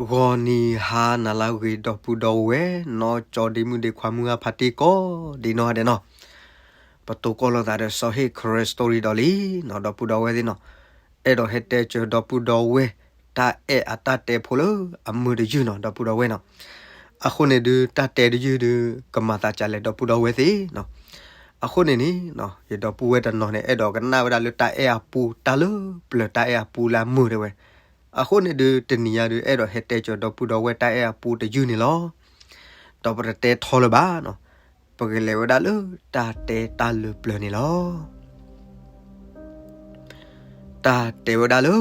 ဂီၤနံၤဟါနၤလၢအဂ့ၤ ဒီပုၢ်ဒီဝဲၢ် နီၢ်ကၠီဒ့မုၣ်ဒ့ခွါ မုၢ်ဂၢ်ဖါတံၢ်ကိးဒ်နီၢ်ဂၤဒဲးနီၤ, ပတိၢ်ကီၢ်လိာ်သးဒီးစီၤဟ့ၣ် Karen Story ဒီးလံနီၤ ဒီပုၢ်ဒီဝဲၢ်သ့ၣ်နီၤ, အဲၣ်ဒိးဟဲတဲစၢၤဒီပုၢ်ဒီဝဲၢ် တၢ်အဲၣ်အတၢ်တဲဖိလၢအမုာ်တယုၢ်နီၤ ဒီပုၢ်ဒီဝဲၢ်နီၤ, အဃိန့ၣ်ဒုး တၢ်တဲတယုၢ်ဒုး ကမၤသးဒ်လဲၣ် ဒီပုၢ်ဒီဝဲၢ်သ့ၣ်နီၤ, အဃိန့ၣ်န့ၣ် ယဒီပုၢ်ဝဲၢ်တနီၤန့ၣ် အဲၣ်ဒိးကနၣ်ဝဲဒၣ်လၢတၢ်အဲၣ်အပူ တၢ်လၢပျၢၤတၢ်အဲၣ်အပူလၢအမုာ်တဲဝဲ, အဃိန့ၣ်ဒုး တနံၤညါဒုး အဲၣ်ဒိးဟဲတဲစၢၤဒီပုၢ်ဒီဝဲၢ်တၢ်အဲၣ်အပူတယုၢ်န့ၣ်လီၤ. ဒီးပတတဲထီလၢၤဘၣ်နီၤ, ပကလဲၤဝဲဒၣ်လၢတၢ်တဲတၢ်လၢပျၢၤန့ၣ်လီၤ. တၢ်တဲဝဲဒၣ်လၢ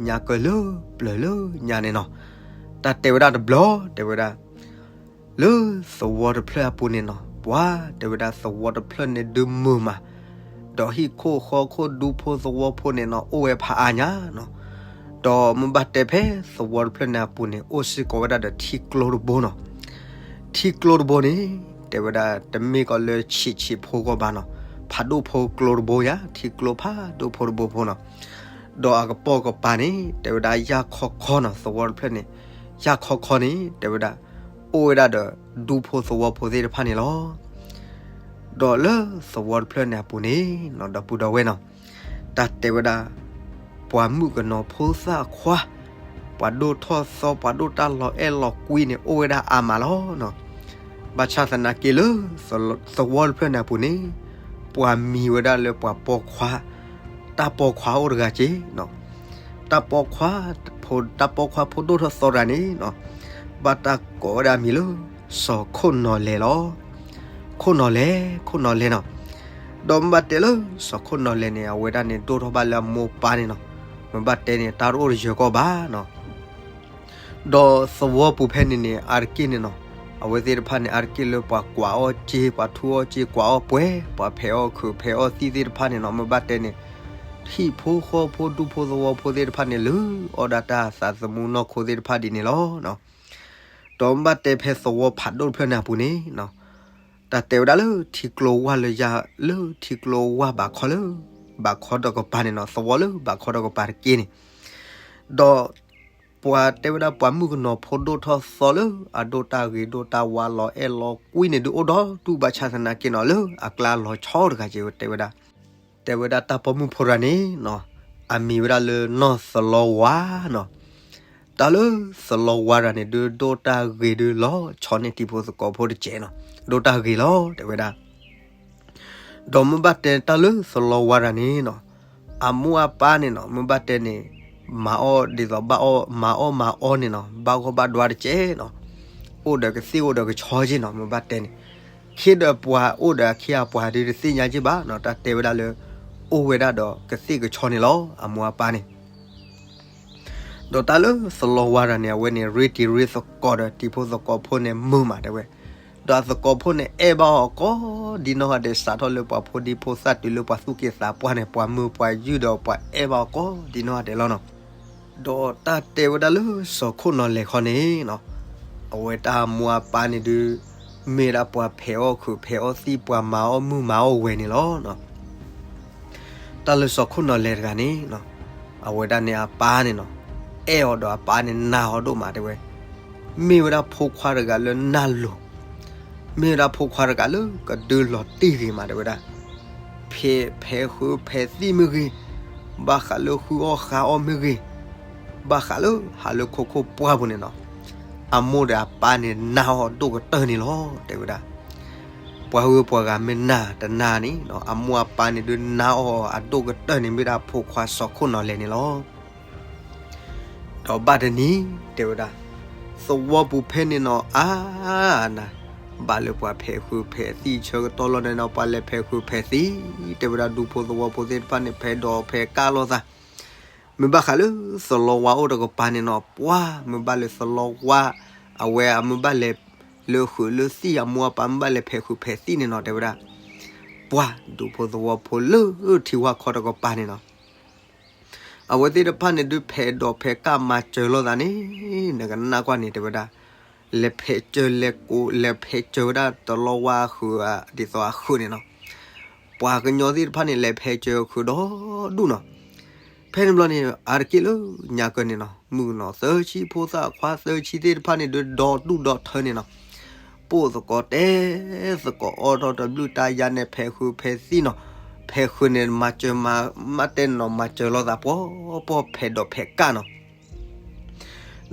ညါကၢလၢပျၢၤလၢညါန့ၣ်နီၤ, တၢ်တဲဝဲဒၣ်တဘျီ တဲဝဲဒၣ် လၢသဝီတဖျၢၣ်အပူၤန့ၣ်နီၤ ပှၤတဲဝဲဒၣ်သဝီတဖျၢၣ်န့ၣ်ဒုးမုာ်မး, ဒီးဟံၣ်ခိၣ်ဃီခိၣ်ဒူဖိသဝီဖိန့ၣ်နီၤ အိၣ်ဝဲဖးအါညါနီၤ, ဒီးမ့ၢ်ဘၣ်တဲဖဲသဝီတဖျၢၣ်န့ၣ်အပူၤန့ၣ် အိၣ်စ့ၢ်ကီးဝဲဒၣ်ဒီးထံကျိတဘိနီၤ, ထံကျိတဘိန့ၣ် တဲဝဲဒၣ်တမ့ၢ်ကီးလၢဆံးဆံးဖိဂီၢ်ဘၣ်နီၤ, ဖးဒိၣ်ဖိကျိတဘိယါ ထံကျိဖးဒိၣ်ဖိတဘိဖိနီၤ, ဒီးအကပိာ်ကပၤန့ၣ် တဲဝဲဒၣ်ယၢ်ခီခီနီၤ သဝီတဖျၢၣ်န့ၣ်, ယၢ်ခီခီန့ၣ် တဲဝဲဒၣ် အိၣ်ဝဲဒၣ်ဒီးဒူဖိသဝီဖိသ့ၣ်တဖၣ်န့ၣ်လီၤ. ဒီးလၢသဝီတဖျၢၣ်န့ၣ်အပူၤန့ၣ်နီၤ ဒီပုၢ်ဒီဝဲၢ်နီၤ, တၢ်တဲဝဲဒၣ် ပှၤမုၣ်ကနီၤဖိသၣ်ခွါ, ပှၤဒိၣ်ထီၣ်သီ ပှၤဒိၣ်တၢ်လီၤအဲၣ်လီၤကွံန့ၣ် အိၣ်ဝဲဒၣ်အါမးလီၤနီၤ. ဘၣ်ဆၣ်သနာ်က့လၢ သဝီတဖျၢၣ်န့ၣ်အပူၤန့ၣ် ပှၤမံၤဝဲဒၣ်လၢပှၤပိာ်ခွါ, တၢ်ပိာ်ခွါအိၣ်တဂၤက့နီၤ, တၢ်ပိာ်ခွါ, တၢ်ပိာ်ခွါဖိဒိၣ်ထီၣ်သီတဂၤန့ၣ်နီၤ, ဘၣ်တၢ်ကိးဝဲဒၣ်အမံၤလၢ စီၤခိၣ်နီၤလဲၤလီၤ. ခိၣ်နီၤလဲၤ, ခိၣ်နီၤလဲၤနီၤ, ဒီးမ့ၢ်ဘၣ်တဲလၢစီၤခိၣ်နီၤလဲၤန့ၣ် အဝဲဒၣ်န့ၣ်ဒိၣ်ထီၣ်ဘၣ်လၢအမိၢ်ပၢ်န့ၣ်နီၤ, မ့ၢ်ဘၣ်တဲန့ၣ် တၢ်တအိၣ်တယၢၤကီးဘၣ်နီၤ. ဒီးသဝီပူၤဖဲန့ၣ်န့ၣ် အါတက့ၢ်န့ၣ်နီၤ, အဝဲသ့ၣ်တဖၣ်န့ၣ် အါတက့ၢ်လၢပှၤကွၢ်အီၣ်စ့ ပှၤထူအီၣ်စ့ ကွၢ်အီၣ်ပှဲၤ ပှၤဖဲးအီၣ်ခုးဖဲးအီၣ်သံၣ်သ့ၣ်တဖၣ်န့ၣ်နီၤ, မ့ၢ်ဘၣ်တဲန့ၣ် ဟံၣ်ဖိဃီဖိဒူဖိသဝီဖိသ့ၣ်တဖၣ်န့ၣ် လုၢ်အီၣ်ဒၣ်တၢ်သးသမူနီၢ်ခိသ့ၣ်တဖၣ်ဒ်န့ၣ်လီၤ. ဒီးမ့ၢ်ဘၣ်တဲဖဲသဝီဖးဒိၣ်တဖျၢၣ်န့ၣ်အပူၤန့ၣ်နီၤ, တၢ်တဲဝဲဒၣ်လၢထံကျိဝၢ်လၢယၤ လၢထံကျိဝၢ်ဘးခီလၢ ဘးခီတကပၤန့ၣ်နီၤ, သဝီလၢဘးခီတကပၤတက့ၢ်န့ၣ်, ဒီးပှၤတဲဝဲဒၣ်ပှၤမုၣ်ကနီၤဖိဒိၣ်ထီၣ်သီလၢ အဒိၣ်တၢ်ဂ့ၤဒိၣ်တၢ်ဝါလီၤအဲၣ်လီၤကွံန့ၣ်ဒုးအိၣ်ဒီးဒူၣ်ဘၣ်ဆၣ်သနာ်က့နီၤ, လၢအကျါလီၤဆီတဂၤက့ၤတဲဝဲဒၣ်, တဲဝဲဒၣ်တၢ်ပိာ်မုၣ်ဖိတဂၤန့ၣ်နီၤ, အမံၤဝဲဒၣ်လၢနီၢ်သလီဝါနီၤ. တၢ်လၢသလီဝါတဂၤန့ၣ်ဒုး ဒိၣ်တၢ်ဂ့ၤဒုးလီၤဆီန့ၢ်တံၤဖိသကိးဖိတကဲးနီၤ, ဒိၣ်တၢ်ဂ့ၤလီၤတဲဝဲဒၣ်. ဒီးမ့ၢ်ဘၣ်တဲတၢ်လၢသလီဝါတဂၤန့ၣ်နီၤ, အမိၢ်အပၢ်န့ၣ်နီၤ မ့ၢ်ဘၣ်တဲန့ၣ် မၤအီၣ်ဒ်သိးဘၣ်အီၣ် မၤအီၣ်မၤအီန့ၣ်နီၤ ဘၣ်ဂီၢ်ဘၣ်ဒွါတကဲးနီၤ, အိၣ်ဒီးကသ့ၣ်အိၣ်ဒီးကဆီက့နီၤ, မ့ၢ်ဘၣ်တဲန့ၣ် ခ့ဒီးပှၤအိၣ်ဒီးအခ့အပှၤဒုးတသ့ၣ်ညါက့ဘၣ်နီၤ, တၢ်တဲဝဲဒၣ်လၢ အိၣ်ဝဲဒၣ်ဒီးကသ့ၣ်ကဆီန့ၣ်လီၤ အမိၢ်အပၢ်န့ၣ်. ဒီးတၢ်လၢသလီဝါတဂၤန့ၣ် အဝဲန့ၣ် ရ့တံၤရ့သကိးဒီးတံၤဖိသကိးဖိန့ၣ်မုာ်မးတဲဝဲ, ဒီးအသကိးဖိန့ၣ် အဲၣ်ဘၣ်အီၤကိးဒ်နီၢ်ဂၤဒဲး စးထီၣ်လၢပှၤဖိဒံဖိသၣ်တုၤလၢပှၤသူၣ်က့သးပှၢ်န့ၣ် ပှၤမုာ်ပှၤယုၢ်ဒီးပှၤအဲၣ်ဘၣ်အီၤကိးဒ်နီၢ်ဂၤဒဲးလီၤနီၤ. ဒီးတၢ်တဲဝဲဒၣ်လၢစီၤခိၣ်နီၤလဲၤခီန့ၣ်နီၤ, အဝဲတၢ်အမိၢ်အပၢ်န့ၣ်ဒုး မ့ၢ်ဒၣ်ပှၤဖဲးအီၣ်ခုးဖဲးအီၣ်သံၣ် ပှၤမၤအီၣ်မုၢ်မၤအီၣ်ဝဲၤန့ၣ်လီၤ. တၢ်လၢစီၤခိၣ်နီၤလဲၤတဂၤန့ၣ်နီၤ, အဝဲဒၣ်န့ၣ်အပၢ်န့ၣ်နီၤ, အဲၣ်အီၤဒီးအပၢ်န့ၣ်နာ်အီၤဒိၣ်မးတဲဝဲ, မ့ၢ်ဝဲဒၣ်ဖိခွါတဂၤလၢနၢ်လိၤ, မ့ၢ်ဝဲဒၣ်ဖိခွါတဂၤလၢကဒုးလီၤတံၢ်ဂ့ၤမးတဲဝဲဒၣ်, ဖဲးဖဲးဃုဖဲးသံၣ်မ့ၢ်ဂ့ၤ, ဘၣ်ဃးလၢဃုအီၣ်ဃုအီမ့ၢ်ဂ့ၤ, ဘၣ်ဃးလၢဟးလၢခိခိၣ်ပှၢ်ပူၤန့ၣ်နီၤ, အမိၢ်ဒီးအပၢ်န့ၣ်နာ်အီၤဒိၣ်ကတၢၢ်န့ၣ်လီၤ တဲဝဲဒၣ်. ပှၤဂုၤပှၤဂၤမ့ၢ်နာ်တနာ်န့ၣ်နီၤ, အမိၢ်အပၢ်န့ၣ်ဒုးနာ်အီၤအဒိၣ်ကတၢၢ်န့ၣ် မ့ၢ်ဒၣ်ဖိခွါစီၤခိၣ်နီၤလဲၤန့ၣ်လီၤ. ဒီးဘၣ်တနံၤ တဲဝဲဒၣ်, သဝီပူၤဖဲန့ၣ်နီၤ အါနၤ, ဘၣ်လၢပှၤဖဲးဃုဖဲးသံၣ်ဆၢကတီၢ်လီၤန့ၣ်နီၤ, ပှၤလဲၤဖဲးဃုဖဲးသံၣ် တဲဝဲဒၣ်, ဒူဖိသဝီဖိသ့ၣ်တဖၣ်န့ၣ် ဖဲးဒိးဖဲးကၢ်လိာ်သး, မ့ၢ်ဘၣ်ဃးလၢသလီဝါအိၣ်တကပၤန့ၣ်နီၤ, ပှၤမ့ၢ်ဘၣ်လၢသလီဝါ အဝဲအမ့ၢ်ဘၣ်လဲၤလၢဃုးလၢသံၣ်, အမိၢ်အပၢ်မ့ၢ်ဘၣ်လဲၤဖဲးဃုဖဲးသံၣ်န့ၣ်နီၤ တဲဝဲဒၣ်, ပှၤဒူဖိသဝီဖိလၢထံဝါခီတကပၤန့ၣ်နီၤ, အဝဲသ့ၣ်တဖၣ်န့ၣ်ဒုး ဖဲးဒိးဖဲးကၢ်မၤစၢၤလိာ်သးန့ၣ် နကနၣ်ကွၢ်န့ၣ် တဲဝဲဒၣ်, လဲၤဖဲးစၢၤလဲၤကိး လဲၤဖဲးစၢၤဝဲဒၣ်တလီဝါဃုး ဒ်သိးအဃုးန့ၣ်နီၤ, ပှၤကညီသ့ၣ်တဖၣ်န့ၣ် လဲၤဖဲးစၢၤဃုးဒီဒူၣ်နီၤ, ဖဲန့ၣ်ဘျီန့ၣ် အါတက့ၢ်လၢညါကၢန့ၣ်နီၤ မုၣ်ကနီၤသၢဆံ ဖိသၣ်ခွါသၢဆံသ့ၣ်တဖၣ်န့ၣ်ဒုး ဒီးဒူၣ်ဒီးထၢန့ၣ်နီၤ, ပိၢ်သကိးတဲသကိးအီၣ်ထီၣ်တဘျုးတၢ်ယါန့ၣ် ဖဲးဃုာ်ဖဲးသံနီၤ, ဖဲးဃုာ်န့ၣ် မၤစၢၤမၤ မ့ၢ်တဲနီၤ မၤစၢၤလိာ်သးပှီၢ်ပှီၢ် ဖဲးဒိးဖဲးကၣ်နီၤ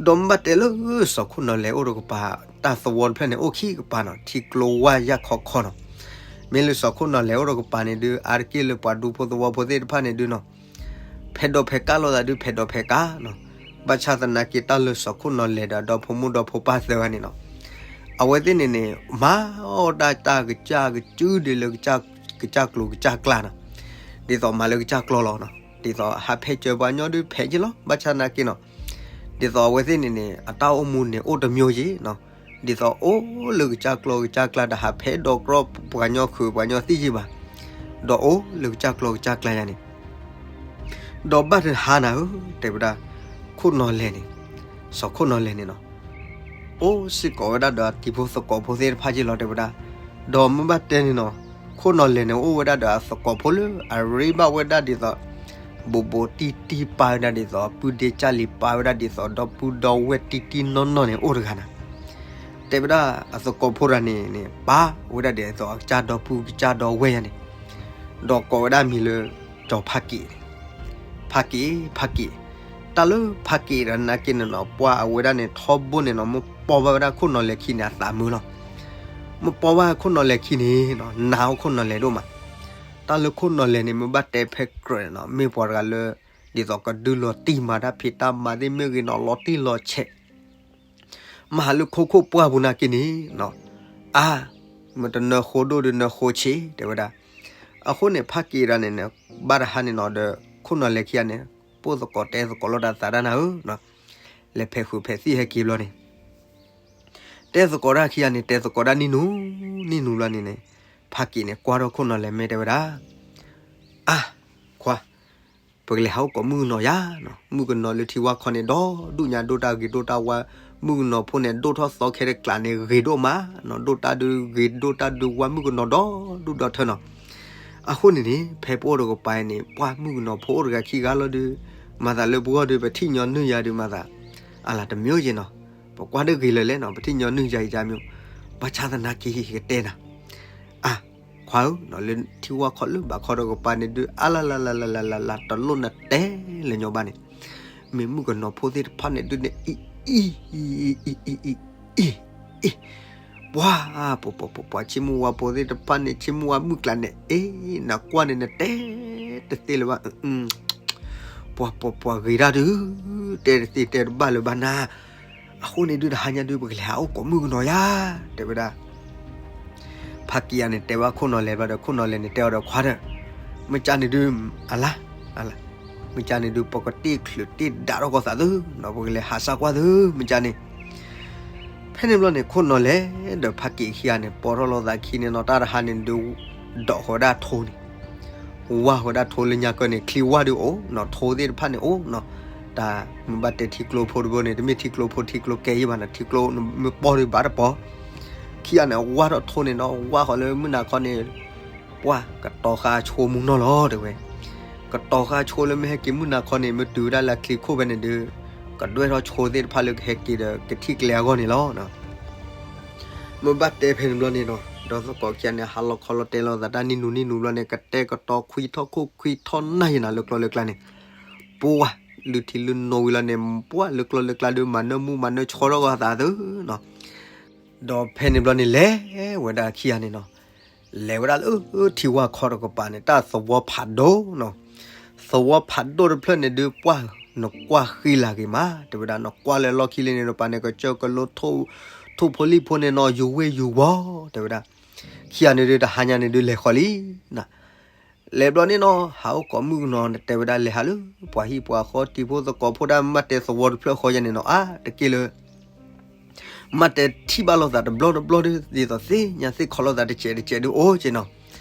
ဒီးမ့ၢ်ဘၣ်တဲလၢစီၤခိၣ်နီၤလဲၤအိၣ်တကပၤ တၢ်သဝီတဖျၢၣ်န့ၣ် အိၣ်ခံကပၤနီၤ ထံကျိဝါယၢ်ခီခီနီၤ, မ့ၢ်လၢစီၤခိၣ်နီၤလဲၤအိၣ်တကပၤန့ၣ်ဒုး အါတက့ၢ်လၢပှၤဒူဖိသဝီဖိသ့ၣ်တဖၣ်န့ၣ်ဒုးနီၤ ဖဲးဒိးဖဲးကၣ်လိာ်သးဒုး ဖဲးဒိးဖဲးကၣ်နီၤ, ဘၣ်ဆၣ်သနာ်က့တၢ်လၢစီၤခိၣ်နီၤလဲၤဒီး ဒီဖိမိၢ်ဒီဖိပၢ်သၢဂၤန့ၣ်နီၤ, အဝဲသ့ၣ်န့ၣ်န့ၣ် မၤအီၣ်ဒၣ်တၢ်ကစၢ်ကစၢ်ဒ်လၢ ကစၢ်ကျိၤကစၢ်ကျါနီၤ, ဒ်သိးမၤလၢကစၢ်ကျိၤလီၤနီၤ, ဒ်သိးဟးဖဲးစၢၤပှၤကညီဒုးဖဲးက့ၤလီၤ, ဘၣ်ဆၣ်သနာ်က့နီၤ, ဒ်သိးအဝဲသ့ၣ်န့ၣ်န့ၣ် အတၢ်အိၣ်မူန့ၣ်အိၣ်တမျိုးယ့ၤနီၤ, ဒ်သိးအိၣ်လၢကစၢ်ကျိၤကစၢ်ကျါ တဟးဖဲးဒိးကြီပှၤကညီဃုာ်ပှၤကညီသ့ၣ်ယ့ၢ်ဘၣ်, ဒီးအိၣ်လၢကစၢ်ကျိၤကစၢ်ကျါယါန့ၣ် ဒီးဘၣ်တဟါနၤဧၢ တဲဝဲဒၣ်, ခိၣ်နီၤလဲၤန့ၣ်, စီၤခိၣ်နီၤလဲၤန့ၣ်နီၤ, အိၣ်စ့ၢ်ကီးဝဲဒၣ်ဒီးအတံၤဖိသကိးဖိသ့ၣ်တဖၣ်ယ့ၢ်လီၤ တဲဝဲဒၣ်, ဒီးမ့ၢ်ဘၣ်တဲန့ၣ်နီၤ, ခိၣ်နီၤလဲၤန့ၣ် အိၣ်ဝဲဒၣ်ဒီးအသကိးဖိလၢအရ့ဘၣ်ဝဲဒၣ်ဒ်သိး ဘူးဘူးတံၢ်တံၢ်ပာ်ဝဲဒၣ်ဒ်သိး ပုၢ်ဒ့ကၢ်လံၤပာ်ဝဲဒၣ်ဒ်သိး ဒီပုၢ်ဒီဝဲၢ်တံၢ်တံၢ်နီၢ်နီၢ်န့ၣ် အိၣ်တဂၤနၤ, တဲဝဲဒၣ်အသကိးဖိတဂၤန့ၣ်န့ၣ် ပာ်ဝဲဒၣ်ဒ်သိးအကစၢ်ဒီပုၢ်ကစၢ်ဒီဝဲၢ်ယါန့ၣ်, ဒီးကိးဝဲဒၣ်မံၤလၢ ကၠီၤဖးက့ၤန့ၣ်, ဖးက့ၤ ဖးက့ၤ, တၢ်လၢဖးက့ၤဒီးနာ်က့န့ၣ်နီၤ ပှၢ်အဝဲဒၣ်န့ၣ် ထီဘိန့ၣ်နီၤ မ့ၢ်ပိာ်ဘၣ်ဝဲဒၣ်ခိၣ်နီၤလဲၤခံန့ၣ် အသးမုာ်လီၤ, မ့ၢ်ပိာ်ဘၣ်ခိၣ်နီၤလဲၤခံန့ၣ်နီၤ နာ်အီၤခိၣ်နီၤလဲၤဒိၣ်မး, တၢ်လၢခိၣ်နီၤလဲၤန့ၣ် မ့ၢ်ဘၣ်တဲဖဲကြၢးန့ၣ်နီၤ မ့ၢ်ပှၤတဂၤလၢ ဒ်သိးကဒုးလီၤတံၢ်မၤတၢ်ဖံးတၢ်မၤသ့ၣ်မ့ၢ်ဂ့ၤနီၤ လီၤတံၢ်လီၤဆဲး မဟါလၢခိခိၣ်ပှၢ်ပူၤနာ်က့န့ၣ်နီၤ, အါ, မ့ၢ်တနၢဃိဒိၣ်ဒီးနၢဃိဆံး တဲဝဲဒၣ်, အဃိန့ၣ် ဖးက့ၤတဂၤန့ၣ်န့ၣ် ဘၣ်တဟါန့ၣ်နီၤဒီး ခိၣ်နီၤလဲၤခံဂၤန့ၣ် ပိၢ်သကိးတဲသကိးလိာ်တၢ်သးဒၣ်နၤဧၢ, လဲၤဖဲးဃုာ်ဖဲးသံၣ်ဟဲက့ၤဘျီန့ၣ် တဲသကိးတၢ်ခံဂၤန့ၣ် တဲသကိးတၢ်နံၣ်နူ နံၣ်နူဘျီန့ၣ်န့ၣ်, ဖးက့ၤန့ၣ် ကွၢ်ထီၣ်ခိၣ်နီၤလဲၤမ့ၢ်တဲဝဲဒၣ်, အါ, ခွါ ပကလဲၤဟးအိၣ်ကိးမုၣ်ကနီၤယါနီၤ, မုၣ်ကနီၤလၢထံဝါခီန့ၣ် ဒီဒူၣ်ညါဒိၣ်တၢ်ဂ့ၤဒိၣ်တၢ်ဝါ, မုၣ်ကနီၤဖိန့ၣ် ဒိၣ်ထီၣ်သီခဲတကျးန့ၣ် ဂ့ၤဒိၣ်မးနီၤ, ဒိၣ်တၢ်ဒုးဂ့ၤဒိၣ်တၢ်ဒုးဝါ မုၣ်ကနီၤဒီဒူၣ်ဒီထၢနီၤ. အဃိန့ၣ်န့ၣ် ဖဲပအိၣ်တကပၤအံၤန့ၣ် ပှၢ်မုၣ်ကနီၤဖိအိၣ်တဂၤခံဂၤလီၤဒုး, မၤသးလၢပဂီၢ်ဒုး ပထံၣ်ညီနုၢ်ယၤဒုးမၤသး, အလၤတမံၤယ့နီၤ, ပကွၢ်တဂ့ၤလၢၤလဲၣ်နီၤ, ပထံၣ်ညီနုၢ်ယၤယါမံၤ, ဘၣ်ဆၣ်သနာ်က့ကတဲနၤ အါ, ခွါဧၢ, လၢထံဝါခီလၢဘၣ်ခီတကပၤန့ၣ်ဒုး အါလၢ်လၢ်လၢ်လၢ်လၢ်လၢ်လၢ် တလိၣ်နတဲလၢညါဘၣ်န့ၣ်, မ့ၢ်မုၣ်ကနီၤဖိသ့ၣ်တဖၣ်န့ၣ်ဒုးန့ၣ် အံၤ အံၤ အံၤ အံၤ အံၤ အံၤ ပှၤ ပှၤ ပှၤ ပှၤ ဆ့မုၢ်ဝါဖိသ့ၣ်တဖၣ်န့ၣ် ဆ့မုၢ်ဝါမုၢ်ကျါန့ၣ် အ့ နကွၢ်န့ၣ် နတဲတသ့လၢၤဘၣ်, ပှၤ ပှၤ ပှၤဂ့ၤတၢ်ဒုး တဲတသ့တဲတဘၣ်လၢၤဘၣ်နၤ, အဃိန့ၣ်ဒုး တဟါညါဒုး ပကလဲၤဟးအိၣ်ကိးမုၣ်ကနီၤယါ တဲဝဲဒၣ်. ဖးက့ၤယါန့ၣ် တဲဘၣ်ခိၣ်နီၤလဲၤဘျီဒီး ခိၣ်နီၤလဲၤန့ၣ် တဲအီၤဒီး ခွါဒီး မ့ၢ်ကၢန့ၣ်ဒုး အလါ အလါ မ့ၢ်ကၢန့ၣ်ဒုး ပကတ့ၢ်ချုးတ့ၢ်ဒးထီၣ်ကီၢ်သးသုနီၤ, ပကလဲၤဟးစၢ်ကွၢ်သု မ့ၢ်ကၢန့ၣ်. ဖဲန့ၣ်ဘျီန့ၣ် ခိၣ်နီၤလဲၤဒီးဖးက့ၤခံဂၤန့ၣ် ပိာ်ထီၣ်လိာ်သးခံန့ၣ်နီၤ, တၢ်တဟါန့ၣ်ဒုး ဒိးဃီၤဝဲဒၣ်ထိန့ၣ် ဝါဃီၤဝဲဒၣ်ထိလၢညါကၢန့ၣ် ချံဝါဒုးအိၣ်နီၤ, ထိသ့ၣ်တဖၣ်န့ၣ်အိၣ်နီၤ. တၢ်မ့ၢ်ဘၣ်တဲထံကျိဖိတဘိန့ၣ် တမ့ၢ်ထံကျိဖိထံကျိကဲယံၣ်ဘၣ်နီၤ, ထံကျိမ့ၢ်ပီၢ်ဒုးဘၣ်တပီၤ. ခံဂၤန့ၣ် ဝါထီၣ်ထိန့ၣ်နီၤ, ဝါဃီၤလၢမုၢ်နၤခီန့ၣ် ပှၢ်ကတီၤဃာ်ဆိမူနီၤလီၤ တဲဝဲ. ကတီၤဃာ်ဆိလၢမ့ၢ်ဟဲက့ၤမုၢ်နၤခီန့ၣ် မ့ၢ်တုၤဝဲဒၣ်လၢအချံခိၣ်ဖဲန့ၣ်ဒုး ကဒွဲၣ်ထီၣ်ဆိသ့ၣ်တဖၣ်လၢကဟဲက့ၤဒီး ကထံၣ်ကျဲအဂီၢ်န့ၣ်လီၤ. မ့ၢ်ဘၣ်တဲဖဲန့ၣ်ဘျီန့ၣ်နီၤ, ဒီးသကိးခံဂၤန့ၣ် ဟးလီၤခီလီၤတဲလိာ်သးတၢ်နံၣ်နူနံၣ်နူဘျီန့ၣ် ကတဲာ်ကတီၤခွံထီၣ်ခိၣ်ခွံထီၣ်နၢ်ယံၤနၤလၢကျီလၢကျါန့ၣ်, ပှၢ်လုၢ်ထံလုၢ်နိဝံၤလီၤန့ၣ် ပှၢ်လၢကျီလၢကျါဒုး မၤနၢမူမၤနၢဆှီထီၣ်ဂီၤသးသုနီၤ. ဒီးဖဲန့ၣ်ဘျီန့ၣ် လဲၤဝဲဒၣ်ခံဂၤန့ၣ်နီၤ, လဲၤဝဲဒၣ်လၢထံဝါခီတကပၤန့ၣ် တၢ်သဝီဖးဒိၣ်နီၤ. သဝီဖးဒိၣ်တဖျၢၣ်န့ၣ်ဒုး ပှၢ်နကွၢ်ဃံလၤဂ့ၤမး တဲဝဲဒၣ်, နကွၢ်လၢလီၢ်ခံလံန့ၣ် တပၤန့ၣ် ကစၢၢ်ကလိ ထိၣ်ဖိလံၣ်ဖိန့ၣ်နီၤ ယူၤဝ့ၢ်ယူၤဝီၤ တဲဝဲဒၣ်. ခံဂၤန့ၣ်ဒုး တဟါညါန့ၣ်ဒုး လဲၤဃီၤလံနၤ. လဲၤဘျီန့ၣ်နီၤ ဟးအိၣ်ကိးမုၣ်ကနီၤ တဲဝဲဒၣ် လဲၤဟးလၢ ပှၤဟံၣ်ပှၤဃီ တံၤဖိသကိးဖိဒၣ် မ့ၢ်တဲသဝီတဖျၢၣ်ဃီယါန့ၣ်နီၤ အါတက့ၢ်လၢ မ့ၢ်တဲထံၣ်ဘၣ်လိာ်သးတဘျီတဘျီဒုး ဒ်သိးသ့ၣ်ညါသ့ၣ်ခီလိာ်သးတစဲးတစဲးဒုး အိၣ်က့နီၤ.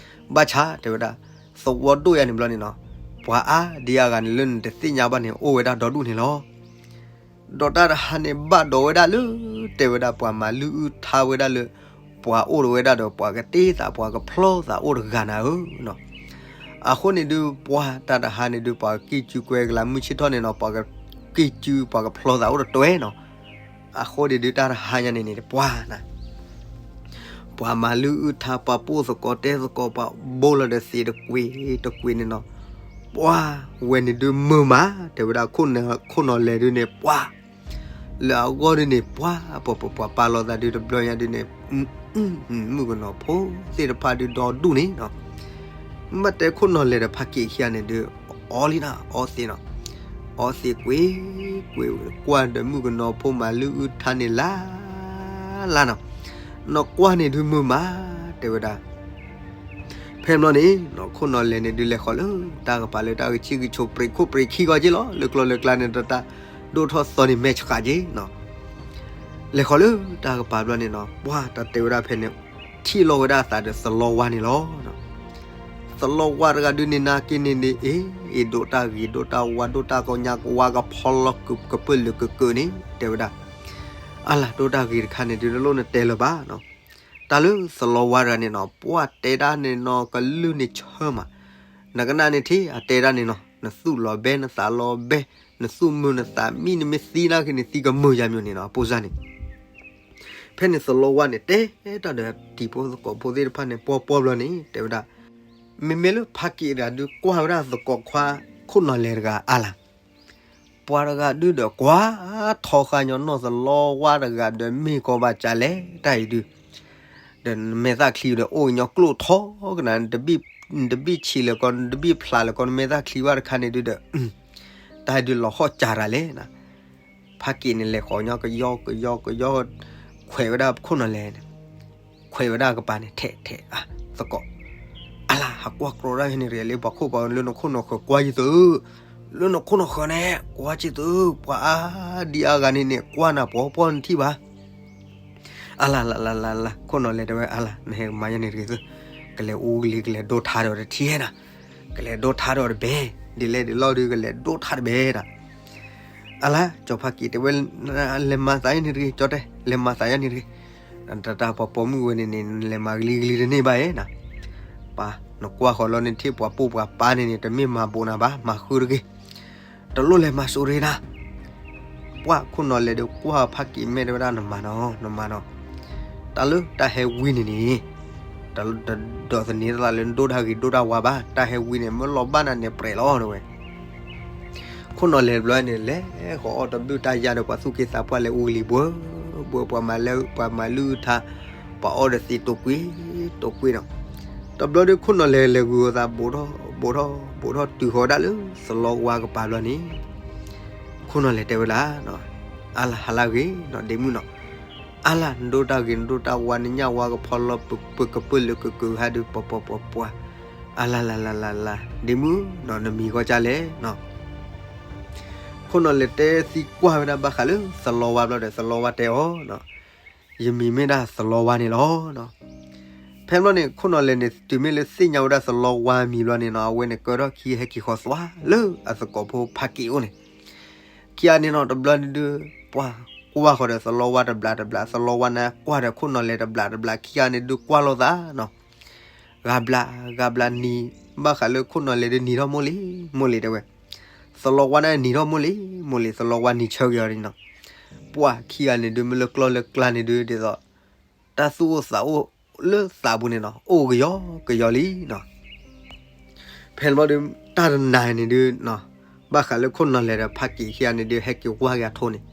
ဘၣ်ဆၣ် တဲဝဲဒၣ် သဝီဒိၣ်ယါန့ၣ်ဘျီန့ၣ်နီၤ ပှၤအါဒံအါဂၤန့ၣ် လၢနတသ့ၣ်ညါဘၣ်န့ၣ် အိၣ်ဝဲဒၣ်ဒီဒူၣ်န့ၣ်လီၤ. ဒီးတၢ်တဟါန့ၣ် ဘၣ်ဒိးဝဲဒၣ်လၢ တဲဝဲဒၣ် ပှၤမၤလုၢ်အုၣ်ထါဝဲဒၣ်လၢ ပှၤအိၣ်တဝဲဒၣ်ဒီး ပှၤကတ့သး ပှၤကဖျီသးအိၣ်တဂၤနၤဧၢနီၤ. အဃိန့ၣ်ဒုး ပှၤတၢ်တဟါန့ၣ်ဒုး ပှၤကကံၢ်စုကွဲကလၤမုၢ်ဆ့ၣ်ထီၣ်န့ၣ်နီၤ, ပှၤကကံၢ်စု ပှၤကဖျီသးအိၣ်တတွဲနီၤ. အဃိန့ၣ်ဒုး တၢ်တဟါညါန့ၣ်န့ၣ် ပှၤ ပှၤမၤလုၢ်အုၣ်ထါ ပှၤပိၢ်သကိးတဲသကိး ပှၤဘိလီၤဒီးသ့ၣ်တကွ့ၢ်တကွ့ၢ်န့ၣ်နီၤ, ပှၤဝဲန့ၣ်ဒုးမုာ်မး တဲဝဲဒၣ် ခိၣ်နီၢ်လဲၢ်ဒုးန့ၣ် ပှၤ လၢအဂီၢ်ဒုးန့ၣ် ပှၤ ပှၤပှၤပှၤပာ်လီၤသးဒုးတဘျီညါဒုးန့ၣ် မုၣ်ကနီၤဖိသ့ၣ်တဖၣ်ဒုးဒီဒူၣ်န့ၣ်နီၤ, မ့ၢ်တဲခိၣ်နီၢ်လဲၢ်ဒီးဖးက့ၣ်ခံဂၤန့ၣ်ဒုး အီလံနီၤ အီသ့းနီၤ, အီသ့းကွ့ၢ်ကွ့ၢ် ကွၢ်ဒီးမုၣ်ကနီၤဖိမၤလုၢ်အုၣ်ထါန့ၣ်လၢ်လၢ်နီၤ, နီၢ်ကွၢ်န့ၣ်ဒုးမုာ်မး တဲဝဲဒၣ် ဖဲဘျီန့ၣ် ခိၣ်နီၢ်လဲၢ်န့ၣ်ဒုးလဲၤဃီၤလၢ တၢ်ကပၤလၢတၢ်ကဆံၣ်ကဆိး ပရ့းခိၣ်ပရ့းခံဂီၤက့လီၤ လၢကျီလၢကျါန့ၣ်ဒီး တၢ်ဒိၣ်ထီၣ်သီန့ၣ်မဲာ်ဆှးက့နီၤ, လဲၤဃီၤလၢတၢ်ကပၤဘျီန့ၣ်နီၤ ပှၤတၢ်တဲဝဲဒၣ်ဖဲန့ၣ် ထံၣ်လီၤဝဲဒၣ်အသးဒီးသလီဝါန့ၣ်လီၤ. သလီဝါတဂၤဒုးန့ၣ် နာ်က့န့ၣ်န့ၣ် အ့ အ့ ဒိးတၢ်ဂ့ၤ ဒိးတၢ်ဝါ ဒိးတၢ်ကီညါကဝါကဖီလီၤကပၢၢ်လၢကကၢးန့ၣ် တဲဝဲဒၣ် အလၤ ဒိးတၢ်ဂ့ၤတခါန့ၣ်ဒုး တလိၣ်နတဲလၢၤဘၣ်နီၤ, တၢ်လၢသလီဝါတဂၤန့ၣ်နီၤ ပှၤတဲဒၣ်န့ၣ်နီၤ ကလုၢ်န့ၣ်ဆၢမး, နကနၣ်န့ၣ်ထံၣ် အတဲဒၣ်န့ၣ်နီၤ နသူၣ်လီၤဘဲ နသးလီၤဘဲ နသူၣ်မုာ်နသးမံ နမ့ၢ်သံနာ်က့န့ၣ် သံကမုာ်ယၤမၠိၣ်န့ၣ်နီၤ အပိစၢ်န့ၣ် ဖဲန့ၣ်သလီဝါန့ၣ် တဲတၢ်ဒီးတံၤဖိသကိးဖိသ့ၣ်တဖၣ်န့ၣ် ပှီၢ်ပှီၢ်ဘျီန့ၣ် တဲဝဲဒၣ် မ့မ့ၢ်လၢဖးက့ၣ်တဂၤဒုးကွၢ်ဝဲဒၣ်သကိးခွါ ခိၣ်နီၢ်လဲၢ်တဂၤအါလၢ်, ပှၤတဂၤဒုးဒီးကွၢ်ထီဃာ်ညီနီၢ်သလီဝါတဂၤဒီးမ့ၢ်ကီဘၣ်ကလဲၣ် တၢ်အံၤဒုး ဒီးနမဲာ်သၣ်ချံဒီးအိၣ်ကညီကျိၣ်ထီကနၤ နတဘံၣ်ဆံးလၢၤကီး နတဘံၣ်ဖျးလၢၤကီး နမဲာ်သၣ်ချံဝဲတခါန့ၣ်ဒုးဒီး တၢ်ဒုးလီၤဟီၣ်ကၢ်တၢ်လဲၣ်နီၤ, ဖးက့ၣ်န့ၣ်လဲၤဃီၤညီကယီကယီကယီ ခွဲးဝဲဒၣ်ခိၣ်နီၢ်လဲၢ်န့ၣ် ခွဲးဝဲဒၣ်ကပၤန့ၣ် ထဲးထဲး အါ သကိး အါလၢ် ဟးကွၢ်ကြီဒၣ်ဟဲန့ၣ်တဂ့ၤ လၢပှၤခိၣ်ပှၤလၢနခိၣ်နီၢ်ဃၢၤကွၢ်ယသု လၢနခိၣ်နီၢ်ဃၢၤန့ၣ် ကွၢ်က့ၤသု ပှၤအါဒံအါဂၤန့ၣ်န့ၣ် ကွၢ်နၤပှီၢ်ပှီၢ်နထံၣ်ဘၣ် အါလၢ်လၢ်လၢ်လၢ် ခိၣ်နီၢ်လဲၢ်တဲဝဲ အါလၢ် နဟဲကမၤယဲန့ၣ်တဂ့ၤသု ကလဲၤအူကလံၤ ကလဲၤဒိထါဒီးတထံၣ်ဟဲနၤ ကလဲၤဒိထါဒီးတဘဲ ဒ်လဲၣ်ဒ်လဲၣ်ဒုး ကလဲၤဒိထါတဘဲဒၣ် အါလၢ် ကၠီၤဖးက့ၤတဲဝဲ လဲၤမၤသးယဲန့ၣ်တဂ့ၤ ကၠီတဲ လဲၤမၤသးယဲန့ၣ်တဂ့ၤ တၢ်တၢ်ပှၤပိာ်မုၣ်ဝဲန့ၣ်န့ၣ် လဲၤမၤကလံၤကလံၤတန့ၢ်ဘၣ်ဧါ ပှၤ နကွၢ်ဃီၤလီၤန့ၣ်ထံၣ်ပှၤပိာ်ပှၤပၢ်န့ၣ်န့ၣ် တမ့ၢ်မၤဘိးနၤဘၣ် မၤဃုတဂ့ၤ တလိၣ်လဲၤမၤစိးတဂ့ၤနၤ ပှၤခိၣ်နီၢ်လဲၢ်ဒီးကွၢ်ဖးက့ၤမဲာ်တဲဝဲဒၣ် နမၤနီၤ နမၤနီၤ တၢ်လၢတၢ်ဟဲဝံၤန့ၣ်န့ၣ် တဒိးသန့ၤသးလၢနဒိၣ်တၢ်ဂ့ၤဒိၣ်တၢ်ဝါဘၣ် တၢ်ဟဲဝံၤန့ၣ် မ့ၢ်လီၤဘၣ်နၤန့ၣ်ပြဲးလီၤတဲဝဲ ခိၣ်နီၢ်လဲၢ်တဘျီန့ၣ် လဲၤဃီၤအီၣ်တဘျုးတၢ်ယါဒီးပှၤသူၣ်က့သးပှၢ်လဲၤအူကလံၤဘှၢဘှၢ ပှၤမၤလၢပှၤမၤလုၢ်အုၣ်ထါ ပှၤအီၣ်ဒီးသ့ၣ်တိာ်ကွံာ်တိာ်ကွံာ်နီၤ တဘျီဒီးခိၣ်နီၢ်လဲၢ်လဲၤဂုာ်အသး ဘိးထီၣ်ဘိးထီၣ်ဘိးထီၣ်တုၤဃီၤဒၣ်လၢသလီဝါကပၤဘျီန့ၣ် ခိၣ်နီၢ်လဲၢ်တဲဝဲဒၣ် အါလၢ် ဟးလၢဂ့ၤနီၤ ဒ့မုၣ်နီၤ အါလၢ် နဒိၣ်တၢ်ဂ့ၤ နဒိၣ်တၢ်ဝါ နညၣ်ဝါကဖီလီၤ ပကပၢၢ်လၢကကၢၤဟဲဒုး ပှၤပှၤပှၤပှၤ အါလၢ်လၢ်လၢ်လၢ်လၢ် ဒ့မုၣ်နီၤ နမံၤဃီကလဲၣ်နီၤ ခိၣ်နီၢ်လဲၢ်တဲသံကွၢ်ဝဲဒၣ်ဘၣ်ဃးလၢသလီဝါဘျီဒီး သလီဝါတဲအီၤ ယမံၤမ့ၢ်ဒၣ်သလီဝါန့ၣ်လီၤ. ဖဲဘျီန့ၣ် ခိၣ်နီၢ်လဲၢ်န့ၣ် တုၤမ့ၢ်လၢသ့ၣ်ညါဝဲဒၣ်သလီဝါမံၤဘျီန့ၣ်နီၤ အဝဲန့ၣ်ကၢထီၣ်ခံဟဲက့ၤဃီၤသွါလၢအသကိးဖိဖးက့ၤအိၣ်န့ၣ် ခံဂၤန့ၣ်နီၤ တဘျီဒုး ပှၤကွၢ်ဃီၤဒီးသလီဝါတဘျးတဘျး သလီဝါန့ၣ်ကွၢ်ဒီးခိၣ်နီၢ်လဲၢ်တဘျးတဘျး ခံဂၤန့ၣ်ဒုးကွၢ်လိာ်သးနီၤ ဂၤဘျး ဂၤဘျးနံၤ ဘၣ်ဃးလၢခိၣ်နီၢ်လဲၢ်ဒုးနံၤထီၣ်မိၢ်လံ မိၢ်လံတဲဝဲ သလီဝါန့ၣ်နံၤထီၣ်မိၢ်လံ မိၢ်လံ သလီဝါနံၤဆၢက့ၤအီၤန့ၣ်နီၤ ပှၤခံဂၤန့ၣ်ဒုး မ့ၢ်လၢကျီၢ်လၢကျါန့ၣ်ဒုး ဒ်သိး တၢ်သူၣ်အိၣ်သးအိၣ်လၢသးပူၤန့ၣ်နီၤ အိၣ်ကယီကယီလံနီၤ ဖဲန့ၣ်ဘျီဒုး တၢ်တနၤန့ၣ်ဒုး ဘၣ်ဃးလၢခိၣ်နီၢ်လဲၢ်ဒီးဖးက့ၤခံဂၤန့ၣ်ဒုး ဟဲက့ၤဝါက့ၤအထိန့ၣ်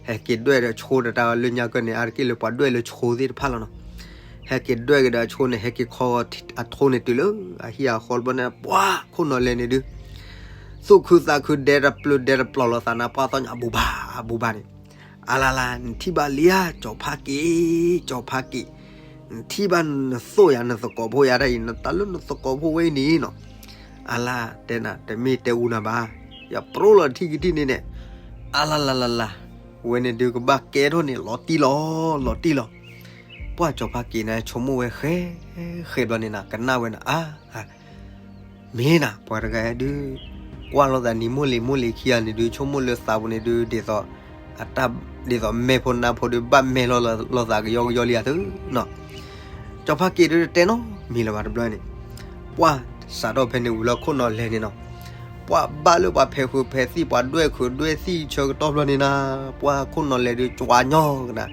ဟဲက့ၤဒွဲၣ်ဒီးဆိတတၢ်လၢညါကၢၢ်န့ၣ် အါတက့ၢ်လၢပှၤဒွဲၣ်လၢဆိသ့ၣ်တဖၣ်လီၤနီၤ ဟဲက့ၤဒွဲၣ်က့ၤဒီးအဆိန့ၣ် ဟဲက့ၤခီအထိန့ၣ်တုၤလၢအဟံၣ်အဃီတဘျီန့ၣ် ပှၤခိၣ်နီၢ်လဲၢ်န့ၣ်ဒုး သူၣ်ခုသးခုဒဲတပျုာ်ဒဲတပျီၤလိာ်သးနၤ ပှၤသီညါအဘူၣ်ဘၣ်အဘူၣ်ဘၣ်န့ၣ် အလါလါ နထံၣ်ဘၣ်လံဧါ ကၠီၤဖးက့ၤ ကၠီၤဖးက့ၤ နထံၣ်ဘၣ်နသိၣ်ယၤ နသကိးဖိယၤတၢ်အံၤ နတၢ်လၢနသကိးဖိဝဲအံၤန့ၣ်နီၤ အလါ တဲနၤ တမ့ၢ်တဲအူနၤဘၣ် ယပြိလီၤထံၣ်ကထံၣ်န့ၣ်န့ၣ် အလါလါလါလါ ဝဲန့ၣ်ဒုးကဘၣ်ကဲထီၣ်န့ၣ် လီၤတံၢ်လီၤ လီၤတံၢ်လီၤ ပှၤကၠီၤဖးက့ၤန့ၣ် ဆိကမိၣ်ဝဲဃဲ ဃဲဘျီန့ၣ်နၤ ကနၣ်ဝဲနၤ အါ မ့ၢ်နၤ ပှၤတဂၤဒုး ကွၢ်လိာ်သးနံၤမိၢ်လံၤမိၢ်လံၤခံဂၤန့ၣ်ဒုး ဆိကမိၣ်လၢသးပူၤန့ၣ်ဒုး ဒ်သိး အတၢ် ဒ်သိးမဲာ်ဖိနါဖိဒုး ဘၣ်မဲာ်လိာ်သးကယီကယီလံဧါသုနီၤ ကၠီၤဖးက့ၤဒုးတဲနီတမံၤလၢၤဘၣ်တဘျီန့ၣ် ပှၤ စးထီၣ်ဖဲန့ၣ်ဝံၤလၢခိၣ်နီၢ်လဲၢ်န့ၣ်နီၤ, ပှၤဘၣ်လၢပှၤဖဲးဃုာ်ဖဲးသံၣ် ပှၤဒွဲၣ်ခုးဒွဲၣ်သံၣ်ဆၢကတီၢ်ဖျီန့ၣ်နီၤ, ပှၤခိၣ်နီၢ်လဲၢ်ဒုးကွၢ်ညီကနၤ,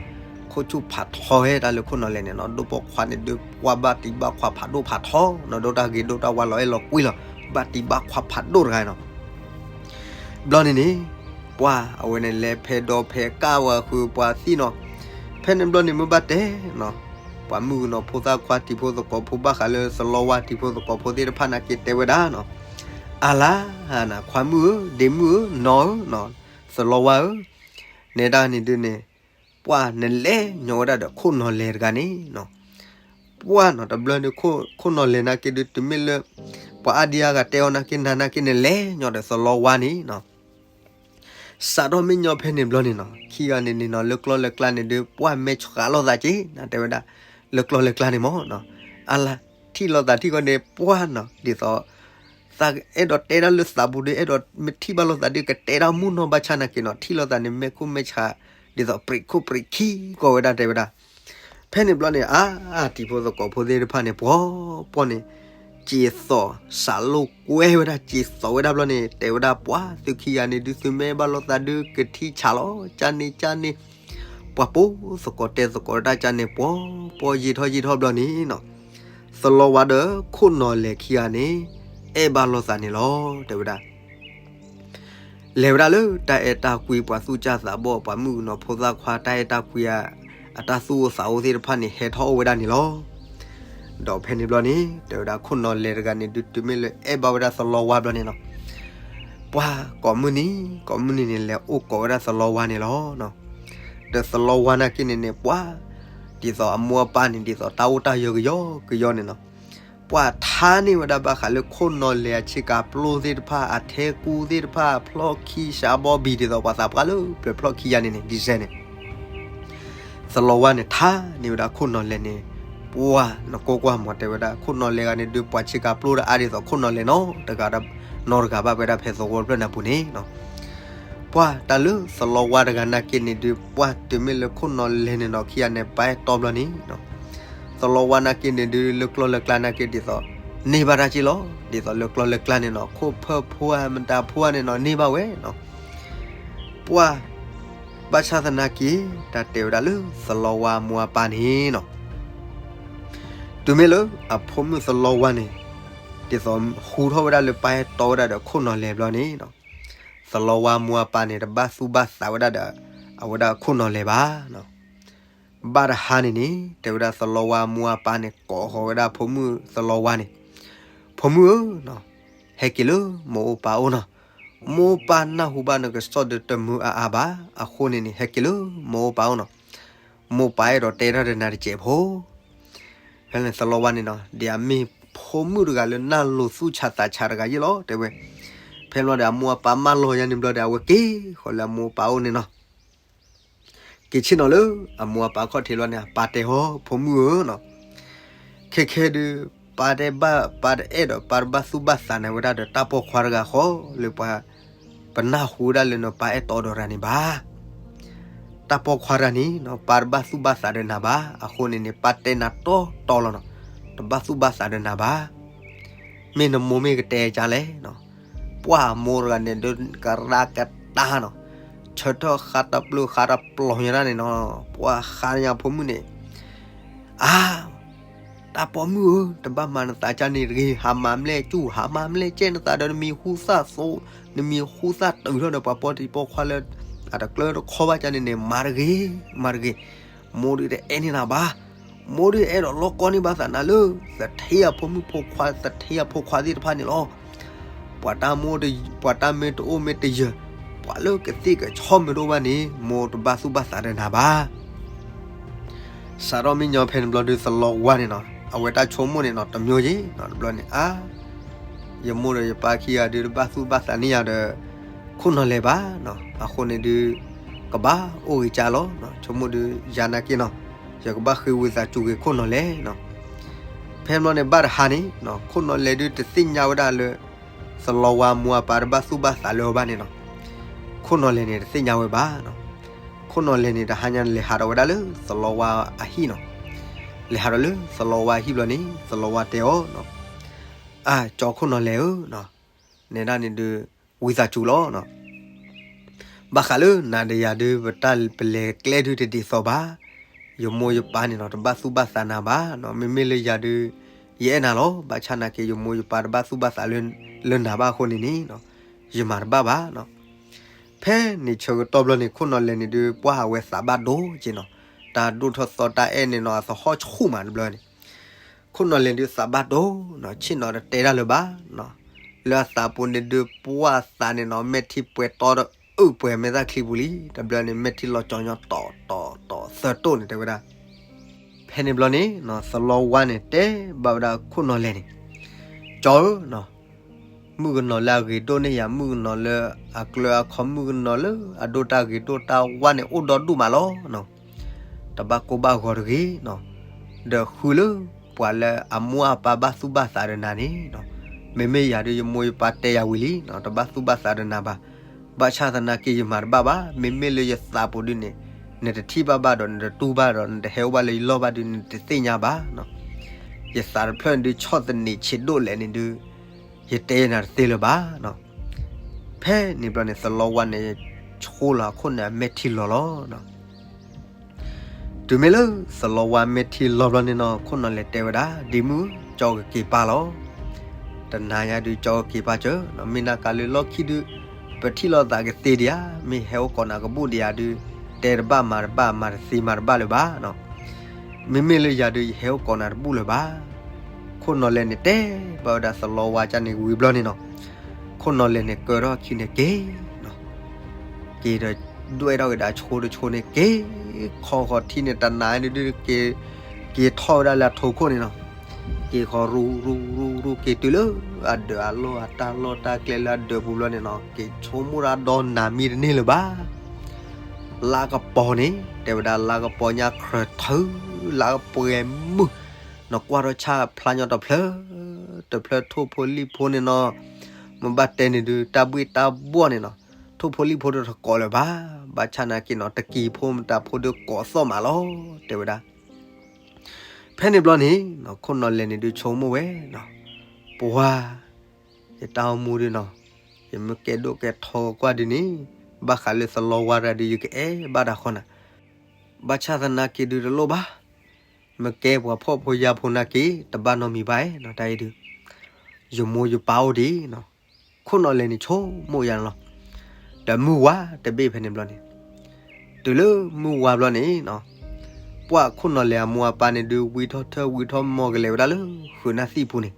ခိၣ်ဆူၣ်ဖးထီဟဲတၢ်လၢခိၣ်နီၢ်လဲၢ်န့ၣ်နီၤ, ဒိၣ်ပိာ်ခွါန့ၣ်ဒုးပှၤဘၣ်တံၢ်ဘၣ်ခွါဖးဒိၣ်ဖးထီနီၤ, ဒိၣ်တၢ်ဂ့ၤဒိၣ်တၢ်ဝါလီၤအဲၣ်လီၤကွံလီၤ, ဘၣ်တံၢ်ဘၣ်ခွါဖးဒိၣ်တဂၤနီၤ. ဘျီန့ၣ်န့ၣ် ပှၤအဝဲန့ၣ်လဲၤဖဲးဒိးဖဲးကၣ်ဝဲဃုာ်ပှၤသံၣ်နီၤ, ဖဲန့ၣ်ဘျီန့ၣ်မ့ၢ်ဘၣ်တဲနီၤ, ပှၤမုၣ်ကနီၤဖိသၣ်ခွါတံၤဖိသကိးဖိဘၣ်ဃးလၢသလီဝါတံၤဖိသကိးဖိသ့ၣ်တဖၣ်နာ်က့တဲဝဲဒၣ်နီၤ, အလါ, ခွါမုၣ်ဧၢ, ဒ့မုၣ်ဧၢ, နီၢ်ဧၢ, သလီဝါဧၢ, နဲဒၣ်န့ၣ်ဒုးန့ၣ် ပှၤနလဲၤညီဝဲဒၣ်ဒီးခိၣ်နီၢ်လဲၢ်တဂၤန့ၣ်နီၤ, ပှၤနီၤတဘျီန့ၣ် ခိၣ်နီၢ်လဲၢ်နာ်က့ဒုး တုၤမ့ၢ်လၢ ပှၤအါဒံအါဂၤတဲအီၤနာ်က့ နၤနာ်က့နလဲၤညီဒီးသလီဝါန့ၣ်နီၤ, စးထီၣ်မ့ၢ်ညီဖဲန့ၣ်ဘျီန့ၣ်နီၤ, ခံဂၤန့ၣ်န့ၣ်နီၤ လၢကျီၢ်လၢကျါန့ၣ်ဒုး ပှၤမဲာ်ဆှးလိာ်သးက့ၤ နတဲဝဲဒၣ်, လၢကျီၢ်လၢကျါန့ၣ်မ့ၢ်နီၤ, အလါ, ထံၣ်လိာ်သးထံၣ်ဃီန့ၣ် ပှၤနီၤ ဒ်သိး သးအဲၣ်ဒိးတဲတၢ်လၢသးပူၤဒီး အဲၣ်ဒိးမ့ၢ်ထံၣ်ဘၣ်လိာ်သးဒီး ကတဲတၢ်မုၢ်နီၢ်ဘၣ်ဆၣ်နာ်က့နီၤ, ထံၣ်လိာ်သးန့ၣ် မဲာ်ခိၣ်မဲာ်ဆှး ဒ်သိးပြံးခိၣ်ပြံးခံကီးဝဲဒၣ်တဲဝဲဒၣ်. ဖဲန့ၣ်ဘျီန့ၣ် အါ, တံၤဖိသကိးဖိသ့ၣ်တဖၣ်န့ၣ် ပှီၤပှီၢ်န့ၣ် စံးသိးစးလိာ်ကွဲဝဲဒၣ် စံးသိးဝဲဒၣ်ဘျီန့ၣ် တဲဝဲဒၣ် ပှၤသုခံဂၤန့ၣ်ဒုး သုမ့ၢ်အဲၣ်ဘၣ်လိာ်သးဒုး ကထံဆးလီၤ ကန့ၣ်ကန့ၣ်, ပှၤပိာ်သကိးတဲသကိးတၢ်ကန့ၣ် ပှီၤပှီၢ်ယံာ်ထီၣ်ယံာ်ထီၣ်ဘျီန့ၣ်နီၤ, သလီဝါဒီးခိၣ်နီၢ်လဲၢ်ခံဂၤန့ၣ် အဲၣ်ဘၣ်လိာ်သးန့ၣ်လီၤ တဲဝဲဒၣ်. လဲၤဝဲဒၣ်လၢတၢ်အဲၣ်တၢ်ကွံ ပှၤသူၣ်စၢ်သးဘီၣ် ပှၤမုၣ်ကနီၤဖိသၣ်ခွါ တၢ်အဲၣ်တၢ်ကွံ အတၢ်သူၣ်အိၣ်သးအိၣ်သ့ၣ်တဖၣ်န့ၣ် ဟဲထီၣ်အိၣ်ဝဲဒၣ်န့ၣ်လီၤ. ဒီးဖဲန့ၣ်ဘျီန့ၣ် တဲဝဲဒၣ်ခိၣ်နီၢ်လဲၢ်တဂၤန့ၣ်ဒုး တုၤမ့ၢ်လၢအဲၣ်ဘၣ်ဝဲဒၣ်သလီဝါဘျီန့ၣ်နီၤ, ပှၤကိးမုၢ်နံၤ ကိးမုၢ်နံၤန့ၣ် လဲၤအိၣ်ကိးဝဲဒၣ်သလီဝါန့ၣ်လီၤ. ဒီးသလီဝါနာ်က့န့ၣ်န့ၣ် ပှၤ ဒ်သိးအမိၢ်အပၢ်န့ၣ် ဒ်သိးတၢ်အိၣ်တၢ်ယၢၤကယီကယီန့ၣ်နီၤ, ပှၤထါန့ၢ်ဝဲဒၣ်ဘၣ်ဃးလၢခိၣ်နီၢ်လဲၢ်အဆ့ကၤပျိသ့ၣ်တဖၣ် အထဲကူသ့ၣ်တဖၣ် ဖျီၣ်ခံစးဘီဘံၣ် ဒ်သိးပှၤသးပှၢ်လၢပျၢၤဖျီၣ်ခံယါန့ၣ်န့ၣ် ဒ်စဲန့ၣ် သလီဝါန့ၣ် ထါန့ၢ်ဝဲဒၣ်ခိၣ်နီၢ်လဲၢ်န့ၣ်, ပှၤနကိးကွၢ်မး တဲဝဲဒၣ် ခိၣ်နီၢ်လဲၢ်ဂၤန့ၣ်ဒုး ပှၤဆ့ကၤပျိတအါဒ်သိးခိၣ်နီၢ်လဲၢ်နီတဂၤ, နီတဂၤဘၣ်ဝဲဒၣ်ဖဲသဝီဖျၢၣ်နၢ်ပူၤန့ၣ်နီၤ. ပှၤတၢ်လၢသလီဝါတဂၤနာ်က့န့ၣ်ဒုး ပှၤတုၤမ့ၢ်လၢခိၣ်နီၢ်လဲၢ်န့ၣ်နီၤ ခံဂၤန့ၣ် ပာ်အဲၣ်တီဘျီန့ၣ်နီၤ, သလီဝါနာ်က့န့ၣ်ဒုး လၢကျီၢ်လၢကျါနာ်က့ဒ်သိး န့ၢ်ဘၣ်တၢ်က့လီၤ. ဒ်သိးလၢကျီၢ်လၢကျါန့ၣ်နီၤ ခိၣ်ဖၢၣ်ဖိဧါ မတၤဖိဧါန့ၣ်နီၤ န့ၢ်ဘၣ်ဝဲနီၤ. ပှၤ ဘၣ်ဆၣ်သနာ်က့ တၢ်တဲဝဲဒၣ်လၢသလီဝါအမိၢ်အပၢ်န့ၣ်နီၤ, တုၤမ့ၢ်လၢအဖိမုၣ်သလီဝါန့ၣ် ဒ်သိးဟူထီၣ်ဝဲဒၣ်လၢပာ်အဲၣ်တီဝဲဒၣ်ဒီးခိၣ်နီၢ်လဲၢ်ဘျီန့ၣ်နီၤ, သလီဝါအမိၢ်အပၢ်န့ၣ် တဘၣ်သူၣ်ဘၣ်သးဝဲဒၣ်ဒီး အဝဲဒၣ်ခိၣ်နီၢ်လဲၢ်ဘၣ်နီၤ. ဘၣ်တဟါန့ၣ်န့ၣ် တဲဝဲဒၣ်သလီဝါအမိၢ်အပၢ်န့ၣ် ကိးဃီၤဝဲဒၣ်ဖိမုၣ်သလီဝါန့ၣ်, ဖိမုၣ်ဧၢနီၤ, ဟဲက့ၤလၢမိၢ်အိၣ်ပၢ်အိၣ်နီၤ, မိၢ်ပၢ်နၢ်ဟူဘၣ်နကစီၣ်ဒီးတမုာ်အါအါဘၣ်, အဃိန့ၣ်န့ၣ် ဟဲက့ၤလၢမိၢ်အိၣ်ပၢ်အိၣ်နီၤ, မိၢ်ပၢ်အဲၣ်ဒိးတဲတၢ်ဒီးနၤတစဲးဖိ ဖဲန့ၣ်သလီဝါန့ၣ်နီၤ ဒ်အမ့ၢ်ဖိမုၣ်တဂၤလၢနၢ်လိၤသူၣ်ဆးသးဆးတဂၤယ့ၢ်လီၤ တဲဝဲ. ဖဲန့ၣ်ဘျီဒီးအမိၢ်အပၢ်မၢလီၤယါန့ၣ်ဘျီဒီး အဝဲက့ၤဃီၤလၢအမိၢ်အပၢ်အိၣ်န့ၣ်နီၤ. က့ၤဆ့ၣ်နီၤလၢအမိၢ်အပၢ်ခီၣ်ထံးလီၤန့ၣ် အပၢ်တဲအီၤ ဖိမုၣ်ဧၢနီၤ, ခဲခဲဒုး ပၢ်တဘၣ် ပၢ်တအဲၣ်ဒိး ပၢ်တဘၣ်သူၣ်ဘၣ်သးနၤဝဲဒၣ်ဒီးတၢ်ပိာ်ခွါတဂၤဃီလၢပှၤ ပနၢ်ဟူဝဲဒၣ်လၢနပၢ်အဲၣ်တီဒီးတဂၤန့ၣ်ဘၣ်. တၢ်ပိာ်ခွါတဂၤန့ၣ်နီၤ ပၢ်တဘၣ်သူၣ်ဘၣ်သးဒီးနၤဘၣ်. အဃိန့ၣ်န့ၣ် ပၢ်တဲနၤတီတီလီၤနီၤ, တဘၣ်သူၣ်ဘၣ်သးဒီးနၤဘၣ်. မ့ၢ်နမိၢ်မ့ၢ်ကတဲကၢ်လဲၣ်နီၤ, ပှၢ်မိၢ်တဂၤန့ၣ်ဒုး ကရၢကတၢနီၤ, ဆၢထၢၣ်ဃါတပျုာ်ဃါတပျီၤညါဒၣ်န့ၣ်နီၤ, ပှၢ်ဃါညါဖိမုၣ်န့ၣ် အါ တၢ်ပိာ်မုၣ်ဧၢ, တဘၣ်မၤနသးကၢ်န့ၣ်တဂ့ၤ, ဟးမၤမလဲၣ်ကူၣ်, ဟးမၤမလဲၣ်ကဲနသးဒီး နမံၤဟူသၣ်သိး, နမံၤဟူသၣ်တုၤထီၣ်ဒီးပှၤပိာ်တံၤပိာ်ခွါလၢ အတကျၢတခီဘၣ်ကၢ်န့ၣ်န့ၣ် မၤတဂ့ၤ, မၤတဂ့ၤ. မိၢ်ဒုးတအဲၣ်န့ၢ်နၤဘၣ်. မိၢ်ဒုးအဲၣ်ဒိးလီၢ်ကီန့ၢ်ဘၣ်သးနၤလၢ သထ့အဖိမုၣ်ဖိခွါ, သထ့အဖိခွါသ့ၣ်တဖၣ်န့ၣ်လီၤ. ပှၤတၢ်မိၢ်တ, ပှၤတၢ်မ့ၢ်တအိၣ်မ့ၢ်တယၢၤ, ပှၤလၢကသ့ၣ်ကဆီၣ်မ့ၢ်တအိၣ်ဘၣ်န့ၣ် မိၢ်တဘၣ်သူၣ်ဘၣ်သးဒီးနၤဘၣ်. စးထီၣ်မ့ၢ်ညီဖဲန့ၣ်ဘျီဒုး သလီဝါန့ၣ်နီၤ, အဝဲတၢ်ဆိကမိၣ်န့ၣ်နီၤ တမျိုးယ့ၣ်နီၤ, တဘျီန့ၣ် အါ ယမိၢ်ဒီးယပၢ်ခံဂၤဒုး တဘၣ်သူၣ်ဘၣ်သးန့ၢ်ယၤဒီး ခိၣ်နီၢ်လဲၢ်ဘၣ်နီၤ, အဃိန့ၣ်ဒုး ကဘၣ်အိၣ်ဂ့ၤကၢ်လီၤနီၤ, ဆိကမိၣ်ဒုးယၤနာ်က့နီၤ, ယကဘၣ်ဃ့ဝံသးစူၤက့ၤခိၣ်နီၢ်လဲၢ်နီၤ. ဖဲန့ၣ်ဘျီန့ၣ် ဘၣ်တဟါန့ၣ်နီၤ, ခိၣ်နီၢ်လဲၢ်ဒုးတသ့ၣ်ညါဝဲဒၣ်လၢ သလီဝါမိၢ်အပၢ်တဘၣ်သူၣ်ဘၣ်သးလၢအီၤဘၣ်န့ၣ်နီၤ, ခိၣ်နီၢ်လဲၢ်န့ၣ် တသ့ၣ်ညါဝဲဘၣ်နီၤ. ခိၣ်နီၢ်လဲၢ်န့ၣ် တဟါညါန့ၣ် လဲၤဟးထီၣ်ဝဲဒၣ်လၢသလီဝါအဟံၣ်နီၤ. လဲၤဟးထီၣ်လၢသလီဝါအဟံၣ်ဘျီန့ၣ် သလီဝါတဲအီၤနီၤ, အၢ ကၠီခိၣ်နီၢ်လဲၢ်ဧၢ, နဲဒၣ်န့ၣ်ဒုး ဝံသးစူၤလီၤ. ဘၣ်ဃးလၢနၤဒီးယၤဒုး ပတၢ်ပလဲၤကျဲဒုးတဒ်သိးဘၣ်. ယမိၢ်ယပၢ်န့ၣ်နီၤ တဘၣ်သူၣ်ဘၣ်သးနၤဘၣ်. မ့မ့ၢ်လၢယၤဒုး ယအဲၣ်နၤလီၤ. ဘၣ်ဆၣ်နာ်က့ ယမိၢ်ယပၢ်တဘၣ်သူၣ်ဘၣ်သးလၢနၤဘၣ်အဃိန့ၣ်န့ၣ် ယမၤတဘၣ်ဘၣ်. ဖဲန့ၣ်ဆၢကတီၢ်ဘျီန့ၣ် ခိၣ်နီၢ်လဲၢ်န့ၣ်ဒုး ပှၢ်အဝဲသးဘၣ်ဒိက့နီၤ, တၢ်ဒိၣ်ထီၣ်သီတၢ်အဲၣ်န့ၣ်နီၤ အသဟီၣ်ဆူၣ်မးတဘျီန့ၣ်, ခိၣ်နီၢ်လဲၢ်ဒုးသးဘၣ်ဒိနီၤ, ဆ့ၣ်နီၤတတဲဒၣ်လၢၤဘၣ်နီၤ, လၢအသးပူၤန့ၣ်ဒုး ပှၢ်အသးန့ၣ်နီၤ မဲာ်ထံပှဲၤတီဒီး အုၣ်ပှဲၤမဲာ်သၣ်ချံပူၤလံ, တဘျီန့ၣ် မဲာ်ထံလီၤကၠီၤညီတီတီတီသၢတိၣ်န့ၣ် တဲဝဲဒၣ်. ဖဲန့ၣ်ဘျီန့ၣ် သလီဝါန့ၣ်တဲဘၣ်ဝဲဒၣ်ခိၣ်နီၢ်လဲၢ်န့ၣ်, ကၠီဧၢ, မုၣ်ကနီၤလၢအဂ့ၤဒိၣ်န့ၢ်ယၤ, မုၣ်ကနီၤလၢအကျၢၤအခီ, မုၣ်ကနီၤလၢအဒိၣ်တၢ်ဂ့ၤဒိၣ်တၢ်ဝါန့ၣ် အိၣ်ဒီဒူၣ်မးလီၤ. တဘၣ်ကိၢ်ဘၣ်ဂီၤတဂ့ၤနီၤ, ဒီးဃုလၢပှၤလၢအမိၢ်အပၢ်ဘၣ်သူၣ်ဘၣ်သးဒီးနၤန့ၣ်နီၤ, မ့မ့ၢ်ယၤဒုး ယမိၢ်ယပၢ်တဲယၤဝံၤလံနီၤ, တဘၣ်သူၣ်ဘၣ်သးဒီးနၤဘၣ်. ဘၣ်ဆၣ်သနာ်က့ ယမၤတဘၣ်ဘၣ်. မ့မ့ၢ်လၢယသးပူၤဒုးန့ၣ် နတထံၣ်ဘၣ်ဘၣ်ဒီး နတတူၢ်ဘၣ်ဒီး နတဟဲအိၣ်ဘၣ်လၢယလီၢ်ဘၣ်ဒုး နတသ့ၣ်ညါဘၣ်နီၤ. ယသးတဖျၢၣ်န့ၣ်ဒုး ဆီၣ်သနံးဆံးဒိၣ်လဲၣ်န့ၣ်ဒုး ယတဲနၤတသ့လၢၤဘၣ်နီၤ. ဖဲန့ၣ်ဘျီန့ၣ် သလီဝါန့ၣ် ဆိလီၤအခိၣ်နီၢ်လဲၢ်အမဲာ်ထံလီၤလီၤ. တုၤမ့ၢ်လၢသလီဝါမဲာ်ထံလီၤဘျီန့ၣ်နီၤ, ခိၣ်နီၢ်လဲၢ်တဲဝဲဒၣ်, ဒ်မုၢ် ကၠီကက့ၤပၢ်လီၤ. တနၤညါဒုး ကၠီကက့ၤပၢ်စၢၤ, မ့ၢ်နာ်က့လၢလီၢ်ခံဒုး ပထံၣ်လိာ်သးကသ့ဒံးဧါ, မ့ၢ်ဟဲအိၣ်ကိးနၤကဘူၣ်ဒံးဧါဒုး, တဲတဘၣ်မၤတဘၣ် မၤတသ့မၤတဘၣ်လၢၤဘၣ်နီၤ. မ့မ့ၢ်လၢယၤဒုး ယဟဲအိၣ်ကိးနၤတဘူၣ်လၢၤဘၣ်. ခိၣ်နီၢ်လဲၢ်န့ၣ်တဲဘၣ်ဝဲဒၣ်သလီဝါကန့ၣ်ဝံၤဘျီန့ၣ်နီၤ, ခိၣ်နီၢ်လဲၢ်န့ၣ် ကၢထီၣ်အခံန့ၣ်က့ၤနီၤ, က့ၤဒီးဒွဲၣ်ထီၣ်က့ၤဒီးအဆိတဆိန့ၣ် က့ၤခီဃီၤထံန့ၣ် တနၤဒုး က့ၤထီၣ်ဝဲဒၣ်လၢအထိခိၣ်န့ၣ်နီၤ, က့ၤဃီၤရူၤရူၤရူၤရူၤ က့ၤတုၤလၢအဒၢးအလီၢ် အတၢ်လီၢ်တၢ်ကျဲလၢအဒၢးပူၤဘျီန့ၣ်နီၤ, က့ၤဆိကမိၣ်တၢ်ဒီးနၤမံတန့ၢ်လၢၤဘၣ်. လါကပီၤန့ၣ် တဲဝဲဒၣ်လါကပီၤညါခရၢၣ်ထၢ လါကပှဲၤမုၢ်, နကွၢ်ထီၣ်ဆၣ်ဖျါညီတဖျၢၣ် တဖျၢၣ်ထိၣ်ဖိလံၣ်ဖိန့ၣ်နီၤ, မ့ၢ်ဘၣ်တဲန့ၣ်ဒုး တၢ်ဘှ့ၣ်တၢ်ဘှီၣ်န့ၣ်နီၤ, ထိၣ်ဖိလံၣ်ဖိတကိးလၢၤဘၣ်. ဘၣ်ဆၣ်နာ်က့နီၤ တကံၤဖိမတၤဖိဒုးကိးသီၣ်မးလီၤ တဲဝဲဒၣ်. ဖဲန့ၣ်ဘျီန့ၣ် ခိၣ်နီၢ်လဲၢ်န့ၣ်ဒုးဆိကမိၣ်ဝဲနီၤ, ပှၤ ယတၢ်အိၣ်မူဒုးနီၤ, ယမ့ၢ်ကဲဒိၣ်ကဲထီကွၢ်ဒုးန့ၣ်, ဘၣ်ဃးလၢသလီဝါတဂၤဒုး ယကအဲၣ်ဘၣ်တၢ်ဃီနၤ, ဘၣ်ဆၣ်သနာ်က့ဒုးတလိၣ်ဘၣ်. မ့ၢ်ကဲပှၤဖှီၣ်ဖိယာ်ဖိနာ်က့ တဘၣ်နီတမံၤဘၣ်နီၤ, တၢ်အံၤဒုး ယမိၢ်ယပၢ်အိၣ်ဒံးနီၤ. ခိၣ်နီၢ်လဲၢ်န့ၣ်ဆိကမိၣ်ယါန့ၣ်လီၤ. ဒီးမုၢ်ဝါတဘ့ၣ်ဖဲန့ၣ်ဘျီန့ၣ်, တုၤလၢမုၢ်ဝါဘျီန့ၣ်နီၤ, ပှၢ်ခိၣ်နီၢ်လဲၢ်အမိၢ်အပၢ်န့ၣ်ဒုး ဝံထီၣ်ထၢၣ်ဝံထီၣ်မီၢ်ကလဲၤဝဲဒၣ်လၢဃုာ်နၢ်သံၣ်ပူၤန့ၣ်,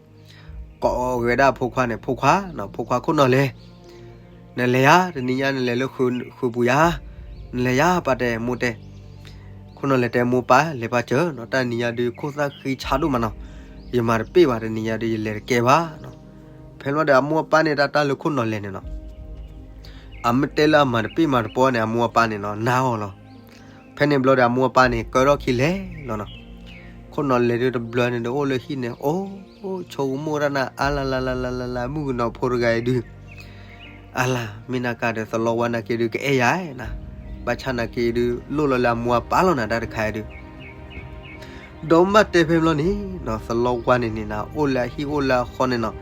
ကိးဂဲၤဒၣ်ဖိခွါန့ၣ်, ဖိခွါ, ဖိခွါခိၣ်နီၢ်လဲၢ်, နလဲၤယါ, တနံၤညါနလဲၤလၢဃုာ်ပူၤယါ, နလဲၤယါ ပၢ်တဲ မိၢ်တဲ. ခိၣ်နီၢ်လဲၢ်တဲမိၢ်ပၢ် လဲၤပၢ်စၢၤနီၤ, တၢ်နံၤညါဒုး ခိၣ်သၣ်ဃံဆါဒိၣ်မးနီၤ, ယမၤတပ့ၢ်ဘၣ်, တနံၤညါဒုး ယလဲၤတကဲဘၣ်နီၤ. ဖဲလီၤဒီးအမိၢ်အပၢ်န့ၣ် တၢ်တၢ်လၢခိၣ်နီၢ်လဲၢ်န့ၣ်နီၤ, အမ့ၢ်တဲလၢအမၤတပ့ၢ်မၤတပီၢ်န့ၣ် အမိၢ်အပၢ်န့ၣ်နီၤ နာ်အီၤလီၤ. ဖဲန့ၣ်ဘျီဒီးအမိၢ်အပၢ်န့ၣ် ကၢထီၣ်ခံလဲၤလီၤနီၤ. ခိၣ်နီၢ်လဲၢ်ဒုးတဘျီန့ၣ်ဒီးအိၣ်လၢဟံၣ်န့ၣ် အိၣ် ဆိကမိၣ်တၢ်နၤ အါလါလါလါလါလါ မုၣ်ကနီၤဖိတဂၤအံၤဒုး အါလါ မ့ၢ်နာ်က့ဒီး သလီဝါနာ်က့ဒုး ကအဲၣ်ယၤနီၤ, ဘၣ်ဆၣ်နာ်က့ဒုး လိၣ်လီၤလၢအမိၢ်အပၢ်လီၤနၤ တၢ်တခါအံၤဒုး ဒီးမ့ၢ်ဘၣ်တဲဖဲဘျီန့ၣ်နီၤ သလီဝါန့ၣ်န့ၣ်နီၤ အိၣ်လၢအဟံၣ်အိၣ်လၢအဃီန့ၣ်နီၤ,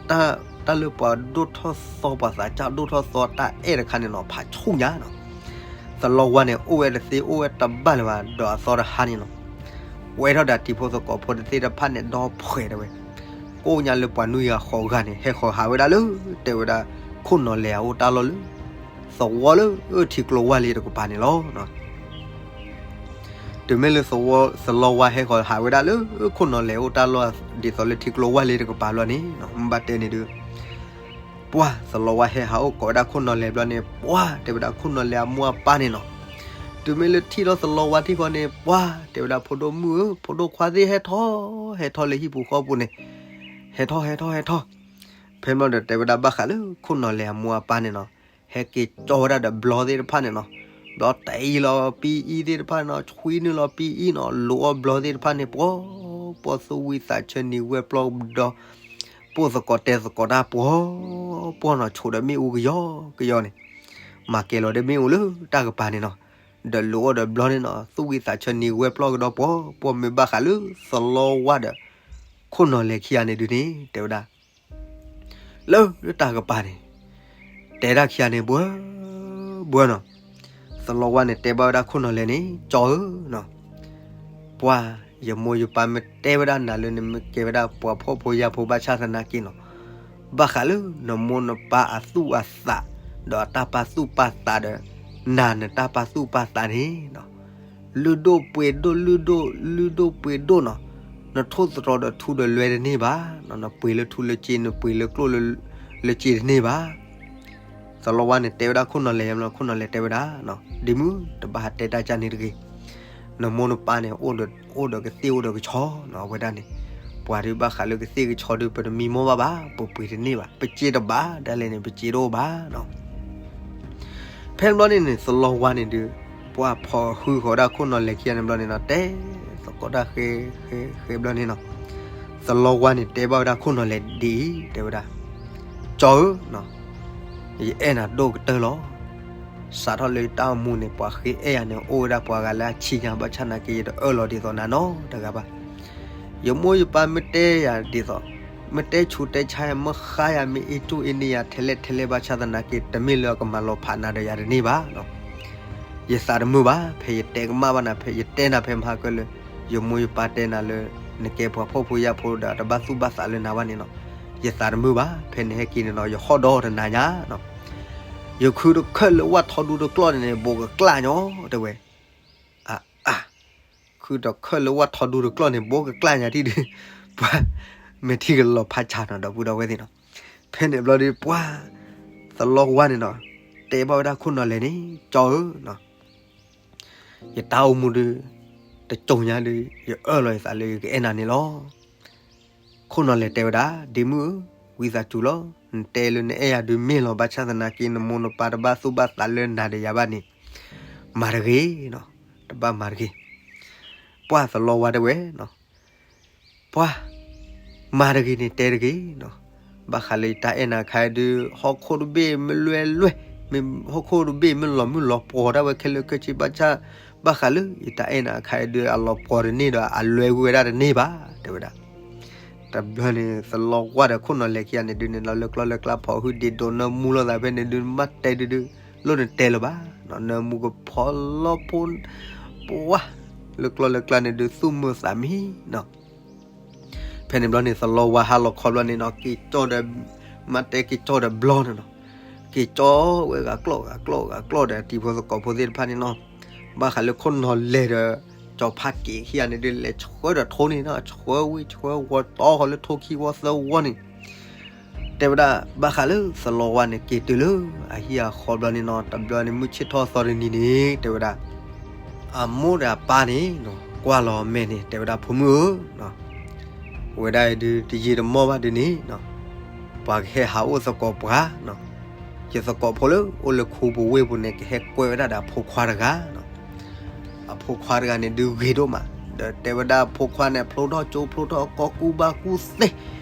တၢ် တၢ်လၢပှၤဒိၣ်ထီၣ်သီ ပှၤသးစၢ်ဒိၣ်ထီၣ်သီတၢ်အဲၣ်တခါန့ၣ်နီၤ ဖးဆူၣ်ညါနီၤ. သလီဝါန့ၣ် အိၣ်ဝဲတသ့အိၣ်ဝဲတဘၣ်လၢၤဘၣ် ဒီးအသီတဟါန့ၣ်နီၤ ဝဲထီၣ်ဒီးတံၤဖိသကိးဖိတသ့ၣ်တဖၣ်န့ၣ် ဒီဖှဲးတဲဝဲ, ကိးညါလၢပှၤနွံဂၤဃိးဂၤန့ၣ် ဟဲဃီၤဟးဝဲဒၣ်လၢ တဲဝဲဒၣ် ခိၣ်နီၢ်လဲၢ်အအိၣ်တၢ်လီၢ်လၢ သဝီလၢထံကျိဝါလ့တကပၤန့ၣ်လီၤ. တုၤမ့ၢ်လၢ သလီဝါဟဲဃီၤဟးဝဲဒၣ်လၢ ခိၣ်နီၢ်လဲၢ်အိၣ်တၢ်လီၢ် ဒ်သိးလၢထံကျိဝါလ့တကပၤဘျီန့ၣ် မ့ၢ်ဘၣ်တဲန့ၣ်ဒုး ပှၢ် သလီဝါဟဲဟးအိၣ်ကိးဝဲဒၣ်ခိၣ်နီၢ်လဲၢ်ဘျီန့ၣ် ပှၢ် တဲဝဲဒၣ်ခိၣ်နီၢ်လဲၢ်အမိၢ်အပၢ်န့ၣ်နီၤ, တုၤမ့ၢ်လၢထံၣ်လီၤသလီဝါထံၣ်ဃီန့ၣ် ပှၢ် တဲဝဲဒၣ် ဖိဒိၣ်မုၣ်ဧၢ ဖိဒိၣ်ခွါသ့ၣ်ဟဲထီၣ် ဟဲထီၣ်လၢဟံၣ်ပူၤဃီပူၤန့ၣ်, ဟဲထီၣ် ဟဲထီၣ် ဟဲထီၣ်. ဖဲမ့ၢ်ဒီးတဲဝဲဒၣ်ဘၣ်ဃးလၢခိၣ်နီၢ်လဲၢ်အမိၢ်အပၢ်န့ၣ်နီၤ, ဟဲက့ၤကၠီဝဲဒၣ်ဒီးဘျီသ့ၣ်တဖၣ်န့ၣ်နီၤ, ဘျီတ့လီၤပံအံသ့ၣ်တဖၣ်နီၤ, ဆွံနုာ်လီၤပံအံနီၤ, လိာ်အီၣ်ဘျီသ့ၣ်တဖၣ်န့ၣ် ပှီၤပှီၤ သူၣ်ဝံၣ်သးဆၢနံၤဝဲပျီၢ်ကဒီး, ပိၢ်သကိးတဲသကိးတၢ်ပှီၤပှီၤနီၤ, ဆိးဒီးမ့ၣ်အူကယီကယီန့ၣ်, မၤကဲလီၤဒီးမ့ၣ်အူလၢတၢ်ကပၤန့ၣ်နီၤ, ဒီးလိာ်အီၣ်ဒီးဘျီန့ၣ်နီၤ, သူၣ်ဝံၣ်သးဆၢနံၤဝဲပျီၢ်ကဒီးပှီၤပှီၤ, မ့ၢ်ဘၣ်ဃးလၢသလီဝါဒီး ခိၣ်နီၢ်လဲၢ်ခံဂၤန့ၣ်ဒုးန့ၣ် တဲဝဲဒၣ် လၢတၢ်ကပၤန့ၣ် တဲဒၣ်ခံဂၤန့ၣ် ဘှၢဘှၢနီၤ. သလီဝါန့ၣ်တဲဘၣ်ဝဲဒၣ်ခိၣ်နီၢ်လဲၢ်န့ၣ် ကၠီဧၢနီၤ, ပှၢ် ယမိၢ်ယပၢ်မ့ၢ်တဲဝဲဒၣ်နၤလၢနမ့ၢ်ကဲဝဲဒၣ်ပှၤဖှီၣ်ဖိယာ်ဖိဘၣ်ဆၣ်သနာ်က့နီၤ, ဘၣ်ဃးလၢနမိၢ်နပၢ်အသူၣ်အသး ဒီးအတၢ်ပာ်သူၣ်ပာ်သးဒီး နၤနတၢ်ပာ်သူၣ်ပာ်သးန့ၣ်နီၤ လုၢ်ဒိၣ်ပှ့ၤဒိၣ် လုၢ်ဒိၣ် လုၢ်ဒိၣ်ပှ့ၤဒိၣ်နီၤ, နထိၣ်သတြီၤဒီးထူဒီးလွဲတန့ၢ်ဘၣ်, နပှ့ၤလၢထူလၢစ့ နပှ့ၤလၢကျိၣ်လၢစ့တန့ၢ်ဘၣ်. သလီဝါန့ၣ်တဲဝဲဒၣ်ခိၣ်နီၢ်လဲၢ်ယါမလီၤ, ခိၣ်နီၢ်လဲၢ်တဲဝဲဒၣ်, ဒ်မုၢ်တဘၣ်ဟးတဲတၢ်ကၢ်န့ၣ်တဂ့ၤ, နမိၢ်နပၢ်န့ၣ် အိၣ်ဒီးကသ့ၣ်အိၣ်ဒီးကဆီနီၤ, အဝဲဒၣ်န့ၣ် ပှၤဒုးဘၣ်ဃးလၢကသ့ၣ်ကဆီဒုး ပတမံမီၢ်ဘၣ်ဘၣ်, ပပှ့ၤတန့ၢ်ဘၣ်, ပစ့တဘၣ်, ဒ်လဲၣ်န့ၣ် ပစ့တအိၣ်ဘၣ်နီၤ. ဖဲန့ၣ်ဘျီန့ၣ်န့ၣ် သလီဝါန့ၣ်ဒုး ပှၢ်ဖီၣ်ဟုဃီၤဝဲဒၣ်ခိၣ်နီၢ်လဲၢ်ခံဂၤန့ၣ်ဘျီန့ၣ်နီၤ, တဲသကိးတၢ်ဃဲဃဲဃဲဘျီန့ၣ်နီၤ, သလီဝါန့ၣ်တဲဘၣ်ဝဲဒၣ်ခိၣ်နီၢ်လဲၢ်ဒ်အံၤ, တဲဝဲဒၣ်, ကၠီဧၢ, ယအဲၣ်နၤဒိၣ်ကတၢၢ်လီၤ. စးထီၣ်လၢယတၢ်အိၣ်မူန့ၣ် ပှၤဃ့အဲၣ်ယၤန့ၣ် အိၣ်ဝဲဒၣ်ပှၤဂၤလၢအဆံညါ ဘၣ်ဆၣ်သနာ်က့ ယတအၢၣ်လီၤဒ်သိးနၤနီတဂၤဘၣ်. ယမိၢ်ယပၢ်မ့ၢ်တဲယၤဒ်သိး မ့ၢ်တဲဆူးတဲဆါယၤ မ့ၢ်ဃါယၤ မ့ၢ်အ့ၣ်တူၢ်အ့ၣ်န့ၢ်ယၤ ထဲလဲၣ်ထဲလဲၣ်ဘၣ်ဆၣ်သနာ်က့ တမ့ၢ်လၢအကမၤလီၤဖးနၤဒီးယၤတန့ၢ်ဘၣ်နီၤ. ယသးတမုာ်ဘၣ်, ဖဲယတဲကမၣ်ဘၣ်နၤ ဖဲယတဲနၤဖဲမဟါကၢလၢ ယမိၢ်ယပၢ်တဲနၤလၢ နကဲပှၤဖှီၣ်ဖိယာ်ဖိဒီးတဘၣ်သူၣ်ဘၣ်သးလၢနၤဘၣ်န့ၣ်နီၤ, ယသးတမုာ်ဘၣ်, ဖဲနဟဲက့ၤန့ၣ်နီၤ ယဟီၣ်ဒီတနၤညါနီၤ. ယခုတခၢၣ်လၢဝၣ်ထီဒူတကျီၢ်န့ၣ်န့ၣ် ဘိးကကျၢ်ညီ တဲဝဲ. အါအါ, ခုတခၢၣ်လၢဝၣ်ထီဒူတကျီၢ်န့ၣ် ဘိးကကျၢ်ညါထံၣ်ဒုး, ပှၢ် မ့ၢ်ထံၣ်ကလီၤဖးဆါနီၤ ဒီပုၢ်ဒီဝဲၢ်သ့ၣ်နီၤ. ဖဲန့ၣ်ဘျီဒုး ပှၢ် သလီဝါန့ၣ်နီၤ တဲဘၣ်ဝဲဒၣ်ခိၣ်နီၢ်လဲၢ်န့ၣ် ကၠီဧၢနီၤ, ယတၢ်အိၣ်မူဒုး တစိၤညါဒုး ယအၢၣ်လီၤယသးလၢယကအဲၣ်နၤန့ၣ်လီၤ. ခိၣ်နီၢ်လဲၢ်တဲဝဲဒၣ် ဒ်မုၢ်ဧၢ, ဝံသးစူၤလီၤ, နတဲလၢနအဲၣ်ယၤဒုးမ့ၢ်လီၤ ဘၣ်ဆၣ်သနာ်က့ နမိၢ်နပၢ်တဘၣ်သူၣ်ဘၣ်သးလၢနၤဒီးယၤဘၣ်န့ၣ် မၤတဂ့ၤနီၤ, တဘၣ်မၤတဂ့ၤ. ပှၢ်သလီဝါတဲဝဲနီၤ, ပှၢ် မၤတဂ့ၤန့ၣ်တဲတဂ့ၤနီၤ, ဘၣ်ဃးလၢယတၢ်အဲၣ်နၤခါအံၤဒုး ဟီၣ်ခိၣ်တဘ့ၣ်မ့ၢ်လွဲလွဲ, မ့ၢ်ဟီၣ်ခိၣ်တဘ့ၣ်မ့ၢ်လီၤမုၢ်လီၤပှီၤဒၣ်ဝဲခဲလၢာ်ခဲဆ့ဘၣ်ဆၣ်, ဘၣ်ဃးလၢယတၢ်အဲၣ်နၤအခါအံၤဒုး အလီၤပှီၤတန့ၢ်ဒီး အလွဲဝဲဒၣ်တန့ၢ်ဘၣ် တဲဝဲဒၣ်. တဘျီန့ၣ် သလီဝါဒီးခိၣ်နီၢ်လဲၢ်ခံဂၤန့ၣ်ဒုးန့ၣ်လီၤ လၢကျီလၢကျါဖီၣ်ဟုဒ့ဒိးနၢမူလိာ်သးဖဲန့ၣ်ဒုး မ့ၢ်တဲဒုးဒုး လိၣ်နတဲလၢၤဘၣ်, နၢမူကဖီလီဖိ ပှၢ် လၢကျီလၢကျါန့ၣ်ဒုး သူၣ်မုာ်သးမံနီၤ. ဖဲန့ၣ်ဘျီန့ၣ် သလီဝါဟါလီၤခီဘျီန့ၣ်နီၤ က့ၤကၠီဒီး မ့ၢ်တဲက့ၤကၠီဒီးဘျီန့ၣ်နီၤ, က့ၤကၠီဝဲဂၤကျီၢ်ဂၤကျီၢ်ဂၤကျီၢ်ဒီး တံၤဖိသကိးဖိသ့ၣ်တဖၣ်န့ၣ်နီၤ, ဘၣ်ဃးလၢခိၣ်နီၢ်လဲၢ်ဒီး ကၠီဖးက့ၤခံဂၤန့ၣ်ဒုး လဲၤဆှၢဒီးထိန့ၣ်နီၤ, ဆှၢဝံဆှၢဝီၤတီဃီၤလၢထိခံဝီသၢဝီန့ၣ် တဲဝဲဒၣ် ဘၣ်ဃးလၢသလီဝါန့ၣ် က့ၤတုၤလၢအဟံၣ်အဃီဘျီန့ၣ်နီၤ, တဘျီန့ၣ် မုၢ်ဆ့ၣ်ထီၣ်သီတနံၤန့ၣ် တဲဝဲဒၣ် အမိၢ်ဒီးအပၢ်န့ၣ်နီၤ ကွၢ်လီၤအမဲာ်န့ၣ် တဲဝဲဒၣ် ဖိမုၣ်ဧၢ, ဝဲဒၣ်အံၤဒုး တယံာ်တမီၢ်ဘၣ်ဒုးန့ၣ်နီၤ, ပှၤကဟဲဟးအိၣ်သကိးပှၤနီၤ, ယသကိးဖိလၢအိၣ်လၢခူပူၤဝ့ၢ်ပူၤန့ၣ် ကဟဲကွဲဝဲဒၣ်ဒီးအဖိခွါတဂၤနီၤ. အဖိခွါတဂၤန့ၣ်ဒုးဂ့ၤဒိၣ်မး, ဒီးတဲဝဲဒၣ်အဖိခွါန့ၣ် ဖျိထီၣ်ကၠိဖျိထီၣ်ကီၢ်ကူၣ်ဘၣ်ကူၣ်သ့,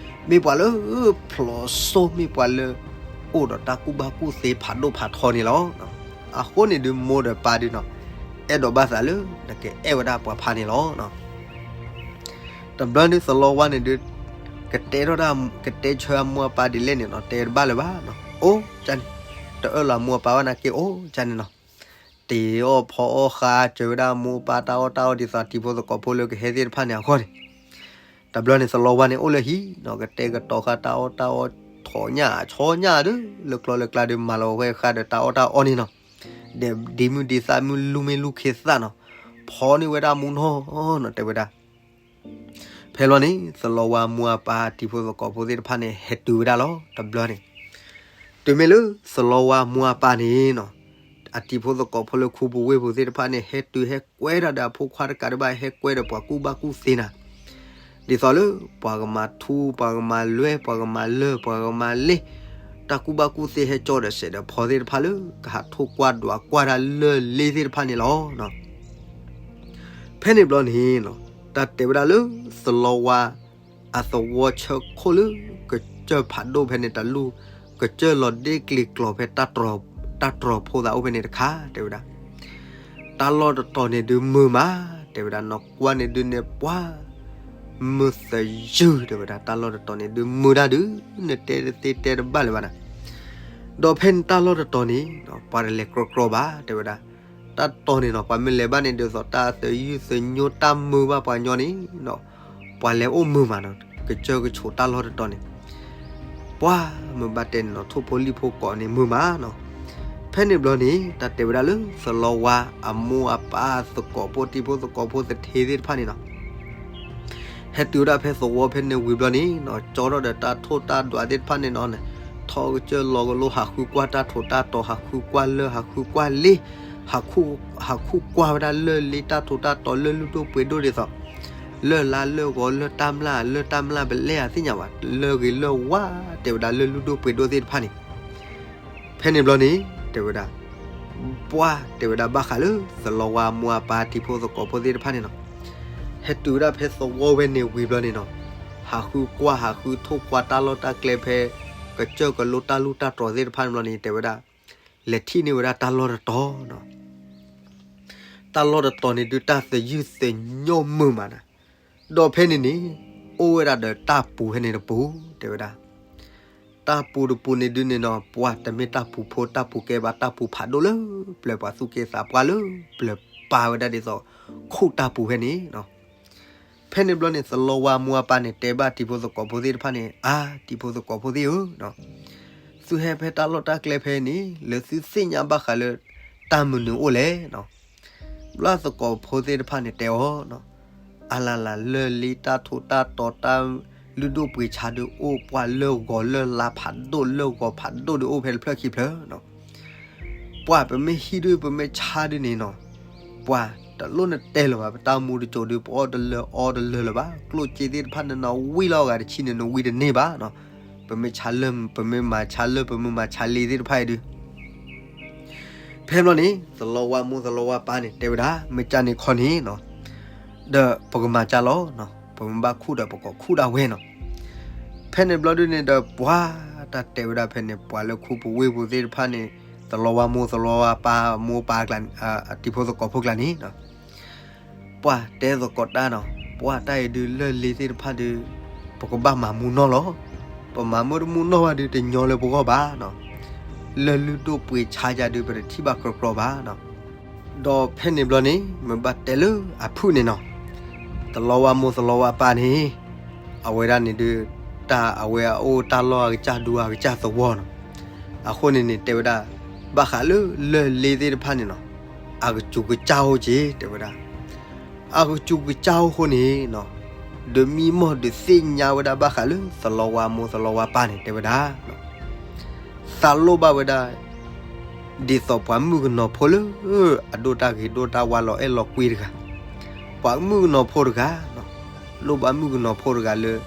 မ့ၢ်ပှၤလၢ ဖျိစိ မ့ၢ်ပှၤလၢ အိၣ်ဒီးတၢ်ကူၣ်ဘၣ်ကူၣ်သ့ဖးဒိၣ်ဖးထီန့ၣ်လီၤ. အဃိန့ၣ်ဒုးမိၢ်ဒီးပၢ်ဒုးနီၤ, အဲၣ်ဒိးဘၣ်သးလၢ နကအဲၣ်ဝဲဒၣ်ပှၤဖးန့ၣ်လီၤ. တဘျီဒုးသလီဝါန့ၣ်ဒုး ကတဲထီၣ်တၢ် ကတဲဆၢအမိၢ်အပၢ်ဒ်လဲၣ်န့ၣ်နီၤ, တဲတဘၣ်လၢၤဘၣ်နီၤ, အိၣ်ကၢ်န့ၣ် တအၢၣ်လီၤအမိၢ်အပၢ်ဘၣ်နာ်က့ အိၣ်ကၢ်န့ၣ်နီၤ, တ့ၢ်အီၣ်ဖီအီၣ်ဃာ်စၢၤဝဲဒၣ်အမိၢ်အပၢ်တၢ်အီၣ်တၢ်အီဒ်သိးတံၤဖိသကိးဖိလၢကဟဲသ့ၣ်တဖၣ်န့ၣ်အဂီၢ်န့ၣ် တဘျီန့ၣ်သလီဝါန့ၣ်အိၣ်လၢဟံၣ်နီၤ, ကတဲာ်ကတီၤဃာ်တၢ်အီၣ်တၢ်အီ ထိးညၣ်ဆီညၣ်ဒုး လၢကျီလၢကျါဒုး မၤလီၤဝဲဃာ်ဒီးတၢ်အီၣ်တၢ်အီန့ၣ်နီၤ, ဒီးဒ်မုၢ်ဒ်သၣ်မုၢ်လူၢ်မ့ၢ်လူၢ်ခ့သၣ်နီၤ, ဖီန့ၢ်ဝဲဒၣ်မူနီၢ်နီၤ တဲဝဲဒၣ်. ဖဲလီၤန့ၣ် သလီဝါမိၢ်အပၢ်တံၤဖိသကိးဖိသ့ၣ်တဖၣ်န့ၣ် ဟဲတုၤဝဲဒၣ်လီၤ တဘျီန့ၣ် တုၤမ့ၢ်လၢသလီဝါမိၢ်အပၢ်န့ၣ်နီၤ, အတံၤဖိသကိးဖိလၢခူပူၤဝ့ၢ်ပူၤသ့ၣ်တဖၣ်န့ၣ် ဟဲတုၤဟဲကွဲတၢ်ဒီးအဖိခွါတကးဒံးဘၣ် ဟဲကွဲဒီးပှၤကူၣ်ဘၣ်ကူၣ်သ့နၤ, ဒ်သိးလၢ ပှၤကမၤထူ ပှၤကမၤလွဲ ပှၤကမၤလၢ ပှၤကမၤလ့ တၢ်ကူၣ်ဘၣ်ကူၣ်သ့ဟဲကၠီဒီးစဲးဒီးဖီသ့ၣ်တဖၣ်လၢ ကဟးထိၣ်ကွၢ်ဒွးကွၢ်တၢ်လၢလ့သ့ၣ်တဖၣ်န့ၣ်လီၤ. ဖဲန့ၣ်ဘျီန့ၣ်နီၤ, တၢ်တဲဝဲဒၣ်လၢ သလီဝါ အသဝီဆၢခိၣ်လၢ ကစၢၢ်ဖးဒိၣ်ဖဲန့ၣ်တလူၢ် ကစၢၢ်လီၤဒ့ကျံၤကျီၤဖဲ တၢ်တြီၤဖိသးအိၣ်ဖဲန့ၣ်တခါ တဲဝဲဒၣ်. တၢ်လီၢ်တတီၤန့ၣ်ဒုးမုာ်မး တဲဝဲဒၣ် နကွၢ်န့ၣ်ဒုးန့ၣ်ပှၤ မုာ်သယုၢ် တဲဝဲဒၣ်, တၢ်လီၢ်တတီၤန့ၣ်ဒုးမုာ်တၢ်ဒုး နတဲတသ့တဲတဘၣ်လၢၤဘၣ်နၤ. ဒီးဖဲန့ၣ်တၢ်လီၢ်တတီၤန့ၣ် ပှၤတလဲၤကြီကြီဘၣ် တဲဝဲဒၣ်. တၢ်တီၤန့ၣ်နီၤ ပှၤမ့ၢ်လဲၤဘၣ်န့ၣ် ဒ်သိးတၢ်သယုၢ်သညိတၢ်မုာ်ဘၣ်ပှၤညီန့ၣ် ပှၤလဲၤအိၣ်မုာ်မးနီၤ, ကစၢၢ်ကဆိးတၢ်လီၢ်တတီၤန့ၣ် ပှၤမ့ၢ်ဘၣ်တဲန့ၣ်နီၤ ထိၣ်ဖိလံၣ်ဖိကိးန့ၣ်မုာ်မးနီၤ. ဖဲန့ၣ်ဘျီန့ၣ် တၢ်တဲဝဲဒၣ်လၢသလီဝါအမိၢ်အပၢ်သကိးဖိတံၤဖိသကိးဖိသထ့သ့ၣ်တဖၣ်န့ၣ်နီၤ ဟဲတုၤဝဲဒၣ်ဖဲသဝီဖဲန့ၣ်ဝံၤဘျီန့ၣ်နီၤ ကၠီထီၣ်ဒီးတၢ်ထိၣ်တၢ်ဒွးသ့ၣ်တဖၣ်န့ၣ်နီၤ ထီၣ်ကစၢၢ်လီၤကလိ ဟးဃုကွၢ်တၢ်ထိးတၢ်တီၤ ဟးဃုကွၢ်လၢၢ် ဟးဃုကွၢ်လ့ ဟးဃုကွၢ်ဝဲဒၣ်လၢၢ်လ့တၢ်ထိးတၢ်တီၤ လၢၢ်လုၢ်ဒိၣ်ပှ့ၤဒိၣ်ဒ်သိး လၢၢ်လါလၢၢ်ဂီၤ လၢၢ်တၢ်မျၢ် လၢၢ်တၢ်မျၢ်ပလဲၢ်အသ့ၣ်ညါဘၣ် လၢၢ်ဂ့ၤလၢၢ်ဝါ တဲဝဲဒၣ်လၢၢ်လုၢ်ဒိၣ်ပှ့ၤဒိၣ်သ့ၣ်တဖၣ်န့ၣ် ဖဲန့ၣ်ဘျီန့ၣ် တဲဝဲဒၣ် ပှၢ်တဲဝဲဒၣ်ဘၣ်ဃးလၢသလီဝါအမိၢ်အပၢ်တံၤဖိသကိးဖိသ့ၣ်တဖၣ်န့ၣ်နီၤ ဟဲတုၤဝဲဒၣ်ဖဲသဝီဝဲန့ၣ်ဝံၤဘျီန့ၣ်နီၤ ဟးဃုကွၢ်ဟးဃုထိၣ်ကွၢ်တၢ်လီၢ်တၢ်ကျဲဖဲ ကစၢၢ်ကလိတၢ်လုၢ်တၢ်တြီၤသ့ၣ်တဖၣ်န့ၣ်ဘျီန့ၣ် တဲဝဲဒၣ် လဲၤထံၣ်န့ၢ်ဝဲဒၣ်တၢ်လီၢ်တတီၤနီၤ တၢ်လီၢ်တတီၤန့ၣ်ဒုးတၢ်သယုၢ်သညိမုာ်မးနၤ ဒီးဖဲန့ၣ်န့ၣ် အိၣ်ဝဲဒၣ်ဒီးတၢ်ပူၤဖဲန့ၣ်တပူၤ တဲဝဲဒၣ် တၢ်ပူၤတပူၤန့ၣ်ဒုးန့ၣ်နီၤ ပှၢ်တမ့ၢ်တၢ်ပူၤဖိတၢ်ပူၤကဲဘၣ် တၢ်ပူၤဖးဒိၣ်လၢပျၢၤ ပှၤသူၣ်က့သးပှၢ်လၢပျၢၤ ပာ်ဝဲဒၣ်ဒ်သိး ခူၣ်တၢ်ပူၤဖဲန့ၣ်နီၤ ဖဲန့ၣ်ဘျီန့ၣ် သလီဝါအမိၢ်အပၢ်န့ၣ် တဲဘၣ်တံၤဖိသကိးဖိသ့ၣ်တဖၣ်န့ၣ် အါ တံၤဖိသကိးဖိသ့ၣ်ဧၢ သုဟဲဖဲတၢ်လီၢ်တၢ်ကျဲဖဲန့ၣ် လၢသုသ့ၣ်ညါဘၣ်ဃးလၢ တၢ်မနုၤအိၣ်လဲၣ်နီၤ ဘျီသကိးဖိသ့ၣ်တဖၣ်န့ၣ်တဲအီၤနီၤ အလၢ်လၢ် လၢၢ်လ့တၢ်ထိးတၢ်တီၤ တၢ်လုၢ်ဒိၣ်ပှ့ၤဆါဒုးအိၣ် ပှၢ်လၢၢ်ဂီၤလၢၢ်လါဖးဒိၣ် လၢၢ်ဂီၤဖးဒိၣ်ဒုးအိၣ်ဖဲတဖျၢၣ်ခံဖျၢၣ်နီၤ ပှၢ်ပမ့ၢ်ဟံၣ်ဒုး ပမ့ၢ်ဆါဒုးန့ၣ်နီၤ ပှၢ်တလိၣ်နတဲလၢၤဘၣ် ပတၢ်မူတစိၤဒုး ပအီၣ်တလၢအီတလၢလၢၤဘၣ် ကျိၣ်စ့သ့ၣ်တဖၣ်န့ၣ်နီၤ ဝံၣ်လီၤအဂၤတဆံန့ၣ် နဝံၣ်တန့ၢ်ဘၣ်နီၤ ပမ့ၢ်ဆါလၢၢ် ပမ့ၢ်မၤဆါလၢၢ် ပမ့ၢ်မၤဆါလ့သ့ၣ်တဖၣ်အံၤဒုး ဖဲဘျီန့ၣ် သလီဝါမိၢ်သလီဝါပၢ်န့ၣ် တဲဝဲဒၣ် မ့ၢ်ကၢ်န့ၣ်ခီန့ၣ်နီၤ ဒီးပကမၤကၢ်လီၤနီၤ ပမ့ၢ်ဘၣ်ခူၣ်ဒီးပကီးခူၣ်ဒၣ်ဝဲနီၤ ဖဲန့ၣ်ဘျီဒုးန့ၣ်ဒီး ပှၢ်တၢ်တဲဝဲဒၣ်ဖဲန့ၣ် ပှၤလၢခူပူၤဝ့ၢ်ပူၤသ့ၣ်တဖၣ်န့ၣ် သလီဝါမိၢ်သလီဝါပၢ် မိၢ်ပၢ်ကျါ တံၤဖိသကိးဖိကျါန့ၣ်နီၤ ပှၢ်တဲသကိးတၢ်နီၤ ပှၢ်တၢ်အံၤဒုးလၢၢ်လ့သ့ၣ်တဖၣ်ဒုး ပကဘၣ်မၤမူနီၢ်လီၤ ပမၤမူတမူနီၢ်ဘၣ်ဒုး တညီလၢပဂီၢ်ဘၣ်နီၤ လၢၢ်လုၢ်ဒိၣ်ပှ့ၤဆါယၤဒုး ပတထံၣ်ဘၣ်ကြီကြီဘၣ်နီၤ ဒီးဖဲန့ၣ်ဘျီန့ၣ် မ့ၢ်ဘၣ်တဲလၢအဖုၣ်န့ၣ်နီၤ သလီဝါမိၢ်သလီဝါပၢ်န့ၣ် အဝဲဒၣ်န့ၣ်ဒုး တၢ်အဝဲအအိၣ်တၢ်လီၢ်အကစၢ်ဒူအကစၢ်သဝီနီၤ အဃိန့ၣ်န့ၣ် တဲဝဲဒၣ် ဘၣ်ဃးလၢလၢၢ်လ့သ့ၣ်တဖၣ်န့ၣ်နီၤ အကစူၤကစၢ်အိၣ်က့ၤ တဲဝဲဒၣ် အကစူၤကစၢ်အိၣ်ဃိန့ၣ်နီၤ ဒုးမံမီၢ်ဒုးသ့ၣ်ညါဝဲဒၣ်ဘၣ်ဃးလၢသလီဝါမိၢ်သလီဝါပၢ်န့ၣ် တဲဝဲဒၣ် သးလိၣ်ဘၣ်ဝဲဒၣ် ဒ်သိးပှၤမုၣ်ကနီၤဖိလၢ အဒိၣ်တၢ်ဂ့ၤဒိၣ်တၢ်ဝါလီၤအဲၣ်လီၤကွံတဂၤ, ပှၤမုၣ်ကနီၤဖိတဂၤ, လိၣ်ဘၣ်မုၣ်ကနီၤဖိတဂၤလၢ ဒ်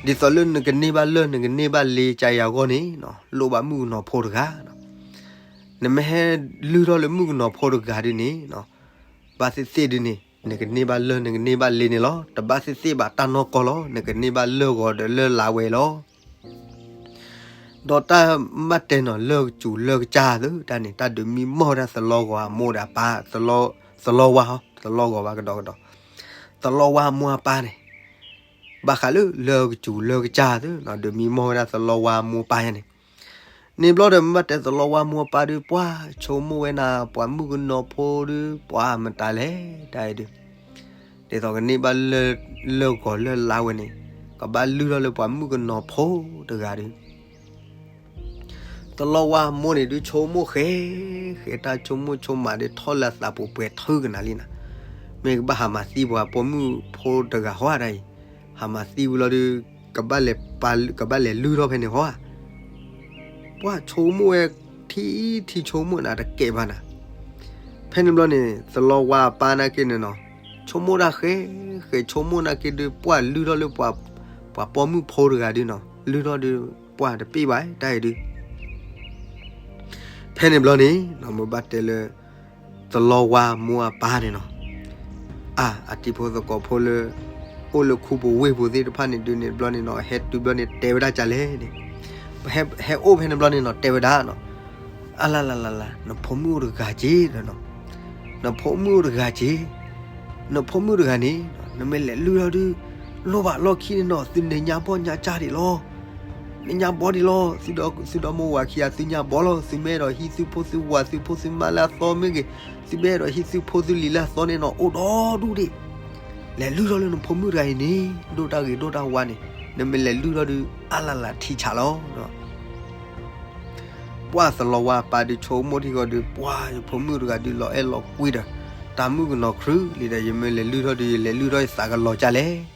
သိးလၢနကန့ၢ်ဘၣ်လၢၢ် နကန့ၢ်ဘၣ်လ့ကယၤအဂီၢ်န့ၣ် လိၣ်ဘၣ်မုၣ်ကနီၤဖိတဂၤ, နမ့ၢ်ဟဲလုၢ်ထီၣ်လၢမုၣ်ကနီၤဖိတဂၤဒုန့ၣ် ဘၣ်သ့ၣ်သ့ၣ်ဒုန့ၣ် နကန့ၢ်ဘၣ်လၢၢ် နကန့ၢ်ဘၣ်လ့န့ၣ်လီၤ. တဘၣ်သ့ၣ်သ့ၣ်ဘၣ်တၢ်နီၢ်ကီၢ်လီၤ. နကန့ၢ်ဘၣ်လၢၢ်ဂီၤဒီးလၢၢ်လါဝဲလီၤ. ဒီးတၢ်မ့ၢ်တဲနီၤ လၢၢ်ကစူၤလၢၢ်ကစၢ်သ့ၣ်တဖၣ်န့ၣ် တၢ်ဒုးမံမီၢ်ဝဲဒၣ်သလီဂီၤအမိၢ်ဒီးအပၢ်, သလီဝါ, သလီဂီၤဘၣ်ကဒီးကဒီး, သလီဝါအမိၢ်အပၢ်န့ၣ် ဘၣ်ဃးလၢလၢၢ်ကစူၤလၢၢ်ကစၢ်သ့ၣ်တဖၣ် ဒုးမံမီၢ်ဝဲဒၣ်သလီဝါအမိၢ်အပၢ်ယါန့ၣ်, န့ၣ်ဘျီဒီးမ့ၢ်ဘၣ်တဲသလီဝါအမိၢ်အပၢ်ဒုး ပှၤဆိကမိၣ်ဝဲနၤ ပှၤမုၣ်ကနီၤဖိဒုး ပှၤမတၤလဲၣ် တၢ်အံၤဒုး ဒ်သိးကန့ၢ်ဘၣ်လၢၢ်ဂီၤလၢၢ်လါဝဲန့ၣ် ကဘၣ်လုၢ်ထီၣ်လၢပှၤမုၣ်ကနီၤဖိတဂၤဒုး သလီဝါအမိၢ်န့ၣ်ဒုး ဆိကမိၣ်ဃဲၤဃဲၤ တၢ်ဆိကမိၣ်ဆိကမးဒုး ထီၣ်လၢအသးပူၤပှဲၤထူကနၤလံနၤ, မ့ၢ်ကဘၣ်ဟးမၤသံပှၤပိာ်မုၣ်ဖိတဂၤဟီဧါတၢ်အံၤ, ဟးမၤသံဝံၤလီၤဒုး ကဘၣ်လဲၤလုၢ်ထီၣ်ဖဲန့ၣ်ဟီဧါ, ပှၤဆိကမိၣ်ဝဲ ထံထံဆိကမိၣ်နၤတကဲဘၣ်နၤ, ဖဲန့ၣ်ဘျီန့ၣ် သလီဝါအပၢ်နာ်က့န့ၣ်နီၤ ဆိကမိၣ်တၢ်ဃဲၤဃဲၤ ဆိကမိၣ်နာ်က့ဒုး ပှၤလုၢ်ထီၣ်လၢ ပှၤပိာ်မုၣ်ဖိတဂၤဒုးနီၤ လုၢ်ထီၣ်ဒုး ပှၤတပ့ၢ်ဘၣ်တၢ်အံၤဒုး ဖဲန့ၣ်ဘျီန့ၣ် မ့ၢ်ဘၣ်တဲလၢ သလီဝါအမိၢ်အပၢ်န့ၣ်နီၤ, အါ အတံၤဖိသကိးဖိလၢ အိၣ်လၢခူပူၤဝ့ၢ်ပူၤသ့ၣ်တဖၣ်န့ၣ်ဒုးန့ၣ်ဘျီန့ၣ်နီၤ ဟဲတုၤဘျီန့ၣ် တဲဝဲဒၣ်ကလဲၣ်န့ၣ်, ဟဲအိၣ်ဖဲန့ၣ်ဘျီန့ၣ်နီၤ တဲဝဲဒၣ်နီၤ, အါလၢ်လၢ်လၢ်လၢ် နဖိမုၣ်အိၣ်တဂၤက့ၤဒီးနီၤ, နဖိမုၣ်အိၣ်တဂၤက့ၤ, နဖိမုၣ်တဂၤန့ၣ် နမ့ၢ်လဲၤလုၢ်ထီၣ်ဒုး လိၣ်ဘၣ်လီၢ်ခံန့ၣ်နီၤ သုန့ၣ်ညါဘီၣ်ညါကၢ်ဒံးလီၤ. န့ၣ်ညါဘီဒံးလီၤ. သုဒီမိၢ်ဝၤခံဂၤသုညါဘီလီၤ. သုမ့ၢ်အဲၣ်ဒိးဟံးသုဖိသုဝၤသုဖိသုမါလၢအသီမ့ၢ်ဂ့ၤ, သုမ့ၢ်အဲၣ်ဒိးဟံးသုဖိသုလံၤလၢအသီန့ၣ်နီၤ အိၣ်ဒီဒူၣ်ဒံး. လဲၤလုၢ်ထီၣ်လၢနဖိမုၣ်တဂၤအံၤန့ၣ် ဒိၣ်တၢ်ဂ့ၤဒိၣ်တၢ်ဝါန့ၣ် နမ့ၢ်လဲၤလုၢ်ထီၣ်ဒုး အါလၢ်လၢ်ထံဆးလီၤ. ပှၢ်သလီဝါပၢ်ဒုးဆိကမိၣ်ထံဂီၤဒုး ပှၢ်ယဖိမုၣ်တဂၤဒုးလီၤအဲၣ်လီၤကွံဒီး တၢ်မုၣ်ကနီၤခရံာ်လံဒီး ယမ့ၢ်လဲၤလုၢ်ထီၣ်ဒုး ယလဲၤလုၢ်ထီၣ်ယသးကလီၤကၢ်လဲၣ်.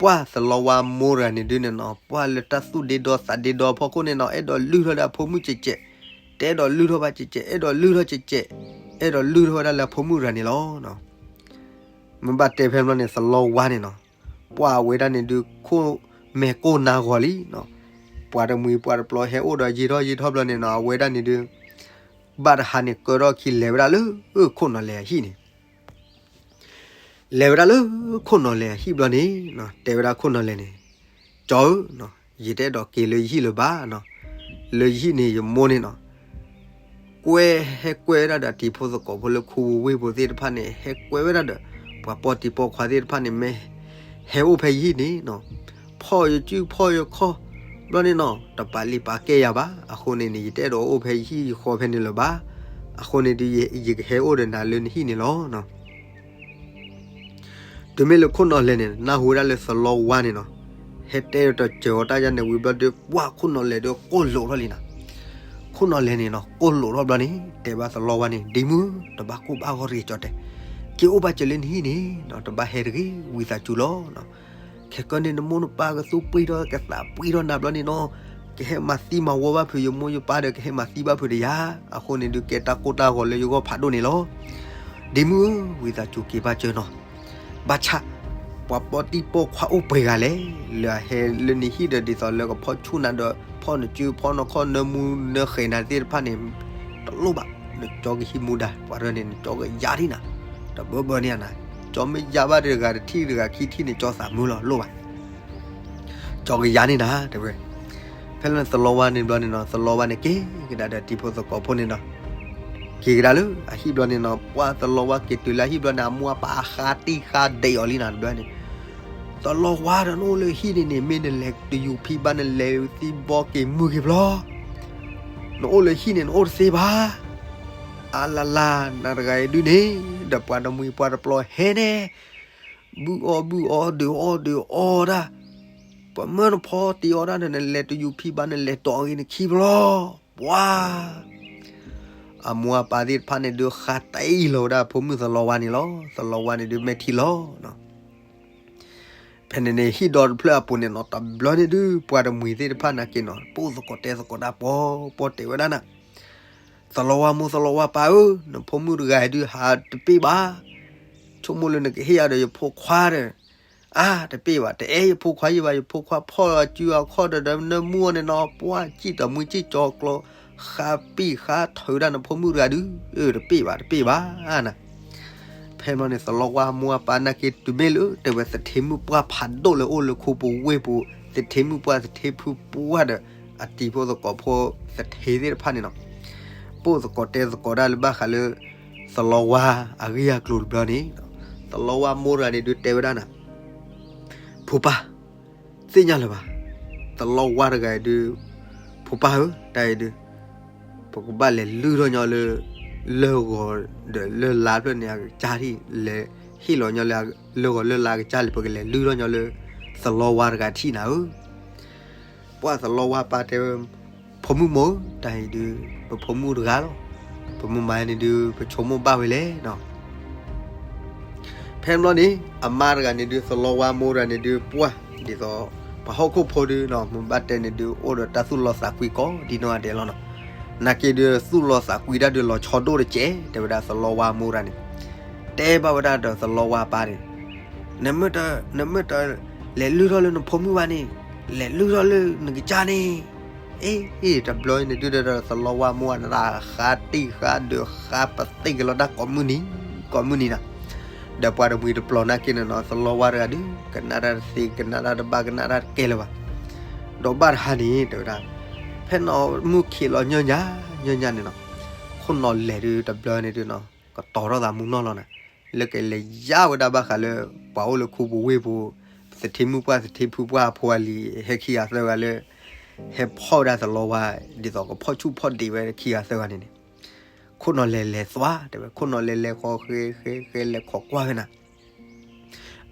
ပှၢ်သလီဝါမိၢ်တဂၤန့ၣ်ဒုးန့ၣ်နီၤ ပှၢ်လၢတၢ်သူၣ်ဒ့ဒီသးဒ့ဒီအဖီခိၣ်န့ၣ်နီၤ အဲၣ်ဒိးလုၢ်ထီၣ်ဒီးအဖိမုၣ်ကဲးကဲး, တအဲၣ်ဒိးလုၢ်ထီၣ်ဘၣ်ကဲးကဲး, အဲၣ်ဒိးလုၢ်ထီၣ်ကဲးကဲး, အဲၣ်ဒိးလုၢ်ထီၣ်ဝဲဒၣ်လၢအဖိမုၣ်တဂၤန့ၣ်လီၤ. မ့ၢ်ဘၣ်တဲဖဲဘျီန့ၣ် သလီဝါန့ၣ်နီၤ ပှၢ်ဝဲဒၣ်န့ၣ်ဒုး ခိၣ်မဲာ်ကိၢ်နါဂီၤလံနီၤ. ပှၤတမှံၤပှၤတပျီၤဟဲအိၣ်ဒီးယံာ်ထီၣ်ယံာ်ထီၣ်ဘျီန့ၣ်နီၤ အဝဲဒၣ်န့ၣ်ဒုး ဘၣ်တဟါန့ၣ်ကၢထီၣ်ခံလဲၤဝဲဒၣ်လၢခိၣ်နီၢ်လဲၢ်အဟံၣ်န့ၣ် လဲၤဝဲဒၣ်လၢခိၣ်နီၢ်လဲၢ်အဟံၣ်ဘျီန့ၣ် တဲဝဲဒၣ်ခိၣ်နီၢ်လဲၢ်န့ၣ်, ကၠီဧၢ, ယတအဲၣ်ဒိးက့ၤလၢယဟံၣ်လၢၤဘၣ်နီၤ, လၢယဟံၣ်န့ၣ်ယမိၢ်န့ၣ်နီၤ, ကွဲ ဟဲကွဲဝဲဒၣ်ဒီးတံၤဖိသကိးဖိလၢခူပူၤဝ့ၢ်ပူၤသ့ၣ်တဖၣ်န့ၣ် ဟဲကွဲဝဲဒၣ်ဒီး ပှၤပိာ်တံၤပိာ်ခွါသ့ၣ်တဖၣ်န့ၣ် မ့ၢ်ဟဲအိၣ်ဖဲယဟံၣ်န့ၣ်နီၤ, ဖီၣ်ယစုဖီၣ်ယခီၣ် ဘျီန့ၣ်နီၤ တပာ်လုၢ်ပာ်ကဲယၤဘၣ်. အဃိန့ၣ်န့ၣ် ယတအဲၣ်ဒိးအိၣ်ဖဲယဟံၣ်ယဃီဖဲန့ၣ်လၢၤဘၣ်. အဃိန့ၣ်ဒုး ယကဟဲအိၣ်ဒီးနၤလၢနဟံၣ်န့ၣ်လီၤ. တုၤမ့ၢ်လၢခိၣ်နီၢ်လဲၢ်န့ၣ် နၢ်ဟူဝဲဒၣ်လၢသလီဝါန့ၣ်နီၤ ဟဲတဲတစၢၤအီၤတၢ်ယါန့ၣ်ဝံၤဘျီဒီး ပှၢ်ခိၣ်နီၢ်လဲၢ်ဒီးကိၢ်လိာ်ထီၣ်လံနီၤ. ခိၣ်နီၢ်လဲၢ်န့ၣ်နီၤ ကိၢ်လိာ်ထီၣ်ဘျီန့ၣ် တဲဘၣ်သလီဝါန့ၣ် ဒ်မုၢ် တဘၣ်ကိၢ်ဘၣ်ဂီၢ်တဂ့ၤ ကၠီတဲ, က့ၤအိၣ်ဘၣ်စၢၤလၢနဟံၣ်န့ၣ်နီၤ တဘၣ်ဟဲတဂ့ၤ ဝံသးစူၤလီၤ. ခဲကနံၣ်န့ၣ် နမိၢ်နပၢ်ကသူၣ်ပှံၢ်ထီၣ် ကသးပှံၢ်ထီၣ်နၤဘျီန့ၣ်နီၤ ကဟဲမၤသံမၤဝီဘၣ်ဖုးယမိၢ်ယပၢ်ဒီး ကဟဲမၤသံဘၣ်ဖုးဒီးယၤ, အဃိန့ၣ်ဒုး ကဲတၢ်ကိၢ်တၢ်ဂီၤလၢယဂီၢ်ဖးဒိၣ်န့ၣ်လီၤ. ဒ်မုၢ်ဧၢ ဝံသးစူၤက့ၤဘၣ်စၢၤနီၤ. ဘၣ်ဆၣ် ပှၤပိာ်တံၤပိာ်ခွါအိၣ်ပှဲၤဂၤလဲၣ် လၢအဟဲလၢနဟံၣ်ဒီး ဒ်သိးလၢကဖီၣ်ဆူၣ်နၤဒီး ဖီၣ်နစုဖီၣ်နခီၣ် နၢမူနၢဃဲၤနၤသ့ၣ်တဖၣ်န့ၣ် တလိၣ်ဘၣ်. နကၠီကဟံးမူဒါ ပှၤတဂၤန့ၣ် နကၠီကယါဒံးနၤ, တဘၢဘၢန့ၢ်နၤ, ကၠီမ့ၢ်ယါဘၣ်တဂၤတထံၣ်တဂၤခံထံၣ်န့ၣ် ကၠီသးမုာ်လီၤ လိၣ်ဘၣ် ကၠီကယါန့ၢ်နၤ တဲဝဲ. ဖဲလၢသလီဝါန့ၣ်ဘျီန့ၣ်နီၤ သလီဝါန့ၣ်က့ၤကဒါဒီးတံၤဖိသကိးဖိန့ၣ်နီၤ, က့ၤကဒါလၢအဟံၣ်ဘျီန့ၣ်နီၤ ပှၢ်သလီဝါက့ၤတုၤလၢအဟံၣ်ဘျီန့ၣ် အမိၢ်အပၢ်အဃါတံၢ်ဃါဒဲးအီၤလံနီၤ တဘျီန့ၣ် သလီဝါဒီးနအိၣ်လၢဟံၣ်န့ၣ်န့ၣ် မ့ၢ်နလဲၤတယူၤဖံးဘၣ် နလဲၤသံဘီက့ၤမုၢ်က့ၤဘျီ နအိၣ်လၢဟံၣ်န့ၣ် နအိၣ်တသ့ဘၣ်. အါလၢ်လၢ် နၤတဂၤအံၤဒုးန့ၣ် ဒီးပှၤတမှံၤပှၤတပျီၤဟဲန့ၣ် ဘုၣ်အီၣ်ဘုၣ်အီ ဒုးအီၣ်ဒုးအီတၢ်, ပမၢနဖီတ့အီၣ်တၢ်ဒီး နလဲၤတယူၤဖံးဘၣ် နလဲၤတီၢ်ဂ့ၤနခံဘျီ ပှၤ အမိၢ်အပၢ်သ့ၣ်တဖၣ်န့ၣ်ဒုး ဃါတံၢ်လီၤဝဲဒၣ်ဖိမုၣ်သလီဝါန့ၣ်လီၤ. သလီဝါန့ၣ်ဒုး မဲာ်ထံလီၤ ဖဲန့ၣ်န့ၣ် ဟံၣ်ဒီတဖျၢၣ်အပူၤန့ၣ်နီၤ တဘျီန့ၣ်ဒုး ပှၤတမှံၤသ့ၣ်တဖၣ်နာ်က့နီၤ ပိာ်သကိးတဲသကိးတၢ်ပီၤပီၤတဲဝဲဒၣ်နၤ, သလီဝါမိၢ်သလီဝါပၢ်ဧၢ, နဖိမုၣ်တဂၤအံၤဒုး ဟးတပ့ၢ်ဘၣ်. ဆိကမိၣ်လၢနကဟ့ၣ်အီၤဒီးယဖိခွါဒီး အါ တပ့ၢ်ဘၣ်, တအဲၣ်ယဖိခွါယံၤဘၣ်, ယဖိခွါဖီၣ်လီၤစုအခီၣ်ဒီး ဒီးနၢမူအီၤန့ၣ်နီၤ ပှၢ်စံၣ်တမှံစံၣ်ကၠီကျီ ဃါပံၣ်ဃါထုးဒၣ်နဖိမုၣ်တဂၤဒုး, အၢ တပ့ၢ်ဘၣ် တပ့ၢ်ဘၣ်နၤ. ဖဲမီန့ၣ် သလီဝါမိၢ်အပၢ်နာ်က့ တုၤမ့ၢ်လၢ တဲဝဲသထ့မုၣ်ပှၢ်ဖးဒိၣ်လၢအိၣ်လၢခူပူၤဝ့ၢ်ပူၤ, သထ့မုၣ်ပှၢ်သထ့ဖုပှၢ်ဒီး အတံၤဖိသကိးဖိသထ့သ့ၣ်တဖၣ်န့ၣ်နီၤ ပိာ်သကိးတဲသကိးတၢ်လၢဘၣ်ဃးလၢ သလီဝါအဂ့ၢ်အကျိၤတဘျီန့ၣ်, သလီဝါမိၢ်တဂၤန့ၣ်ဒုးတဲဝဲဒၣ်နၤ, ဖိပၢ်, သ့ၣ်ညါလၢၤဘၣ်, သလီဝါတဂၤအံၤဒုး, ဖိပၢ်ဧၢ, တၢ်အံၤဒုး, ပကဘၣ်လဲၤလုၢ်ထီၣ်ညီလၢ လၢၢ်ဂီၤဒီးလၢၢ်လါဖျၢၣ်န့ၣ်အကစၢ်ထံၣ်, လဲၤဟ့ၣ်လီၤညီလၢ လၢၢ်ဂီၤလၢၢ်လါအကစၢ်လံ, ပကလဲၤလုၢ်ထီၣ်ညီလၢ သလီဝါတဂၤထံၣ်နၤဧၢ. ပှၢ်သလီဝါပၢ်တဲဝဲ, ဖိမုၣ်မိၢ်ဧၢ, တၢ်အံၤဒုး ပဖိမုၣ်တဂၤလီၤ, ပမုၢ်မၤန့ၣ်ဒုး ပဆိကမိၣ်ဘၣ်ဝဲလဲၣ်နီၤ. ဖဲန့ၣ်ဘျီန့ၣ် အမါတဂၤန့ၣ်ဒုး သလီဝါမိၢ်တဂၤန့ၣ်ဒုး ပှၢ်ဒ်သိး ပှၤဟီၣ်ခိၣ်ဖိဒုးနီၤ မ့ၢ်ဘၣ်တဲန့ၣ်ဒုး အိၣ်ဒီးတၢ်သူၣ်လီသးကွံကိးဒ်နီၢ်ဂၤဒဲးလီၤနီၤ. နာ်က့ဒုး သူၣ်လီသးကွံတၢ်ဒုးလီၤဆီဒိၣ်တကဲး တဲဝဲဒၣ်သလီဝါမိၢ်တဂၤန့ၣ်, တဲဘၣ်ဝဲဒၣ်ဒီးသလီဝါပၢ်န့ၣ်, နမ့ၢ်တ, နမ့ၢ်တလဲၤလုၢ်ထီၣ်လၢနဖိမုၣ်ဘၣ်န့ၣ်, လဲၤလုၢ်ထီၣ်လၢနကစၢ်န့ၣ် အ့ အ့ တဘျီန့ၣ်ဒုးဒီး သလီဝါမိၢ်အနၢ်ဃါတံၢ်ဃါဒုး ဃါပသ့ၣ်ကလီၤတၢ်ကိးမုၢ်နံၤ, ကိးမုၢ်နံၤနီၤ. ဒီးပှၤတမှံၤတပျီၤနာ်က့န့ၣ်နီၤ သလီဝါတဂၤဒုး ကနၣ်တၢ်တသ့ ကနၣ်တၢ်တဘၣ် ကနၣ်တၢ်တကဲလၢၤဘၣ်. ဒီးဘၣ်တဟါန့ၣ် တဲဝဲဒၣ်, ဖဲနီၢ်မုၢ်ခံးလီၤညါညါန့ၣ်နီၤ, ခိၣ်နီၢ်လဲၢ်ဒုးတဘျီန့ၣ်ဒုးနီၤ ကတီၤထီၣ်သးမူနီၢ်လီၤနၤ. လၢကလဲၤယါဝဲဒၣ်ဘၣ်ဃးလၢ ပှၤအိၣ်လၢခူပူၤဝ့ၢ်ပူၤ သထ့မုၣ်ပှၢ်သထ့ဖုပှၢ်အဖိအလံၤ ဟဲခံဂၤသၢဂၤလၢ ဟဲဖီၣ်ဝဲဒၣ်သလီဝါ ဒ်သိးကဖီၣ်ဆူၣ်ဖီၣ်ဒံးဝဲခံဂၤသၢဂၤန့ၣ်န့ၣ် ခိၣ်နီၢ်လဲၤလဲၤသွါ တဲဝဲ ခိၣ်နီၢ်လဲၤလဲၤဃီ ဃဲ ဃဲ ဃဲ လဲၤခိးကွၢ်ဝဲနၤ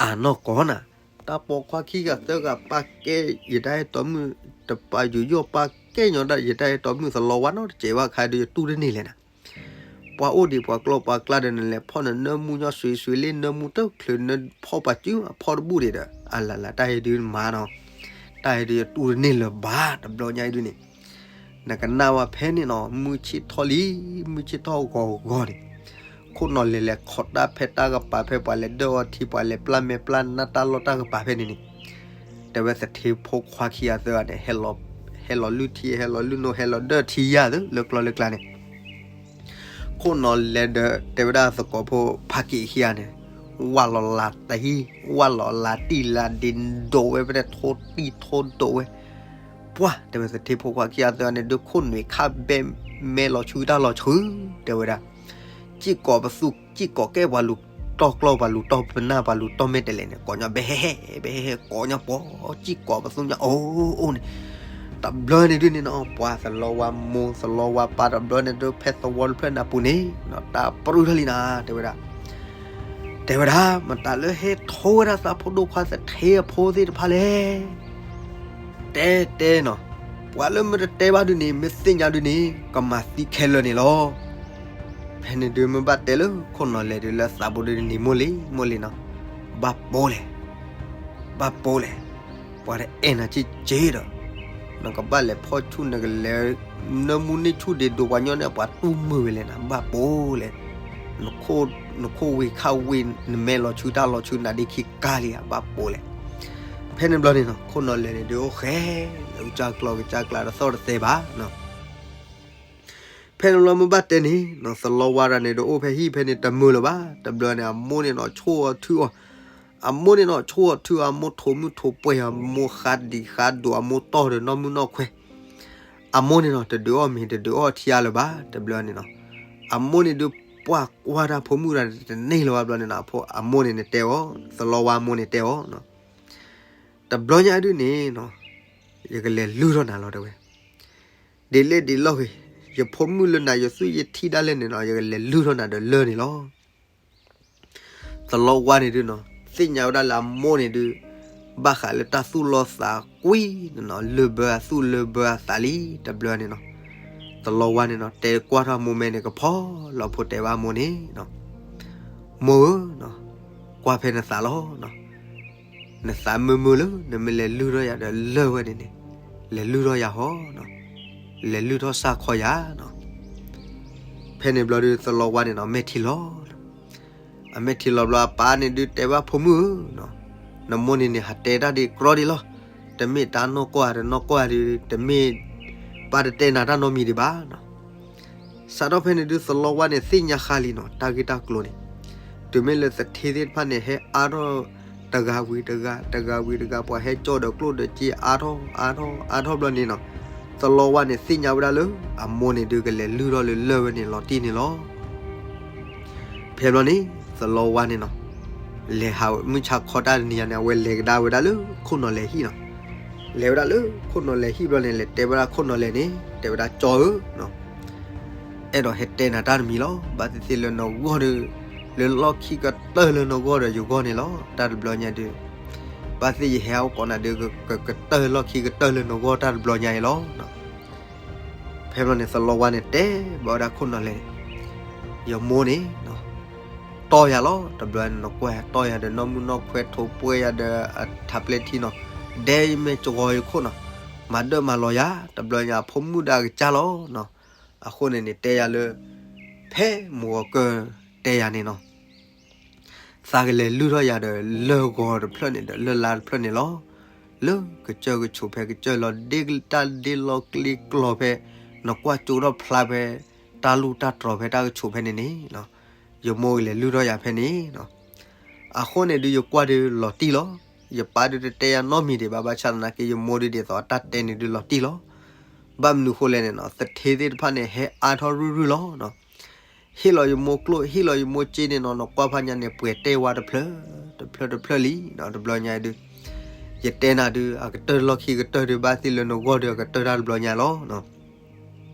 အနီၢ်ကီၢ်နၤ တၢ်ပိာ်ခွါခံဂၤသၢဂၤ ပာ်ကဲယတၢ်အဲၣ်တီမုၣ် တပာ်ယူးယီၣ် ပာ်ကဲညီဒၣ်ယတၢ်အဲၣ်တီမုၣ် သလီဝါနီတစဲးဘၣ်ခါဒီး ယတူၢ်တန့ၢ်လဲၣ်နၤ ပှၤအိၣ်ဒံးပှၤကျီပှၤကျါဒီး နလဲၤဖီၣ်နနၢမူညီ ဆွ့ဆွ့လ့ နၢမူတချုး နဖီၣ်ပှၤစု အဖီၣ်တဘူၣ်ဒံးဒီး အလၢ်လၢ် တၢ်အံၤဒုးမၤနီၤ တၢ်အံၤဒုးယတူၢ်တန့ၢ်လၢၤဘၣ် တဘျီညါအံၤဒုးန့ၣ် နကနၣ်ဝဲဖဲန့ၣ်နီၤ မုၢ်ဆ့ၣ်ထီၣ်လံ မုၢ်ဆ့ၣ်ထီၣ်ဂီၤဂီၤန့ၣ် ခိၣ်နီၢ်လဲၤလဲၤခိးတၢ်ဖဲတၢ်ကပၤ ဖဲပှၤလဲၤဒၢၣ်အီထံ ပှၤလဲၤပျၢ်မဲာ်ပျၢ်နါတၢ်လီၢ်တၢ်ကပၤဖဲန့ၣ်န့ၣ် တဲဝဲသထ့ဖိခွါခံဂၤသၢဂၤန့ၣ် ဟဲလီၤလုၢ်ထံ ဟဲလီၤလုၢ်နိ ဟဲလီၤဒၢၣ်ထံယါသ့ လၢကျီလၢကျါန့ၣ် ခိၣ်နီၢ်လဲၤဒီး တဲဝဲဒၣ်သကိးဖိဖးက့ၤခံဂၤန့ၣ် ဝၢ်လီၤလၤတဟံၣ် ဝၢ်လီၤလၤတံၢ်လၤဒ့ဒိးဝဲဖဲန့ၣ် ထိၣ်တံၢ်ထိၣ်ဒိးဝဲ ပှၢ် တဲဝဲသထ့ဖိခွါခံဂၤသၢဂၤန့ၣ် ဒုးခိၣ်နွံခါဘဲမဲလီၤဆူတၢ်လီၤဆူ တဲဝဲဒၣ် စံၣ်ကိးပသူ စံၣ်ကိးကဲပှၤလူၤတီၢ်ကျီၢ် ပှၤလူၤတီၢ်ပနၢ် ပှၤလူၤတီၢ်မဲာ်တဲးလဲးန့ၣ် ကိးညီဘဲဟဲဟဲ ဘဲဟဲဟဲ ကိးညီပှီၤ စံၣ်ကိးပသူညီအိၣ်အိၣ်န့ၣ် တဘျီန့ၣ်ဒုးန့ၣ်နီၤ ပှၤသလီဝါမိၢ်သလီဝါပၢ်တဘျီန့ၣ်ဒုး ဖဲသဝီတဖျၢၣ်န့ၣ်အပူၤန့ၣ် တၢ်ပြူၢ်ထီၣ်လံနၤ တဲဝဲဒၣ် တဲဝဲဒၣ် မတၤလၢဟဲထိဝဲဒၣ်သးဖိဒိၣ်ခွါသထ့အဖိသ့ၣ်တဖၣ်လဲၣ် တဲတဲနီၤ ပှၤလၢမ့ၢ်တတဲဘၣ်ဒုးန့ၣ် မ့ၢ်သ့ၣ်ညါဒုးန့ၣ် ကမၤသံခဲလၢာ်န့ၣ်လီၤ. ဖဲန့ၣ်ဒုးမ့ၢ်ဘၣ်တဲလၢခိၣ်နီၢ်လဲၤဒုးလၢသးဘိဒုးန့ၣ် မိၢ်လံ မိၢ်လံနီၤ ဘၣ်ပိာ်လဲၣ် ဘၣ်ပိာ်လဲၣ် ပှၤတအဲၣ်နၤက့က့ဒီး နကဘၣ်လဲၤဖီၣ်ဆူၣ် နကလဲၤ နၢမူန့ၢ်ဆူၣ်ဒ့ဒိးပှၤညီန့ၣ် ပှၤတူၢ်မုာ်ဝဲလဲၣ်နၤ ဘၣ်ပိာ်လဲၣ် နခိၣ်ဝ့ၤခါဝ့ၤ နမဲလီၤဆူတၢ်လီၤဆူနၤဒ့ခံကါလံဧါ ဘၣ်ပိာ်လဲၣ်. ဖဲန့ၣ်ဘျီန့ၣ်နီၤ ခိၣ်နီၢ်လဲၤန့ၣ်ဒုးအိၣ်ဃဲ လၢကစၢ်ကျီၢ်ကစၢ်ကျါတသီၣ်တသဲဘၣ်နီၤ ဖဲန့ၣ်ဘျီမ့ၢ်ဘၣ်တဲန့ၣ်နီၤ သလီဝါတဂၤန့ၣ်ဒုးအိၣ်ဖဲဟံၣ်ဖဲန့ၣ်တမုာ်လၢၤဘၣ် တဘျီန့ၣ် အမိၢ်န့ၣ်နီၤ ဆိၣ်အီၤထုအီၤ အမိၢ်န့ၣ်နီၤ ဆိၣ်အီၤထုအီၤ အမိၢ်ထိးမုၢ်ထိးပှဲၤ အမိၢ်ဃါဒံးဃါဒိး အမိၢ်တီၢ်ဒီးနီၢ်မုၢ်နီၢ်ခွဲ အမိၢ်န့ၣ်နီၤ တဒုးအီၣ်မ့ၤ တဒုးအီၣ်ထံအါလၢၤဘၣ် တဘျီန့ၣ်နီၤ အမိၢ်န့ၣ်ဒုး ပှၢ်ကွၢ်တၢ်ဖိမုၣ်တဂၤန့ၣ်တန့ၢ်လၢၤဘၣ်ဘျီန့ၣ်နီၤ အမိၢ်န့ၣ်န့ၣ်တဲအီၤ သလီဝါအမိၢ်န့ၣ်တဲအီၤ တဘျီညါဒုးန့ၣ်နီၤ ယကလဲၤလုၢ်ထီၣ်နၤလီၤတဲဝဲ ဒ်လဲၣ်ဒ်လဲၣ်ဂ့ၤ ယဖိမုၣ်လၢနၤ ယသွံၣ်ယထံၣ်ဒၣ်လဲာ်န့ၣ်နီၤ ယကလဲၤလုၢ်ထီၣ်နၤဒီးလၢၢ်န့ၣ်လီၤ. သလီဝါန့ၣ်ဒုးနီၤ သ့ၣ်ညါဝဲဒၣ်လၢအမိၢ်န့ၣ်ဒုး ဘၣ်ဃးလၢတၢ်သူၣ်လီသးကွံန့ၣ်နီၤ လၢၢ်ဘၢအသူၣ်လၢၢ်ဘၢအသးလံ တဘျီန့ၣ်နီၤ သလီဝါန့ၣ်နီၤ တဲကွၢ်ထီၣ်မိၢ်မဲန့ၣ် ကဖီလီၤဖိတဲဘၣ်မိၢ်န့ၣ်နီၤ မိၢ်ဧၢ, ကွၢ်ဖဲနသးလီၤ. နသးမုာ်မုာ်လၢ နမ့ၢ်လဲၤလုၢ်ထီၣ်ယၤဒီးလၢၢ်ဝဲန့ၣ်န့ၣ်, လဲၤလုၢ်ထီၣ်ယၤဟီ, လဲၤလုၢ်ထီၣ်စၢ်ခီယၤ. ဖဲန့ၣ်ဘျီဒုး သလီၤဝါန့ၣ်နီၤ မဲာ်ထံလီၤ. အမဲာ်ထံလီၤဘျီ အပၢ်န့ၣ်ဒုးတဲဘၣ်ဖိမုၣ်ဧၢ, နမိၢ်န့ၣ်န့ၣ် ဟးတဲတၢ်ဒ်ကြီဒံးလီၤ. တမ့ၢ်တၢ်နီၢ်ကီၢ်ဧါ တနီၢ်ကီၢ်ဧါဒုး တမ့ၢ် ပၢ်တတဲနၤတၢ်နီတမံၤဒံးဘၣ်. စးထီၣ်ဖဲန့ၣ်ဒုး သလီၤဝါန့ၣ် သ့ၣ်ညါဃါလံနီၤ တၢ်ဂ့ၢ်တၢ်ကျိၤန့ၣ်, တုၤမ့ၢ်လၢသထ့သ့ၣ်တဖၣ်န့ၣ် ဟဲအါထီၣ်တဂၤဝံၤတဂၤ, တဂၤဝံၤတဂၤ, ပှၤဟဲကၠီၣ်ဒီးကျိၣ်ဒီးစ့အါထီၣ်အါထီၣ်အါထီၣ်ဘျီန့ၣ်နီၤ, သလီၤဝါန့ၣ် သ့ၣ်ညါဝဲဒၣ်လၢ အမိၢ်န့ၣ်ဒုးကလဲၤလုၢ်ထီၣ်လၢလၢၢ်ဝဲန့ၣ်လီၤတံၢ်န့ၣ်လီၤ. ဖဲဘျီန့ၣ် သလီၤဝါန့ၣ်နီၤ, လဲၤဟးမုၢ်ဆါခီတၢ်တနံၤညါန့ၣ် အဝဲလဲၤကဒါဝဲဒၣ်လၢခိၣ်နီၢ်လဲၤဟံၣ်နီၤ. လဲၤဝဲဒၣ်လၢခိၣ်နီၢ်လဲၤဟံၣ်ဘျီန့ၣ် လဲၤတဲဝဲဒၣ်ခိၣ်နီၢ်လဲၤန့ၣ် တဲဝဲဒၣ် ကၠီဧၢ, အဲၣ်ဒိးဟဲတဲနၤတၢ်တမံၤလီၤ. ဘၣ်သ့ၣ်သ့ၣ်လၢနဂီၢ်ဒီး လၢလီၢ်ခံကတၢၢ်လၢနဂီၢ်ဒီးယဂီၢ်န့ၣ်လီၤ. တၢ်တဘျီညါဒုး ဘၣ်သ့ၣ်ယဟဲအိၣ်ကိးနၤဒုး ကကတၢၢ်လီၢ်ခံကတၢၢ်လၢနဂီၢ်တၢ်တဘျီညါအံၤလီၤ. ဖဲဘျီန့ၣ် သလီၤဝါန့ၣ် တဲဘၣ်ဝဲဒၣ်ခိၣ်နီၢ်လဲၤန့ၣ်, ယမိၢ်န့ၣ် တီၢ်ယၤလီၤ. တဘျီန့ၣ် နကွၢ်တီၢ်ယၤဒီး နီၢ်မုၢ်နီၢ်ခွဲထိးပှဲၤယၤဒီး အထးပျဲၢ်ထံနီၤ, ဒဲယမဲာ်ကဝီၤယခိၣ်နီၤ, မၤဒၢၣ်မၤလီၤယၤ, တဘျီညါအဖိမုၣ်ဒၣ်ကစၢ်လီၤ. အဃိန့ၣ်န့ၣ် တဲယၤလၢ ဖဲမုၢ်ဂီၤကၢၢ်တဲယၤန့ၣ်နီၤ သးကလဲၤလုၢ်ထီၣ်ယၤဒီး လၢၢ်ဂီၤတဖျၢၣ်န့ၣ်ဒီး လၢၢ်လါတဖျၢၣ်န့ၣ်လီၤ. လၢကစၢၢ်ကဆိးဖဲကစၢၢ်လီၤ ဒ့တၢ်ဒ့လီၤကျ့ကျီၤဖဲ နကွၢ်ကၠိထီၣ်ဖျါဖဲ တၢ်လူၢ်တၢ်တြီၤဖဲတၢ်ကဆိးဖဲန့ၣ်န့ၣ် ယမိၢ်ကလဲၤလုၢ်ထီၣ်ယၤဖဲန့ၣ်. အဃိန့ၣ်ဒုး ယကွၢ်ဒုးလီၤတံၢ်လီၤ. ယပၢ်ဒုးတတဲယၤနီတမံၤဒံးဘၣ် ဘၣ်ဆၣ်သနာ်က့ ယမိၢ်ဒုးဒ်သိးအတၢ်တဲန့ၣ်ဒုးလီၤတံၢ်လီၤ. ဘၣ်မနုၤဃိလဲၣ်န့ၣ်နီၤ သထ့သ့ၣ်တဖၣ်န့ၣ် ဟဲအါထီၣ်ရုၢ်ရုၢ်လီၤ. ဟ့ၣ်လီၤယမိၢ်ကျိၣ် ဟ့ၣ်လီၤယမိၢ်စ့န့ၣ်နီၤ နကွၢ်ဖးညါန့ၣ် ပှဲၤတဲဝါတဖျၢၣ် တဖျၢၣ်တဖျၢၣ်လံနီၤ တဘျီညါဒုး ယတဲနၤဒုး အကတၢၢ်လီၢ်ခံကတၢၢ်ဒုး ဘၣ်သ့ၣ်လၢနဂီၢ်ဒုး အကတၢၢ်တၢ်တဘျီညါလီၤ.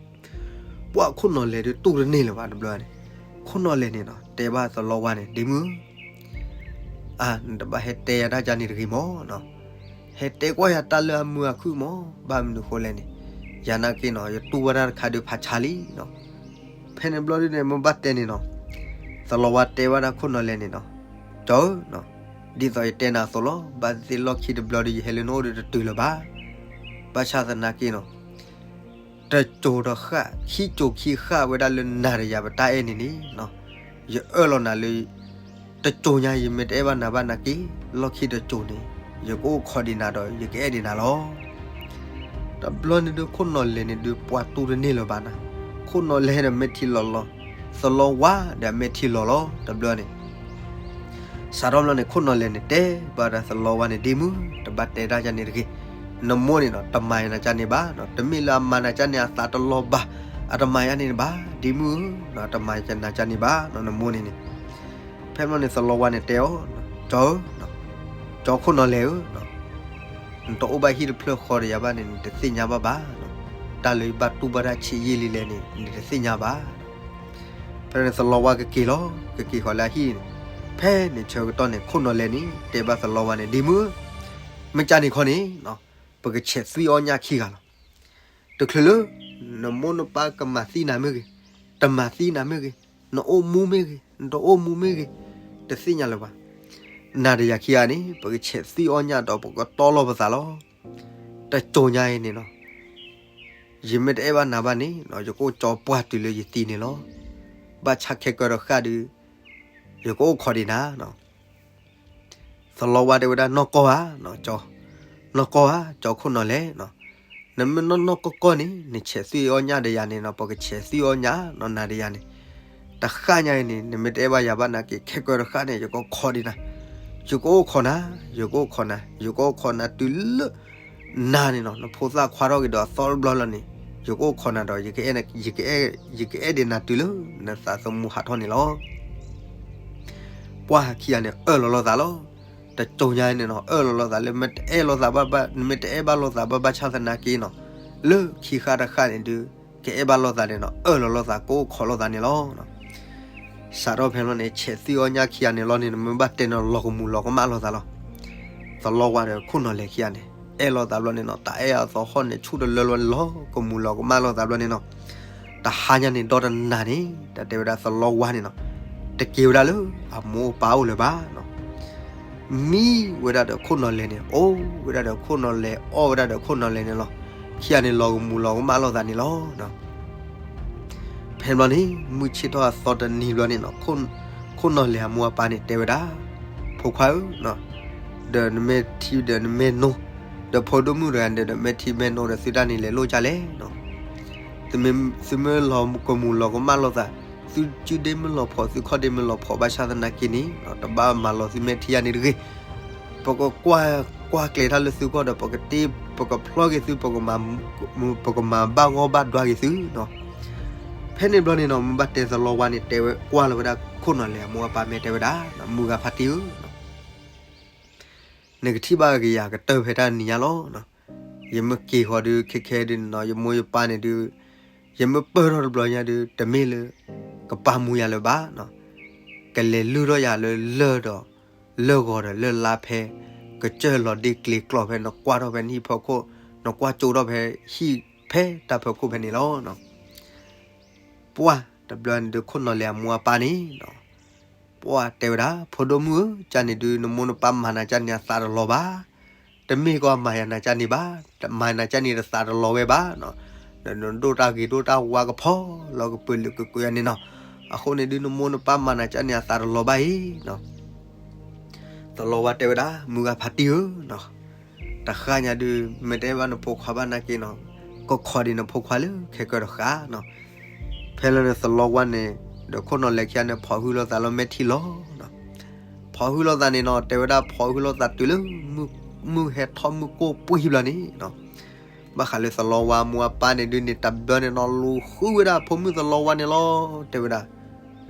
ပှၤခိၣ်နီၣ်လဲၢ်ဒုးတူၢ်တန့ၢ်လၢၤဘၣ်တဘျီန့ၣ်, ခိၣ်နီၣ်လဲၢ်န့ၣ်နီၤ တဲဘၣ်သလီဝါန့ၣ် ဒ့မုၣ်ဧၢ, အါ နတဘၣ်ဟဲတဲယၤတၢ်ကန့ၣ်တဂ့ၤမၢ်နီၤ, ဟဲတဲကွၢ်ယၤတၢ်လၢအမုာ်အခုၣ်မၢ်, ဘၣ်မနုၤဃိလဲၣ်န့ၣ်, ယၤနာ်က့နီၤ ယတူၢ်ဘၣ်တၢ်တခါဒုးဖးဆါလံနီၤ, ဖဲန့ၣ်ဘျီဒုးန့ၣ် မ့ၢ်ဘၣ်တဲန့ၣ်နီၤ, သလီဝါတဲဘၣ်တၢ်ခိၣ်နီၣ်လဲၢ်န့ၣ်နီၤ, ကၠီဧၢနီၤ, ဒ်သိးယတဲနၤအသိးလီၤ, ဘၣ်သ့ၣ်သ့ၣ်လီၢ်ခံတဘျီဒုး ယဟဲလၢနအိၣ်ဒုးတတုၤလၢၤဘၣ်, ဘၣ်ဆၣ်သနာ်က့နီၤ တစိၤတဃၣ် ခံစိၤခံဃၣ်ဝဲဒၣ်လၢနၤဒီးယၤပတၢ်အဲၣ်န့ၣ်န့ၣ်, ယအၢၣ်လီၤနၤလၢ တစိၤညါ ယမ့ၢ်တအဲၣ်ဘၣ်နၤဘၣ်နာ်က့, လီၢ်ခံတစိၤန့ၣ် ယကအိၣ်ခိးဒံးနၤဒီး ယကအဲၣ်ဒံးနၤလီၤ. တဘျီန့ၣ်ဒုး ခိၣ်နီၣ်လဲၢ်န့ၣ်ဒုး ပှၤတူၢ်တန့ၢ်လၢၤဘၣ်နီၤ, ခိၣ်နီၣ်လဲၢ်ဒီးမဲာ်ထံလီၤလီၤ, သလီဝါဒီးမဲာ်ထံလီၤလီၤ တဘျီန့ၣ် စးထီၣ်ဘျီန့ၣ် ခိၣ်နီၣ်လဲၢ်န့ၣ်တဲဘၣ်ဒီးသလီဝါန့ၣ် ဒ့မုၣ် တဘၣ်တဲတၢ်ကန့ၣ်တဂ့ၤ, နမိၢ်န့ၣ်နီၤ တမၤယၤနၤကန့ၣ်ဘၣ်, တမ့ၢ်လၢအမၤနၤကန့ၣ်အသးတလီၤဘၣ်, အတမၤယၤန့ၣ်ဘၣ်, ဒ့မုၣ်ဧၢ, တမၤယၤနၤကန့ၣ်ဘၣ်, နမိၢ်န့ၣ်န့ၣ် ဖဲဘျီန့ၣ်သလီဝါန့ၣ်တဲအီၤ, ကၠီဧၢ, ကၠီခိၣ်နီၣ်လဲၢ်ဧၢ, နတအိၣ်ဘၣ်ဟံၣ်တဖျၢၣ်ဃီဒီးယၤဘၣ်န့ၣ် နတသ့ၣ်ညါဘၣ်ဘၣ်, တၢ်လၢယဘၣ်တူၢ်ဘၣ်တၢ်ဆံးယံာ်လံလဲၣ်န့ၣ် နတသ့ၣ်ညါဘၣ်. ဖဲန့ၣ်သလီဝါကက့ၤလီၤ, ကက့ၤဃီၤလၢအဟံၣ်န့ၣ်, ဖဲန့ၣ်ဆၢကတီၢ်န့ၣ် ခိၣ်နီၣ်လဲၢ်န့ၣ် တဲဘၣ်သလီဝါန့ၣ် ဒ့မုၣ်ဧၢ, မ့ၢ်ကန့ၣ်ခီန့ၣ် ပကဆဲးသွံၣ်အီၣ်ညၣ်ခံဂၤလီၤ. တချုးလၢ နမိၢ်နပၢ်ကမၤသံနၤမ့ၢ်ဂ့ၤ, တမၤသံနၤမ့ၢ်ဂ့ၤ, နအိၣ်မူမ့ၢ်ဂ့ၤ, နတအိၣ်မူမ့ၢ်ဂ့ၤ, တသ့ၣ်ညါလၢၤဘၣ်. နၤဒီးယၤခံဂၤန့ၣ် ပကဆဲးသွံၣ်အီၣ်ညၣ်ဒီးပကတီၢ်လီၤပသးလီၤ. တစိၤညါအံၤန့ၣ်နီၤ ယမ့ၢ်တအဲၣ်ဘၣ်နၤဘၣ်န့ၣ် ယကအိၣ်ကၠီပှၢ်တုၤလၢယသံန့ၣ်လီၤ. ဘၣ်ဆၣ်ခဲကၢတဃၣ်ဒုး ယကအိၣ်ခိးဒံးနၤ သလီဝါတဲဝဲဒၣ် နီၢ်ကီၢ်ဧါ, နီၢ်ကီၢ်ဧါ, ကၠီခိၣ်နီၣ်လဲၢ်, နမ့ၢ်နီၢ်နီၢ်ကီၢ်ကီၢ်န့ၣ် နဆဲးသွံၣ်အီၣ်ညၣ်ဒီးယၤန့ၣ်နီၤ ပကဆဲးသွံၣ်အီၣ်ညၣ်နီၤ နၤဒီးယၤန့ၣ်, တဃၣ်ညါအံၤန့ၣ် နမ့ၢ်တအဲၣ်ဘၣ်ယၤဘၣ်နာ်က့ ခဲကၢတဃၣ်န့ၣ် ယကခိးဒံးနၤ, ယကအိၣ်ခိးနၤ, ယကအိၣ်ခိးနၤ, ယကအိၣ်ခိးနၤတုၤလၢ နၤန့ၣ်နီၤ နဖိသၣ်ခွါထီၣ်က့ၤဒီးအသီတဘျီလီၤန့ၣ် ယကအိၣ်ခိးနၤဒီး ယကအဲၣ်ဒံးနၤတုၤလၢ နသးသမူဟးထီၣ်န့ၣ်လီၤ. ပှၢ်ခံဂၤန့ၣ် အၢၣ်လီၤလိာ်သးလီၤ. တစိၤညါန့ၣ်နီၤ အၢၣ်လီၤလိာ်သးလၢ မ့ၢ်တအဲၣ်လိာ်သးဘၣ်ဘၣ် နမ့ၢ်တအဲၣ်ဘၣ်လိာ်သးဘၣ်ဘၣ်ဆၣ်သနာ်က့နီၤ လၢခံဃၣ်တဃၣ်န့ၣ်ဒုး ကအဲၣ်ဘၣ်လိာ်သးန့ၣ်နီၤ အၢၣ်လီၤလိာ်သး ကအိၣ်ခိးလိာ်သးန့ၣ်လီၤ. စးထီၣ်ဖဲလီၤန့ၣ် ဆဲးသွံၣ်အီၣ်ညၣ်ခံဂၤန့ၣ်လီၤန့ၣ် နမ့ၢ်ဘၣ်တဲနီၤလီၤကမူၤလီၤကမၣ်လိာ်သးလီၤ. သလီဝါဒီးခိၣ်နီၣ်လဲၢ်ခံဂၤန့ၣ် အဲၣ်လိာ်သးဘျီန့ၣ်နီၤ တၢ်အဲၣ်အသီဟီၣ်န့ၣ် ဆူၣ်တလၢလီၤန့ၣ်လီၤ ကမူၤလီၤကမၣ်လိာ်သးဘျီန့ၣ်နီၤ တဟါညါန့ၣ် ဒီတနၤန့ၣ် တၢ်တဲဝဲဒၣ်သလီဝါန့ၣ်နီၤ တက့ၤဝဲဒၣ်လၢအမိၢ်အပၢ်အိၣ်လၢၤဘၣ်နီၤ မံဝဲဒၣ်ဒီးခိၣ်နီၣ်လဲၢ်န့ၣ် အိၣ်ဝဲဒၣ်ဒီးခိၣ်နီၣ်လဲၢ် အီၣ်ဝဲဒၣ်ဒီးခိၣ်နီၣ်လဲၢ်န့ၣ်လီၤ. ခံဂၤန့ၣ် လီၤကမူၤလီၤကမၣ်လိာ်သးန့ၣ်လီၤ. ဖဲဘျီန့ၣ် မုၢ်ဆ့ၣ်ထီၣ်အသီတနံၤဘျီန့ၣ်နီၤ ခိၣ်နီၣ်လဲၢ်အမိၢ်အပၢ်န့ၣ် တဲဝဲဒၣ် ဖိခွါဧၢ, ဒီးနမ့ၢ်ထံဒီးနမ့ၢ်နိ, ဒီးဖိဒိၣ်မုၣ်တဂၤဒီး ဒီးမ့ၢ်ထံမ့ၢ်နိဒီး သုတၢ်န့ၣ်လဲၤလိာ်ကလဲၣ်နီၤ သုမ့ၢ်လီၤကမူၤလီၤကမၣ်လိာ်သး, သုစုဒ့မ့ၢ်လီၤဖှီၣ် သုခီၣ်ဒ့မ့ၢ်လီၤဖှီၣ် ဘၣ်ဆၣ်သနာ်က့န့ၣ် တဘၣ်မၤလီၤသုမဲာ်ထံယါန့ၣ်တဂ့ၤ. ပကကွၢ်, ကွၢ်ကျဲၤတၢ်လၢသုဂီၢ်ဒီး ပကတ့, ပကဖျီက့ၤသု, ပကမၤဘၣ်ဂီၢ်ဘၣ်ဒွါက့ၤသုနီၤ. ဖဲန့ၣ်ဘျီန့ၣ်နီၤ မ့ၢ်ဘၣ်တဲသလီဝါန့ၣ် တဲဝဲကွၢ်လီၤဝဲဒၣ်ခိၣ်နီၣ်လဲၢ်အမိၢ်အပၢ် မ့ၢ်တဲဝဲဒၣ်, မုၢ်ဂၤဖါတံၢ်ဧၢ နကထံၣ်ဘၣ်ကယၤကတၢၢ်ဖဲတၢ်နံၤညါလီၤ. ယမ့ၢ်က့ၤဃီၤဒုး ခဲခဲဒုးနီၤ ယမိၢ်ယပၢ်န့ၣ်ဒုး ယမ့ၢ်ပၢၢ်ထီၣ်တဘျီညါဒုး တမ့ၢ်လၢ ကပာ်မူယၤလၢၤဘၣ်နီၤ. ကလဲၤလုၢ်ထီၣ်ယၤလၢလၢၢ်ဒီး လၢၢ်ဂီၤဒီးလၢၢ်လါဖဲ ကစၢၢ်လီၤဒ့ကျ့ကျီၢ်ဖဲ နကွၢ်ထီၣ်ဖဲနဟံၣ်ဖီခိၣ်, နကွၢ်ကၠိထီၣ်ဖဲဟံၣ်ဖဲတၢ်ဖီခိၣ်ဖဲန့ၣ်လီၤ. ပှၢ်တဘျီန့ၣ်ဒုး ခိၣ်နီၣ်လဲၢ်အမိၢ်အပၢ်န့ၣ် ပှၢ်တဲဝဲဒၣ် ဖိဒိၣ်မုၣ်ဧၢ, ကန့ၣ်ဒုး နမိၢ်နပၢ်မၤနၤကန့ၣ်အသးတလီၤဘၣ်. တမ့ၢ်ကီမၤယၤနၤကန့ၣ်ဘၣ်, မၤနၤကန့ၣ်တသးတလီၤဝဲဘၣ်နီၤ. နဒိၣ်တၢ်ဂ့ၤဒိၣ်တၢ်ဝါကဖီလီၤကပၢၤလၢကကွဲးန့ၣ်နီၤ. အဃိန့ၣ်ဒုး နမိၢ်နပၢ်မၤနၤကန့ၣ်အသးတလီၤဘၣ်အံၤနီၤ. သလီဝါတဲဝဲဒၣ် မုၢ်ဂၤဖါတံၢ်ဧၢနီၤ တဃၣ်ညါဒုး မ့ၢ်တအဲၣ်ဘၣ်နဖိခွါဘၣ်နာ်က့နီၤ, ကခိးဒံးနဖိခွါလၢခဲကၢတဃၣ်နီၤ. ဖဲလၢန့ၣ်သလီဝါန့ၣ် ဒီးခိၣ်နီၣ်လဲၢ်ခံဂၤန့ၣ် ဖီၣ်ဟုလိာ်သးလၢမဲာ်ထံလီၤနီၤ. ဖီၣ်ဟုလိာ်သးန့ၣ်နီၤ တဲဝဲဒၣ် ဖီၣ်ဟုလိာ်သးတုၤလၢ မုၢ်ဟဲထီၣ်မုၢ်ကိၢ်ပှ့ၤဘျီန့ၣ်နီၤ. ဘၣ်ဃးလၢသလီဝါအမိၢ်အပၢ်န့ၣ်ဒုးန့ၣ် တဘျီန့ၣ်နီၤ လူၤဃုဝဲဒၣ်ဖိမုၣ်သလီဝါန့ၣ်လီၤ. တဲဝဲဒၣ်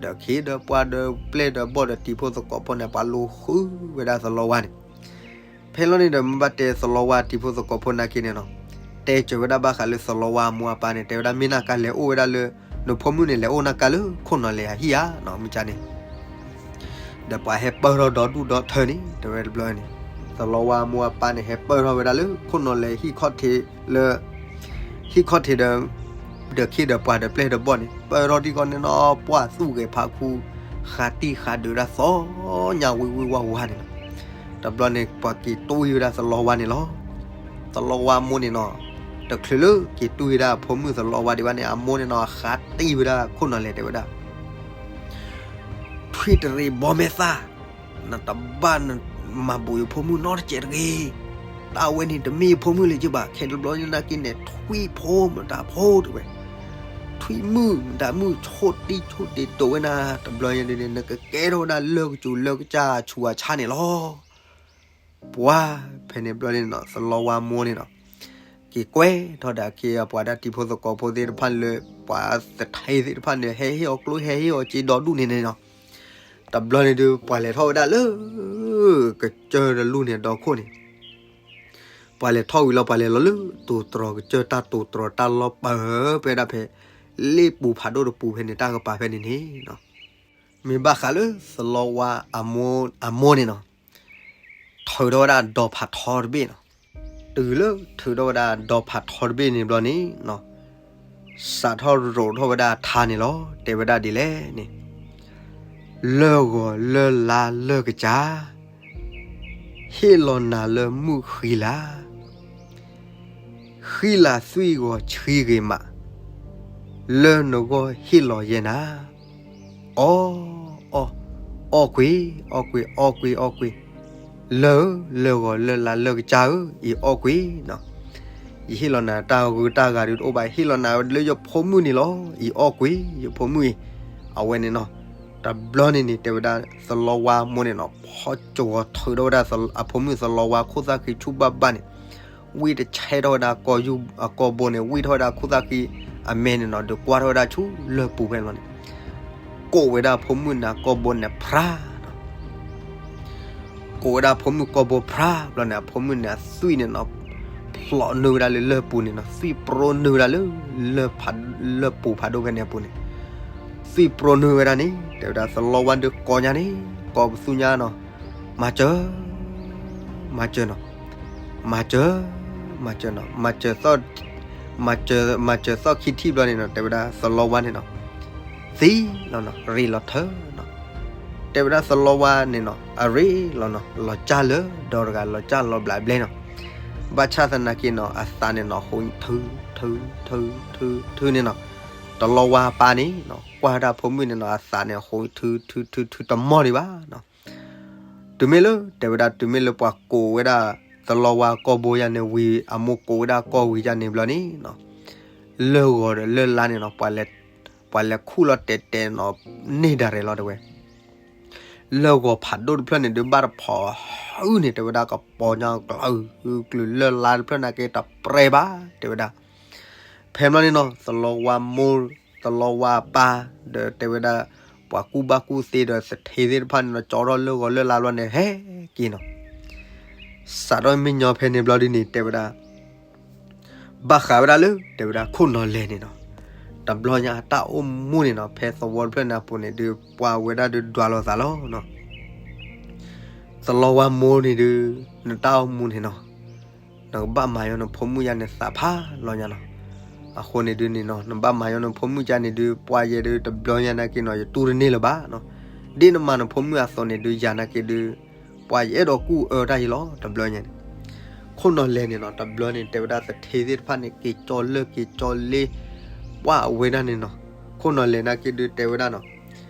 ဒီးခ့ဒီးပှၤဒီးပျဲၢ်ဒီးဘီၣ်ဒီးတံၤဖိသကိးဖိန့ၣ် ပှၤလူၤဃုဝဲဒၣ်သလီဝါန့ၣ်. ဖဲလီၤန့ၣ်ဒီး မ့ၢ်ဘၣ်တဲသလီဝါတံၤဖိသကိးဖိနာ်က့န့ၣ်နီၤ, တဲစၢၤဝဲဒၣ်ဘၣ်ဃးလၢသလီဝါအမိၢ်အပၢ်န့ၣ် တဲဝဲဒၣ်မ့ၢ်နၤကလဲၤအိၣ်ဝဲဒၣ်လၢ နဖိမုၣ်န့ၣ် လဲၤအိၣ်နၤကါလၢခိၣ်နီၤလဲၤအဟံၣ်ဧါနီၤ မ့ၢ်ကါန့ၣ် ဒီးပှၤဟဲပၢၢ်ထီၣ်ဒီဒူၣ်ဒီထၢန့ၣ် တဲဝဲတဘျီန့ၣ်, သလီဝါအမိၢ်အပၢ်န့ၣ် ဟဲပၢၢ်ထီၣ်ဝဲဒၣ်လၢခိၣ်နီၤလဲၤဟံၣ်ခီၣ်ထံးလၢ ဟံၣ်ခီၣ်ထံးဒီး ဒီးခ့ဒီးပှၤဒီးပျဲၢ်ဒီးဘီၣ်န့ၣ် ပၢၢ်ထီၣ်ဒံးကီးန့ၣ်နီၤ ပှၢ်သူၣ်ဂဲၤဖးခူ ဃးတံၢ်ဃးဒုးဒၣ်သီညါဝံၤဝံၤဝါဝါန့ၣ်လီၤ. တဘျီန့ၣ် ပှၤက့ၤတွံၢ်ဝဲဒၣ်သလီဝါန့ၣ်လီၤ. သလီဝါမိၢ်န့ၣ်နီၤ, တချုးလၢက့ၤတွံၢ်ဝဲဒၣ်အဖိမုၣ်သလီဝါဒံးဘၣ်န့ၣ် အမိၢ်န့ၣ်နီၤ ဃးတံၢ်ဝဲဒၣ်ခိၣ်နီၤလဲၤတဲဝဲဒၣ် ထွံၣ်တရံးဘီမဲာ်သၣ်, နတဘၣ်မၤဘူးယဖိမုၣ်နီတစဲးတဂ့ၤ. တၢ်ဝဲန့ၣ်တမ့ၢ်ယဖိမုၣ်လၢၤဘၣ်, ခဲတဘျီညါနာ်က့န့ၣ် ထွံၣ်ဖိမတၤဖိတဲဝဲ, ထွံၣ်မုၣ်မတၤမုၣ် ဆိၣ်တံၢ်ဆိၣ်တ့တိာ်ဝဲနၤ, တဘျီညါဒ်န့ၣ် နကကဲထီၣ်ဝဲဒၣ်လၢကစူၤလၢကစၢ်ဆူးအဆါန့ၣ်လီၤ. ပှၤဖဲန့ၣ်ဘျီန့ၣ်နီၤ သလီဝါမိၢ်န့ၣ်နီၤ က့ၤကွဲထီၣ်ဒၣ်က့ၤအပှၤဒၣ်တံၤဖိသကိးဖိသ့ၣ်တဖၣ်လၢ ပှၤသထ့သ့ၣ်တဖၣ်န့ၣ် ဟဲဟ့ၣ်အီၤကျိဟဲဟ့ၣ်အီၤစ့ဒီဒူၣ်န့ၣ်န့ၣ်နီၤ, တဘျီန့ၣ်ဒုး ပှၤလဲၤထီၣ်ဝဲဒၣ်လၢ ကစၢၢ်တလူၢ်န့ၣ်ဒီခိၣ်န့ၣ် ပှၤလဲၤထီၣ်ဝံၤလီၤ ပှၤလဲၤလီၤလၢတိၤတြီၤကစၢၢ်တၢ်တိၤတြီၤတၢ်လီၢ်ပၢၢ်ဖဲဒၣ်ဖဲ လ့ၣ်ပူၤဖးဒိၣ်တပူၤဖဲန့ၣ် တၢ်ကပၤဖဲန့ၣ်န့ၣ် မ့ၢ်ဘၣ်ဃးလၢသလီဝါအမိၢ်န့ၣ်နီၤ, ထုးထီၣ်ဝဲဒၣ်ဒီဖးထီတဘ့ၣ်နီၤ, တုၤလၢထုးထီၣ်ဝဲဒၣ်ဒီဖးထီတဘ့ၣ်န့ၣ်ဘျီန့ၣ်နီၤ, စးထီၣ်ရိးထီၣ်ဝဲဒၣ်ထါန့ၣ်လီၤ. တဲဝဲဒၣ်ဒ်လဲၣ်န့ၣ်, လၢၢ်ဂီၤလၢၢ်လါလၢၢ်ကစၢ် ဟ့ၣ်လီၤနၤလၢမုၢ်ဃံလၤ, ဃံလၤသွံၣ်ဂီၤဆှံဂ့ၤမး, လၢနဂီၢ်ဟ့ၣ်လီၤယဲနၤ, အီၣ်, အီၣ်, အီၣ်ကွံာ်, အီၣ်ကွံာ်, အီၣ်ကွံာ်, အီၣ်ကွံာ်, လၢၢ်ဧၢ, လၢၢ်ဂီၤလၢၢ်လါလၢၢ်ကစၢ်ဧၢ, အံၤအီၣ်ကွံာ်နီၤ, ယဟ့ၣ်လီၤနၤတၢ်ဂုၤတၢ်ဂၤဒုးတအိၣ်ဘၣ်, ဟ့ၣ်လီၤနၤလၢယဖိမုၣ်န့ၣ်လီၤ, အံၤအီၣ်ကွံာ်, ယဖိမုၣ်အံၤ, အဝဲန့ၣ်နီၤ, တဘျီန့ၣ်န့ၣ် တဲဝဲဒၣ်သလီဝါမိၢ်န့ၣ်နီၤ, ဖီကၠိၤထုးထီၣ်ဝဲဒၣ်အဖိမုၣ်သလီဝါခိၣ်သၣ်ဃံဆူၣ်ဘၣ်ဘၣ်န့ၣ် ဝံၣ်တဆဲထီၣ်ဝဲဒၣ်ကီၢ်ယူၢ်အကီၢ်ဘိန့ၣ် ဝံၣ်ထီၣ်ဝဲဒၣ်ခိၣ်သၣ်ဃံအမဲန့ၣ်နီၤ, ဒုးကွၢ်ထီၣ်ဝဲဒၣ်ဆူလၢၢ်ပူၤဖဲန့ၣ်လီၤန့ၣ်, ကိးဝဲဒၣ်အဖိမုၣ်န့ၣ် အကီၢ်ဘိန့ၣ်ဖျါနီၤ, ကိးဝဲဒၣ်အဖိမုၣ်ကီၢ်ဘိဖျါဘျီန့ၣ် အဖိမုၣ်န့ၣ် အသွံၣ်န့ၣ်နီၤ, ဖျိးနုာ်ဝဲဒၣ်လၢလၢၢ်ပူၤန့ၣ်နီၤ, သွံၣ်ပြိနုာ်ဝဲဒၣ်လၢ လၢၢ်ပူၤဖးဒိၣ်ဖဲန့ၣ်အပူၤန့ၣ်, သွံၣ်ပြိနုာ်ဝဲဒၣ်န့ၣ် တဲဝဲဒၣ်သလီဝါဒုးကိးညါန့ၣ်, ကိးပသူညါနီၤ, မၤစၢၤ မၤစၢၤနီၤ, မၤစၢၤ, မၤစၢၤနီၤ, မၤစၢၤသီၣ်, မၤစၢၤသီၣ်ခံထံၣ်ဘျီန့ၣ်နီၤ, တဲဝဲဒၣ်သလီဝါန့ၣ်နီၤ, သံလီၤနီၤ, ရ့လီၤထၢနီၤ, တဲဝဲဒၣ်သလီဝါန့ၣ်နီၤ, အရ့လီၤနီၤ, လီၤစၢ်လၢဒီတဂၤ လီၤစၢ်လီၤဘျးဘျဲနီၤ, ဘၣ်ဆၣ်သနာ်က့နီၤ အသးန့ၣ်နီၤ ဃိ ထု ထု ထု ထု ထုန့ၣ်နီၤ, သလီဝါပၢ်န့ၣ်နီၤ ကွၢ်ဝဲဒၣ်ဖိမုၣ်န့ၣ်နီၤ အသးန့ၣ်ဃိ ထု ထု ထု ထု တမီၢ်ဒံးဘၣ်နီၤ တုၤမ့ၢ်လၢ တဲဝဲဒၣ် တုၤမ့ၢ်လၢပှၤကိးဝဲဒၣ် သလီဝါကီၢ်ဘိယါန့ၣ်ဝံၤ အမိၢ်ကိးဝဲဒၣ်ကီၢ်ဝံၤယါန့ၣ်ဘျီန့ၣ်နီၤ, လၢၢ်ဂီၤဒီးလၢၢ်လါန့ၣ်နီၤ ပှၤလဲၤခူၣ်လီၤတဲာ်တဲာ်နီၤ န့ၢ်ဒၣ်ရဲၣ်လီၤတဲဝဲ, လၢၢ်ဂီၤဖးဒိၣ်တဖျၢၣ်န့ၣ် ဒုးဘၣ်တဖီၣ်ဟုန့ၣ် တဲဝဲဒၣ် ကပီၤညါကျုၤကျုၤ လၢၢ်လါတဖျၢၣ်နာ်က့တပြဲဘၣ် တဲဝဲဒၣ် ဖဲမ့ၢ်န့ၣ်နီၤ သလီဝါမိၢ် သလီဝါအပၢ် ဒီးတဲဝဲဒၣ် ပှၤကူၣ်ဘၣ်ကူၣ်သ့ဒီးသထ့သ့ၣ်တဖၣ်န့ၣ်နီၤ ကၠီထီၣ်လၢၢ်ဂီၤလၢၢ်လါဘျီန့ၣ် ဟဲက့ၤနီၤ စးထီၣ်မ့ၢ်ညီဖဲန့ၣ်ဘျီဒ်န့ၣ် တဲဝဲဒၣ် ဘၣ်ဃးဝဲဒၣ်လၢ တဲဝဲဒၣ်ခိၣ်နီၤလဲၤန့ၣ်နီၤ တဘျီညါအတၢ်အိၣ်မူန့ၣ်နီၤ ဖဲသဝီတဖျၢၣ်န့ၣ်အပူၤန့ၣ်ဒုး ပှၤဝဲဒၣ်ဒုးဒွးလိာ်သးလီၤနီၤ သလီဝါမိၢ်န့ၣ်ဒုး နတၢ်အိၣ်မူန့ၣ်နီၤ နကဘၣ်မၤယီၤနဖိမုၣ်ယါန့ၣ်သးဖးလီၤညါနီၤ အဃိန့ၣ်ဒုးန့ၣ်နီၤ နဘၣ်မၤယီၤနဖိမုၣ်ယါန့ၣ်ဒုး ပှၤယဲဒုးတဘျီညါနာ်က့နီၤ ယတူၢ်တန့ၢ်လၢၤဘၣ်နီၤ ဒ်နမၤနဖိမုၣ်အသိးန့ၣ်ဒုး ယၤနာ်က့ဒုး ပှၤယအဲၣ်ဒိးကူၣ်အၢတၢ်ယံၤလီၤ တဘျီညါန့ၣ် ခိၣ်နီၤလဲၤန့ၣ်နီၤ တဘျီန့ၣ် တဲဝဲဒၣ်သထ့သ့ၣ်တဖၣ်န့ၣ် က့ၤကၠီလၢၢ်က့ၤကၠီလ့ ပှၤအဝဲဒၣ်န့ၣ်နီၤ ခိၣ်နီၤလဲၤနာ်က့ဒုးတဲဝဲဒၣ်နီၤ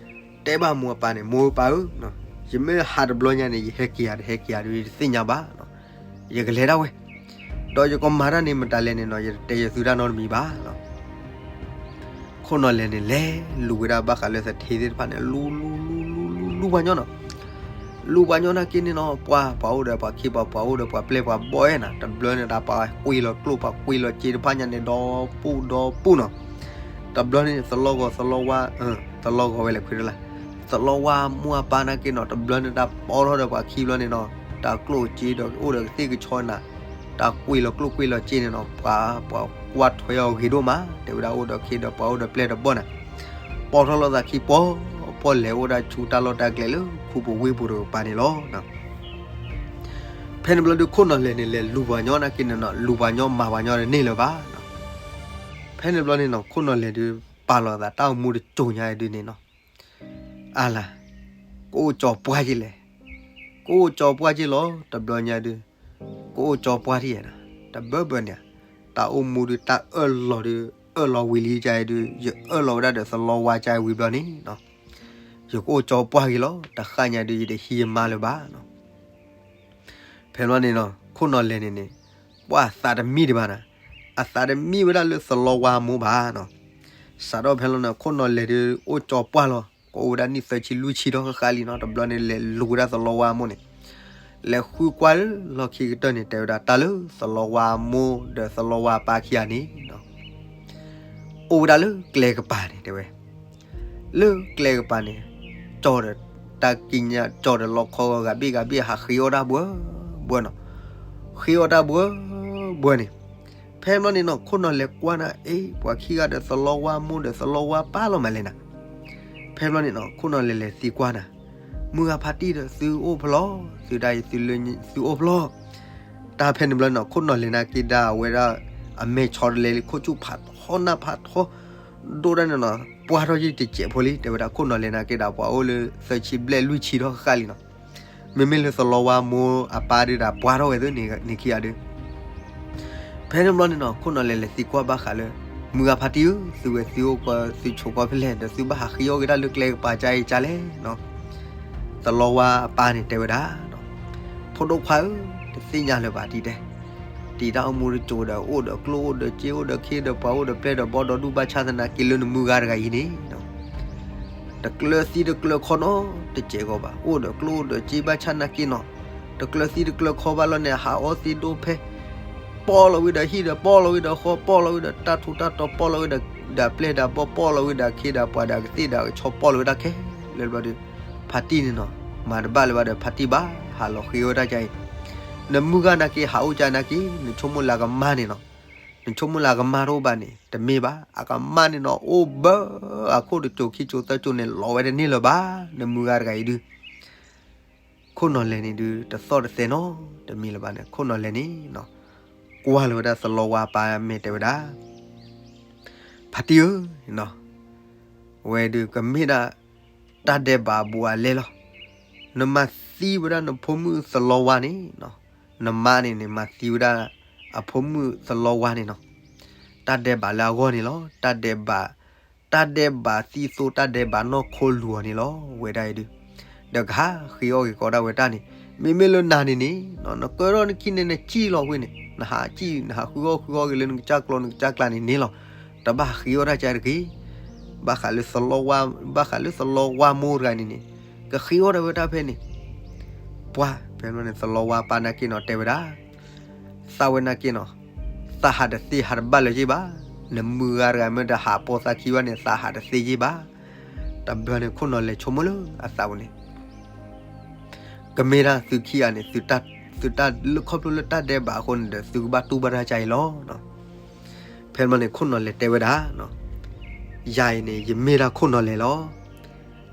တဲဘၣ်မိၢ်အပၢ်န့ၣ် မိၢ်ပၢ်ဧၢ, ယမ့ၢ်ဟးတဘျီညါန့ၣ် ယဟဲက့ၤယၤတဟဲက့ၤယၤဒုး ယတသ့ၣ်ညါဘၣ်နီၤ, ယကလဲၤဒၣ်ဝဲ, ဒီးယကမၤတၢ်န့ၣ်မတၤလဲၣ်န့ၣ်နီၤ ယတတဲယသုတၢ်နီတမံၤဘၣ်နီၤ ခိၣ်နီၤလဲၤန့ၣ် လဲၤလူၤဝဲဒၣ်ဘၣ်ဃးလၢသထ့သ့ၣ်တဖၣ်န့ၣ် လူၤလူၤလူၤလူၤလူၤပှၤညီနီၤ, လူၤပှၤညီနာ်က့န့ၣ်နီၤ ပှၤပှၤအိၣ်ဒီးပှၤခ့ပှၤပှၤအိၣ်ဒီးပှၤပျဲၢ်ပှၤဘီၣ်အဲၣ်နီၤ တဘျီန့ၣ် တၢ်ပှၤကွံာ်လီၤကျိၣ်ပှၤကွံာ်လီၤစ့တဖၣ်ညါန့ၣ် ဒီပူၣ်ဒီပူၣ်နီၤ, တဘျီန့ၣ် သလီဂီၤသလီဝါ, သလီဂီၤဝဲလဲၣ်ခွံတလၢ်, သလီဝါမိၢ်အပၢ်နာ်က့နီၤ တဘျီန့ၣ်တၢ်ပီထီၣ်ဒီးပှၤခံဘျီန့ၣ်နီၤ, တၢ်ကျိၣ်စ့ဒီးအိၣ်ဒီးကသ့ၣ်ကဆီနၤ, တၢ်ကွ့ၢ်လီၤကျိၣ်ကွ့ၢ်လီၤစ့န့ၣ်နီၤ, ပှၤ ပှၤကွၢ်ထွဲအီၤဂ့ၤဒိၣ်မး, တဲဝဲဒၣ်အိၣ်ဒီးခ့ဒီးပှၤအိၣ်ဒီးပျဲၢ်ဒီးဘီၣ်နၤ, ပီထီၣ်လိာ်သးခံပီ, ပီၣ်လဲၤအိၣ်ဒၣ်ဆူတၢ်လီၢ်တၢ်ကျဲလၢခူပူၤဝ့ၢ်ပူၤတကပၤန့ၣ်လီၤ. ဖဲန့ၣ်ဘျီဒုးခိၣ်နီၢ်လဲၢ်န့ၣ် လဲၤလူၤပှၤညီနာ်က့န့ၣ်နီၤ, လူၤပှၤညီမၤပှၤညီဒီးန့ၢ်လၢၤဘၣ်နီၤ. ဖဲန့ၣ်ဘျီန့ၣ်နီၤ ခိၣ်နီၢ်လဲၢ်ဒုး ပာ်လီၤသးတၢ်အိၣ်မူတစိၤညါဒုးန့ၣ်နီၤ, အါလါ, ကအိၣ်ကၠီၤပှၢ်က့ၤလဲၣ်, ကအိၣ်ကၠီၤပှၢ်က့ၤလီၤ, တဘျီညါဒုး ကအိၣ်ကၠီၤပှၢ်ထံၣ်ယဲနီၤ, တဘၢဘၢန့ၣ်, တၢ်အိၣ်မူဒုးတၢ်အၢၣ်လီၤဒုး အၢၣ်လီၤဝံၤလံကါအံၤဒုး ယအၢၣ်လီၤဝဲဒၣ်ဒီးသလီဝါကါအံၤဝံၤဘျီန့ၣ်နီၤ, ယကအိၣ်ကၠီၤပှၢ်က့ၤလီၤ, တဃၣ်ညါဒုး ယတဟံးယမါလၢၤဘၣ်နီၤ. ဖဲဘျီန့ၣ်နီၤ ခိၣ်နီၢ်လဲၢ်န့ၣ်န့ၣ် ပှၤအသးတမံဒံးဘၣ်နၤ, အသးတမံဝဲဒၣ်လၢသလီဝါမိၢ်ဘၣ်နီၤ. စးထီၣ်ဖဲလီၤန့ၣ် ခိၣ်နီၢ်လဲၢ်ဒုးအိၣ်ကၠီၤပှၢ်လီၤ, ကအိၣ်ဝဲဒၣ်နံၣ်သၢဆံလွံၢ်ဆံဒီးဃၣ်ဃၣ်လံနီၤ, တဘျီန့ၣ်လဲၤလူၤဝဲဒၣ်သလီဝါမိၢ်န့ၣ်, လဲၤဃုကွၢ်လၢလီၢ်ခံကတၢၢ်န့ၣ် တဲဝဲဒၣ်တၢ်လၢသလီဝါမိၢ်ဒီးသလီဝါပၢ်ခံဂၤန့ၣ်နီၤ အိၣ်ဝဲဒၣ်လၢကျဲကပၤန့ၣ် တဲဝဲ, လၢကျဲကပၤန့ၣ်, ကၠီဒီးတၢ်ကံးညာ် ကၠီဒီးလီခီဂၤဘ့ၣ်ဂၤဘ့ၣ် ဟးဃ့အီၣ်တၢ်ဘှၢဘှၢနီၤ, ဃ့အီၣ်တၢ်ဘှၢဘှၢန့ၣ်, ဖဲဘျီန့ၣ်နီၤ ခိၣ်နီၢ်လဲၢ်ကွၢ်နၤ အ့ ပှၤခံဂၤဒီးသလီဝါမိၢ်ဒီးသလီဝါပၢ်လီၤမးလဲၣ်နၤ. ဖဲဘျီန့ၣ်နီၤ ခိၣ်နီၢ်လဲၢ်လဲၤသံကွၢ်နၤ, မုၢ်ဂၤဖါတံၢ်ဒီးသုအိၣ်ဖျီ, သုဒၣ်အံၤသုလၢသုအိၣ်ဖျီ တၢ်ဖဲန့ၣ်ဘျီန့ၣ်နီၤ ခိၣ်နီၢ်လဲၢ်နာ်က့ဒၣ်ဝဲဒၣ် အမဲာ်ဆီတလဲလံ ခိၣ်ဆူၣ်ဖးထီနၢ်ဖးထီ ဒိၣ်ဒၣ်န့ၣ်နီၤ ပှၢ်ထီၣ်ယံာ်တစဲးဖိလံ တဲဝဲဒၣ်ခိၣ်နီၢ်လဲၢ်နာ်က့ဒၣ် ပှၤအိၣ်လၢသၢဆံဘျဲၣ်လွံၢ်ဆံဒီးဃၣ်ဃၣ်လံနီၤ. မ့မ့ၢ်လၢသလီဝါမိၢ်အပၢ်ဒုးဒၣ်ပှၢ်ထီၣ်ဝဲသုန့ၣ်ခံဂၤဒုး ဖဲန့ၣ်ဘျီန့ၣ်နီၤ ခိၣ်နီၢ်လဲၢ်လဲၤသံကွၢ်ဘၣ်ဃးလၢ မုၢ်ဂၤဖါတံၢ်ဧၢ သုဝဲသုအိၣ်ကီးသုဆိးကီးဖဲလဲၣ် ဒီးသုဘၣ်ဟးဃ့အီၣ်က့ၤတၢ်လၢကျဲကပၤကါအံၤကါလဲၣ်နီၤ. သလီဝါအပၢ်န့ၣ်တဲဝဲဒၣ် ဖိဒိၣ်ခွါဧၢ, တသ့ၣ်ညါလၢၤဘၣ်ဒ်တဲ, တံၤတၢ်အိၣ်မူတစိၤဒီး အိၣ်ဒီးကျိၣ်အိၣ်ဒီးစ့ အိၣ်ဒီးခ့ဒီးပှၤအိၣ်ဒီးပျဲၢ်ဒီးဘီၣ်ဒီးဒူၣ် ဘၣ်ဆၣ်သနာ်က့လၢနမုၢ်ဂၤတဂၤအံၤန့ၣ် တကျၢၤသံတကျၢၤခီနီတစဲးဂီၤဘၣ်, အိၣ်ဒီးကျိၣ်အိၣ်ဒီးစ့ ဘၣ်ဆၣ်သနာ်က့နီၤ, တကျၢၤသံတကျၢၤခီဘၣ်လီၤန့ၣ် ဟးအီသံဒိၣ်ဖဲ ပီၣ်လီၤဝံၤဒီးဟံၣ်ဒီး ပီၣ်လီၤဝံၤဒီးဃီ ပီၣ်လီၤဝံၤဒီးတၢ်ထူးတၢ်တီၤ ပီၣ်လီၤဝံၤဒီးပျဲၢ်ဒီးဘီၣ် ပီၣ်လီၤဝံၤဒီးခ့ဒီးပှၤဒီးကသ့ၣ်ဒီးကဆီ ပီၣ်လီၤဝံၤဒီးခဲလၢာ်ဘျီဒီး ဖါတံၢ်န့ၣ်နီၤ မၤတဘၣ်လၢၤဘၣ်ဒီး ဖါတံၢ်ဘၣ်ဟးလီၤဃ့ဝဲဒၣ်ကါအံၤ, နမုၢ်ဂၤနာ်က့ ဟးအိၣ်ကါနာ်က့ နဆိကမိၣ်လၢအကမၢ်န့ၣ်နီၤ, နဆိကမိၣ်လၢအကမၢ်တအိၣ်ဘၣ်န့ၣ် တမ့ၢ်ဘၣ်, အကမၢ်န့ၣ်နီၤ အိၣ်ဘၢအခိၣ်တစိၤခံစိၤသၢစိၤန့ၣ် လီၤဝဲတန့ၢ်လၢၤဘၣ်, နမုၢ်ဂၤတဂၤအံၤဒုး ခိၣ်နီၢ်လဲၢ်န့ၣ်ဒုး တသီၣ်တသဲနီၤ တမ့ၢ်လၢၤဘၣ်န့ၣ် ခိၣ်နီၢ်လဲၢ်န့ၣ်နီၤ ကွၢ်လီၤဝဲဒၣ်သလီဝါအပၢ်မဲာ်တဲဝဲဒၣ် ဖါတံၢ်ဧၢ, ဝဲဒုးကမ့ၢ်ဒၣ် တၢ်ဒဲးဘးဘူးအလဲလီၤ. နမၤသံဝဲဒၣ်နဖိမုၣ်သလီဝါန့ၣ်နီၤ, နမါန့ၣ်န့ၣ် မၤသံဝဲဒၣ်အဖိမုၣ်သလီဝါန့ၣ်နီၤ, တၢ်ဒဲးဘးလၢအဂီၢ်န့ၣ်လီၤ. တၢ်ဒဲးဘး တၢ်ဒဲးဘးသံသိ တၢ်ဒဲးဘးနီၢ်ခိလူၤအီၤန့ၣ်လီၤ. ဝဲဒၣ်အံၤဒုး ဒီးကဟးဃ့အီၣ်က့ၤကီးဒၣ်ဝဲတၢ်န့ၣ်, မ့မ့ၢ်လၢနၤန့ၣ်န့ၣ် နကၢထီၣ်နခံန့ၣ် နစံၣ်လီၤဝဲန့ၣ် နဟးစံၣ် နဟးဃုအီၣ်ဃုအီက့ၤလၢနကစၢ်ကျီနကစၢ်ကျါန့ၣ်န့ၣ်လီၤ. တဘၣ်ဃ့အီၣ်တၢ်ကါတဂ့ၤ. ဘၣ်ဃးလၢသလီဝါ ဘၣ်ဃးလၢသလီဝါမိၢ်တဂၤန့ၣ်န့ၣ် ကဃ့အီၣ်ဒၣ်ဝဲတၢ်ဖဲန့ၣ် ပှၤ ဖဲန့ၣ်သလီဝါပၢ်နာ်က့နီၤ တဲဝဲဒၣ် သးဝဲနာ်က့နီၤ သးဟးတသ့ဟးတဘၣ်လၢၤက့ဘၣ်. နမုၢ်ဂၤတဂၤမ့ၢ်တဟးပိာ်သးခံဘၣ်န့ၣ် သးဟးတသ့က့ဘၣ်. တဘျီန့ၣ်ခိၣ်နီၢ်လဲၢ်ဆိကမိၣ်လၢအသးပူၤန့ၣ် ကမ့ၢ်ဒၣ်သုခံဂၤန့ၣ် သုတၢ်လၢခီဖျိလၢတၢ်ဒဲးဘးအဃိန့ၣ်ဒီး သုကဘၣ်တူၢ်ဘၣ်တၢ်ကါအံၤလီၤ. ဖဲန့ၣ်န့ၣ်ခိၣ်နီၢ်လဲၢ်တဲဝဲဒၣ် ယၤအံၤန့ၣ် ယမ့ၢ်ဒၣ်ခိၣ်နီၢ်လဲၢ်လီၤ.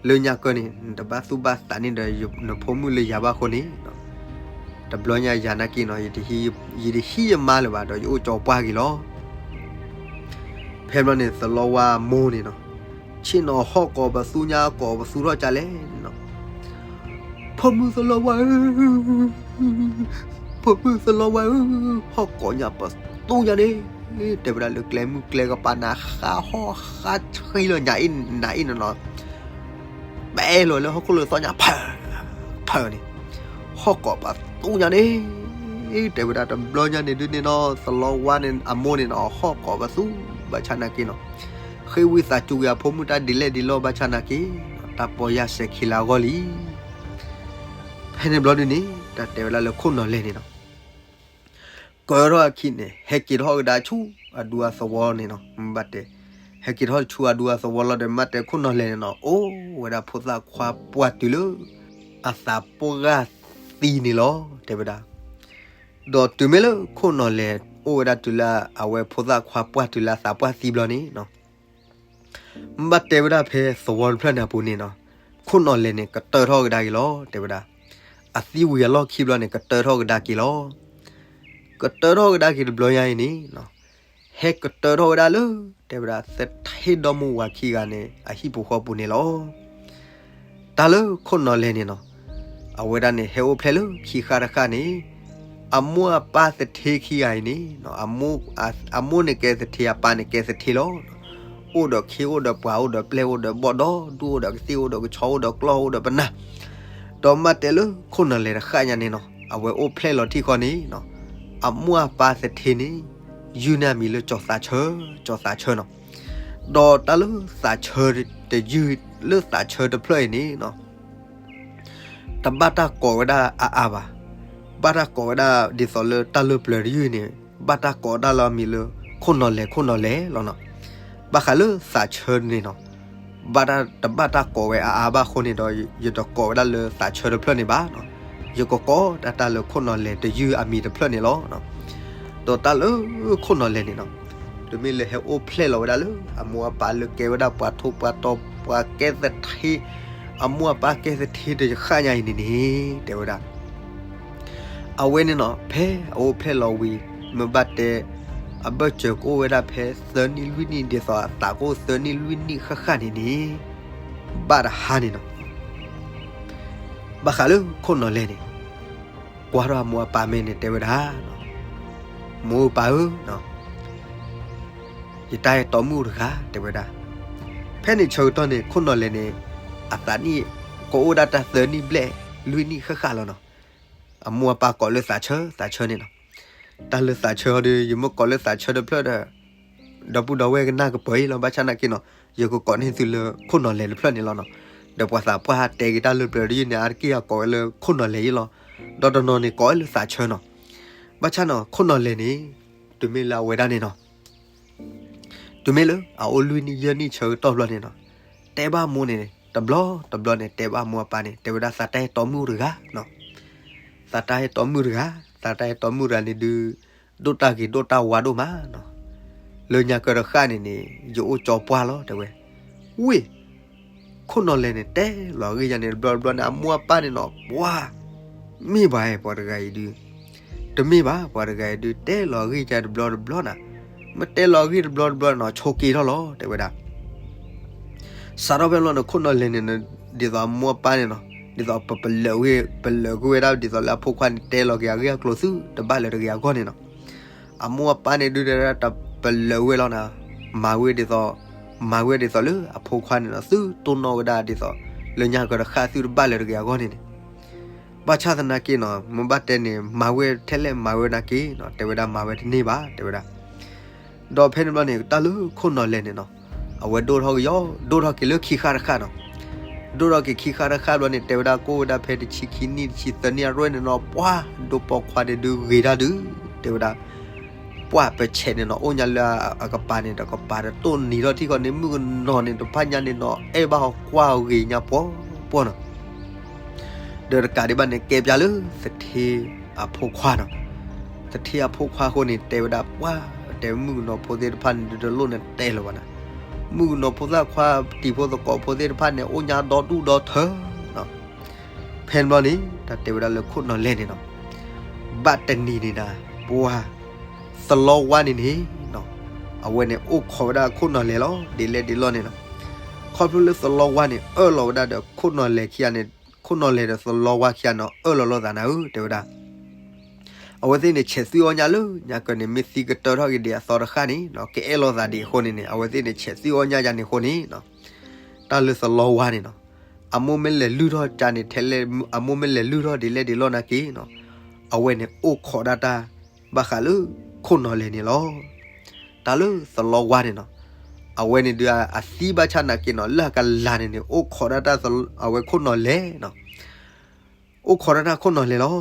လၢညါကၢန့ၣ် နတဘၣ်သူၣ်ဘၣ်သးန့ၢ်ဒီးနဖိမုၣ်လၢယၤဘၣ်အဃိန့ၣ် တဘျီညါယၤနာ်က့နီၤ ယတဟံးယမါလၢၤဘၣ်ဒီး ယအိၣ်ကၠီၤပှၢ်က့ၤလီၤ. ဖဲဘျီန့ၣ် သလီဝါမိၢ်န့ၣ်နီၤ ဆ့ၣ်နီၤဟီၣ်ကိးပသူညါ ကိးပသူထီၣ်ကလဲၣ်န့ၣ်နီၤ ဖိမုၣ်သလီဝါဧၢ, ဖိမုၣ်သလီဝါဧၢ, ဟီၣ်ကိးညါပသူညါန့ၣ် တဲဝဲဒၣ်လၢကျဲမုၢ်ကျဲကပၤနၤ ဃါဟီၣ်ဃါဆှံလီၤ ညါအံၤနၤအံၤန့ၣ်နီၤ ပဲလီၤလၢဟီၣ်ခိၣ်လၢသီညါ ဖၢ ဖၢန့ၣ် ဟီၣ်ကိးပသူညါန့ၣ် တဲဝဲဒၣ်တဘျီညါန့ၣ်ဒုးန့ၣ်နီၤ သလီဝါန့ၣ် အမိၢ်န့ၣ်နီၤ ဟီၣ်ကိးပသူ ဘၣ်ဆၣ်နာ်က့နီၤ ဃ့ဝံသးစူၤက့ၤအဖိမုၣ်တၢ်ဒ်လဲၣ်ဒ်လဲၣ်ဘၣ်ဆၣ်နာ်က့ တၢ်ပီၢ်ယၢ်စဲၤခံလၢအဂီၢ်လံ. ဖဲန့ၣ်ဘျီဒုးန့ၣ် တၢ်တဲဝဲဒၣ်လၢခိၣ်နီၢ်လဲၢ်န့ၣ်နီၤ ကၢထီၣ်အခံန့ၣ် ဟဲက့ၤထီၣ်ကဒါဆူ အဒူအသဝီန့ၣ်နီၤ မ့ၢ်ဘၣ်တဲ ဟဲက့ၤထီၣ်ဆူအဒူအသဝီလီၤဒီး မ့ၢ်တဲခိၣ်နီၢ်လဲၢ်န့ၣ်နီၤ အိၣ်ဝဲဒၣ်ဖိသၣ်ခွါပှၢ်တုၤလၢ အသးပှၢ်သံန့ၣ်လီၤ တဲဝဲဒၣ်. ဒီးတုၤမ့ၢ်လၢခိၣ်နီၢ်လဲၢ်အိၣ်ဝဲဒၣ်တုၤလၢအဝဲဖိသၣ်ခွါပှၢ်တုၤလၢအသးပှၢ်သံဘျီန့ၣ်နီၤ ဘၣ်တဲဝဲဒၣ်ဖဲသဝီတဖျၢၣ်န့ၣ်အပူၤန့ၣ်နီၤ, ခိၣ်နီၢ်လဲၢ်န့ၣ် ကတၢၢ်ထီၣ်ကဒါက့ၤလီၤ တဲဝဲဒၣ်. အသံဝံၤအလီၢ်ခံဘျီန့ၣ် ကတၢၢ်ထီၣ်ကဒါက့ၤလီၤ. ကတၢၢ်ထီၣ်ကဒါက့ၤတဘျီညါအံၤန့ၣ်နီၤ, ဟဲကတၢၢ်ထီၣ်ဝဲဒၣ်လၢ တဲဝဲဒၣ် သထ့ဒီမါဝၤခံဂၤန့ၣ် အဟံၣ်ဖိဃီပူၤန့ၣ်လီၤ. တၢ်လၢခိၣ်နီၢ်လဲၢ်န့ၣ်နီၤ, အဝဲဒၣ်န့ၣ် ဟဲအိၣ်ဖျဲၣ်လၢခံဃၣ်တဃၣ်န့ၣ်, အမိၢ်အပၢ်သထ့ခံဂၤအံၤန့ၣ်, အမိၢ်န့ၣ်ကဲသထ့ အပၢ်န့ၣ်ကဲသထ့လီၤ. အိၣ်ဒီးခ့ အိၣ်ဒီးပှၤ အိၣ်ဒီးပျဲၢ် အိၣ်ဒီးဘီၣ်ဒီ ဒူၣ်အိၣ်ဒီးကသ့ၣ် အိၣ်ဒီးကဆီ အိၣ်ဒီးကျီၢ် အိၣ်ဒီးပနၢ်, ဒီးမ့ၢ်တဲလၢခိၣ်နီၢ်လဲၢ်တဃၣ်ညါန့ၣ်နီၤ, အဝဲအိၣ်ဖျဲၣ်လီၤထံၣ်ဃီန့ၣ်နီၤ, အမိၢ်အပၢ်သထ့န့ၣ် ယုၢ်န့ၢ်အမံၤလၢကၠီၤသးဆၢ, ကၠီၤသးဆၢနီၤ. ဒီးတၢ်လၢသးဆၢတယုၢ်လၢသးဆၢတဖျၢၣ်အံၤန့ၣ်နီၤ, တဘၣ်တၢ်ကိးဝဲဒၣ်အါအါဘၣ်. ဘၣ်တၢ်ကိးဝဲဒၣ်ဒ်သိးလၢတၢ်လၢပျၢၤတယုၢ်န့ၣ်, ဘၣ်တၢ်ကိးဒၣ်လၢအမံၤလၢ ခိၣ်နီၢ်လဲၢ် ခိၣ်နီၢ်လဲၢ်လီၤနီၤ. ဘၣ်ဃးလၢသးဆၢန့ၣ်နီၤ, ဘၣ်တၢ် တဘၣ်တၢ်ကိးဝဲအါအါဘၣ်အဃိန့ၣ်ဒီး ယတကိးဝဲဒၣ်လၢသးဆၢတဖျၢၣ်န့ၣ်ဘၣ်နီၤ. ယကကိးဒၣ်တၢ်လၢခိၣ်နီၢ်လဲၢ်တယုၢ်အမံၤတဖျၢၣ်န့ၣ်လီၤ. ဒီးတၢ်လၢခိၣ်နီၢ်လဲၢ်န့ၣ်နီၤ, တုၤမ့ၢ်လၢဟဲအိၣ်ဖျဲၣ်လီၤဝဲဒၣ်လၢ အမိၢ်အပၢ်လၢကဲဝဲဒၣ်ပှၤထိပှၤတီၤ ပှၤကဲသထ့, အမိၢ်အပၢ်ကဲသထ့တဃၣ်ညါအံၤန့ၣ်န့ၣ် တဲဝဲဒၣ် အဝဲန့ၣ်နီၤ, ဖဲအအိၣ်ဖျဲၣ်လီၤဝံၤ မ့ၢ်ဘၣ်တဲ အဘၢၣ်စၢၤကအိၣ်ဝဲဒၣ်ဖဲသၢနံၣ်လွံၢ်နံၣ် ဒ်သိးအသးကအိၣ်သၢနံၣ်လွံၢ်နံၣ်ဃၣ်ဃၣ်န့ၣ်န့ၣ်, ဘၣ်တဟါန့ၣ်နီၤ, ဘၣ်ဃးလၢခိၣ်နီၢ်လဲၢ်န့ၣ် ကွၢ်ထီၣ်အမိၢ်အပၢ်မဲာ်န့ၣ် တဲဝဲဒၣ်, မိၢ်ပၢ်ဧၢ, ယတၢ်အဲၣ်တီမုၣ်တဂၤ တဲဝဲဒၣ်. ဖဲန့ၣ်ဆၢကတီၢ်န့ၣ် ခိၣ်နီၢ်လဲၢ်န့ၣ် အသးနံၣ် ကအိၣ်ဒၣ်တၢ်သၢနံၣ်ဘျဲၣ်လွံၢ်နံၣ်ဃၣ်ဃၣ်လီၤနီၤ. အမိၢ်အပၢ်ကိးလၢသးဆၢ သးဆၢန့ၣ်နီၤ. တၢ်လၢသးဆၢအီၤဒီး ယမ့ၢ်ကိးလၢသးဆၢတဖျၢၣ်ဒီး ဒီပုၢ်ဒီဝဲၢ်ကနၣ်ကပၢၤအံၤလီၤ. ဘၣ်ဆၣ်နာ်က့နီၤ, ယကကိးန့ၢ်သုလၢခိၣ်နီၢ်လဲၢ်တဖျၢၣ်န့ၣ်လီၤနီၤ. ဒီးပှၤသးပှၢ်တဲက့ၤတၢ်လၢပျၢၤတယုၢ်န့ၣ် အါတက့ၢ်အကိးဝဲလၢခိၣ်နီၢ်လဲၢ်အံၤလီၤ. ဒီးတနီၤန့ၣ်ကိးဝဲလၢသးဆၢနီၤ. ဘၣ်ဆၣ်နီၤ ခိၣ်နီၢ်လဲၢ်န့ၣ် တုၤမ့ၢ်လၢအဝဲဒၣ်န့ၣ်နီၤ, တုၤမ့ၢ်လၢအအိၣ်လွံၢ်နံၣ်ယဲၢ်နံၣ်ဆၢကတီၢ်ဘျီန့ၣ်နီၤ, တဲဘၣ်မိၢ်န့ၣ် တဘျီတဘျီန့ၣ် တဲဘၣ်မိၢ်အပၢ်န့ၣ် တဲဝဲဒၣ်သးတၢ်အဲၣ်တီမုၣ်တဂၤနီၤ. သးတၢ်အဲၣ်တီမုၣ်တဂၤ, သးတၢ်အဲၣ်တီမုၣ်တဂၤန့ၣ်ဒုး ဒိၣ်တၢ်ဂ့ၤဒိၣ်တၢ်ဝါဒိၣ်မးနီၤ. လၢညါကၢတဃၣ်န့ၣ်န့ၣ် ယအိၣ်ကၠီပှၢ်လီၤ တဲဝဲ. ဝ့ၢ် ခိၣ်နီၢ်လဲၢ်န့ၣ် တဲလီၤအဂ့ၢ်ယၤန့ၣ်တဘျီတဘျီန့ၣ် အမိၢ်အပၢ်န့ၣ်နီၤ ပှၤ မ့ၢ်ဘၣ် ပှၤတဂၤအံၤဒုး, တမ့ၢ်ဘၣ် ပှၤတဂၤအံၤဒုး တဲလီၤအဂ့ၢ်ယၤတဘျီတဘျီနီၤ. မ့ၢ်တဲလီၤအဂ့ၢ်တဘျီတဘျီနီၤ ဆိးက့ထီၣ်လီၤ တဲဝဲဒၣ်. စးထီၣ်ဖဲဘျီန့ၣ် ခိၣ်နီၢ်လဲၢ်န့ၣ် ဒ်သိးအမိၢ်အပၢ်န့ၣ်နီၤ, ဒ်သိးပ ပလၢာ်ကွံာ်ဝဲဒၣ် ဒ်သိးလၢအဖိခွါန့ၣ် တဲလီၤက့ၤအဂ့ၢ်အကျိၤသုတဘၣ်လၢၤတဂ့ၤအဂီၢ်န့ၣ်နီၤ. အမိၢ်အပၢ်န့ၣ်ဒုး တပလၢာ်ဝဲလီၤနီၤ, မၤဝဲဒ်သိး, မၤဝဲဒ်သိးလၢအဖိခွါန့ၣ်နီၤ သုတိၢ်နီၣ်ဝဲဒၣ်ဒ်သိး လၢညါကၢတဃၣ်သုတဘၣ်လၢၤတဂ့ၤအဂီၢ်န့ၣ်န့ၣ် ဘၣ်ဆၣ်သနာ်က့နီၤ မ့ၢ်ဘၣ်တဲန့ၣ် မၤဝဲထဲလဲၣ် မၤဝဲနာ်က့နီၤ တဲဝဲဒၣ်မၤဝဲတန့ၢ်ဘၣ် တဲဝဲဒၣ်. ဒီးဖဲန့ၣ်ဘျီန့ၣ် တၢ်လၢခိၣ်နီၢ်လဲၢ်န့ၣ်နီၤ အဝဲဒိၣ်ထီၣ်က့ၤယီၤ ဒိၣ်ထီၣ်က့ၤလၢခံခါတခါနီၤ. ဒိၣ်ထီၣ်က့ၤခံခါတခါဘျီန့ၣ် တဲဝဲဒၣ်ကအိၣ်ဝဲဒၣ်ဖဲတဆံခံနံၣ် တဆံသၢနံၣ်အရွဲၣ်န့ၣ်နီၤ ပှၤ ဒိၣ်ပိာ်ခွါန့ၣ်ဒုးဂ့ၤတၢ်ဒုး တဲဝဲဒၣ် ပှၤပဆဲးန့ၣ်နီၤ အိၣ်ညါလၢအကပၤန့ၣ် ဒီးကပၤတတိၢ်နံၤထီၣ်ထံၣ်ဃီန့ၣ် မုၣ်ကနီၤန့ၣ် တဖၣ်ညါန့ၣ်နီၤ အဲၣ်ဘၣ်ဟီကွၢ်အီၤဂ့ၤညါပှီၤပှီၤနီၤ. ဒီးတကးဒံးဘၣ်န့ၣ် ကဲပျါလၢသထ့အဖိခွါနီၤ. သထ့အဖိခွါအဃိန့ၣ် တဲဝဲဒၣ်ပှၤ တဲမုၣ်ကနီၤဖိသ့ၣ်တဖၣ်န့ၣ် ဒုးတလိၣ်န့ၣ်တဲလၢၤဘၣ်နီၤ. မုၣ်ကနီၤဖိသၣ်ခွါ တံၤဖိသကိးဖိသ့ၣ်တဖၣ်န့ၣ် အိၣ်ညါဒီဒူၣ်ဒီထၢနီၤ. ဖဲန့ၣ်ဘျီန့ၣ် တၢ်တဲဝဲဒၣ်လၢခိၣ်နီၢ်လဲၢ်န့ၣ်နီၤ ဘၣ်တနံၤန့ၣ်ဒၣ် ပှၤ သလီဝါန့ၣ်န့ၣ်နီၤ အဝဲန့ၣ်အိၣ်ခိးဝဲဒၣ်ခိၣ်နီၢ်လဲၢ်လီၤ ဒ်လဲၣ်ဒ်လဲၣ်န့ၣ်နီၤ. ခီဖျိလၢသလီဝါန့ၣ် အၢၣ်လီၤဝဲဒၣ်ဒီးခိၣ်နီၢ်လဲၢ်ခံဂၤန့ၣ် ခိၣ်နီၢ်လဲၢ်ဒီးသလီဝါခံဂၤန့ၣ် အၢၣ်လီၤလိာ်သးနၤဧၢ တဲဝဲဒၣ်. အဝဲသ့ၣ်န့ၣ် ဆဲးသွံၣ်အီၣ်ညါလၢညါကၢန့ၣ် မ့ၢ်သံကတၢၢ်ထီၣ်က့ၤဒံးအသီတဃၣ်န့ၣ်နီၤ ကအဲၣ်လိာ်သးဒံးအဃိန့ၣ်န့ၣ် အဝဲသ့ၣ်န့ၣ် ဆဲးသွံၣ်အီၣ်ညါယၤန့ၣ်အဃိန့ၣ်နီၤ တၢ်လၢသလီဝါန့ၣ်နီၤ အမိၢ်မ့ၢ်လဲၤလုၢ်ထီၣ်ကၢန့ၣ် ထဲလဲၣ် အမိၢ်မ့ၢ်လဲၤလုၢ်ထီၣ်ဒ်လဲၣ်ဒ်လဲၣ်နာ်က့နီၤ အဝဲန့ၣ်အိၣ်ခိးဒၣ်တၢ် ဘၣ်ဃးလၢခိၣ်နီၢ်လဲၢ်န့ၣ်လီၤ. တၢ်လၢသလီဝါန့ၣ်နီၤ အဝဲန့ၣ်ဒုးအသံဘၣ်ဆၣ်နာ်က့နီၤ လၢအကလၤန့ၣ်န့ၣ် အိၣ်ခိးဒၣ်တၢ် အဝဲခိၣ်နီၢ်လဲၢ်နီၤ အိၣ်ခိးဒၣ်တၢ်ခိၣ်နီၢ်လဲၢ်လီၤ.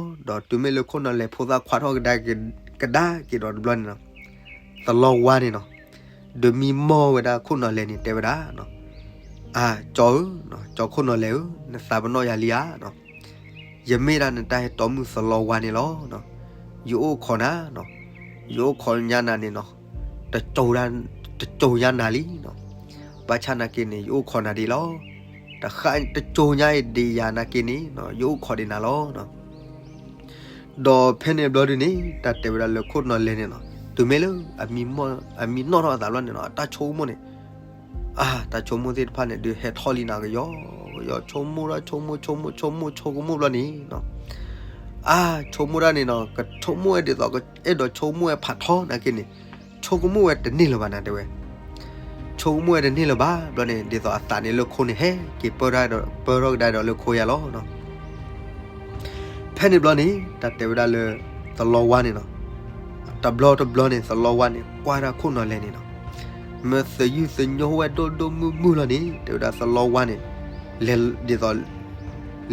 ဒီးတုၤမ့ၢ်လၢခိၣ်နီၢ်လဲၢ်ဖိသၣ်ခွါထီၣ်ကဒါက့ၤဒီးတဘျီန့ၣ်နီၤ သလီဝါန့ၣ်နီၤ ဒုးမံမီၢ်ဝဲဒၣ်ခိၣ်နီၢ်လဲၢ်န့ၣ် တဲဝဲဒၣ်, အၢ ကၠီဧၢ, ကၠီခိၣ်နီၢ်လဲၢ်ဧၢ, နသးပနီၣ်ယၤလံဧါ. ယမ့ၢ်ဒၣ်နတၢ်ဟဲတီမုၣ်သလီဝါန့ၣ်လီၤ. ယအိၣ်ခိးနၤ, ယအိၣ်ခိးညါနၤန့ၣ်နီၤ, တစိၤညါနၤလံနီၤ. ဘၣ်ဆၣ်နာ်က့န့ၣ် ယအိၣ်ခိးနၤဒ်လီၤ. တဃၣ်တစိၤညါအံၤဒံးယၤနာ်က့န့ၣ် ယအိၣ်ခိးဒံးနၤလီၤ. ဒီးဖဲန့ၣ်ဘျီဒုန့ၣ် တၢ်တဲဝဲဒၣ်လၢခိၣ်နီၢ်လဲၢ်န့ၣ်နီၤ, တုၤမ့ၢ်လၢ အမံနီၣ်ထီၣ်အသးဘျီန့ၣ်နီၤ, အတၢ်ဆိကမိၣ်န့ၣ်, အၢ တၢ်ဆိကမိၣ်သ့ၣ်တဖၣ်န့ၣ် ဒုးဟဲထီၣ်လံနၤကယီကယီ, ဆိကမိၣ်ဒၣ်ဆိကမိၣ် ဆိကမိၣ်ဆိကမိၣ်ဆိကမိၣ်ဘျီန့ၣ်နီၤ, အၢ ဆိကမိၣ်ဒၣ်န့ၣ်နီၤ, ကဆိကမိၣ်ဝဲဒ်သိး အဲၣ်ဒိးဆိကမိၣ်ဝဲဖးထီနာ်က့န့ၣ်, ဆိကမိၣ်ဝဲတန့ၢ်လၢၤဘၣ်နၤတဲဝဲ ဆိကမိၣ်ဝဲတန့ၢ်လၢၤဘၣ်ဘျီန့ၣ် ဒ်သိးအသးန့ၣ်လၢခိန့ၣ်ဟဲက့ၤ ပၢထီၣ်ကဒါဒီးလၢခိယါလီၤ. ဖဲန့ၣ်ဘျီန့ၣ် တၢ်တဲဝဲဒၣ်လၢ သလီဝါန့ၣ်နီၤ, တဘျီတဘျီန့ၣ် သလီဝါန့ၣ် ကွၢ်ဒၣ်ခိၣ်နီၢ်လဲၢ်န့ၣ်နီၤ, မ့ၢ်သယုၢ်သညိဝဲဒိၣ်ဒိၣ်မုၢ်မုၢ်လီၤန့ၣ် တဲဝဲဒၣ်သလီဝါန့ၣ် လဲၤဒ်သိး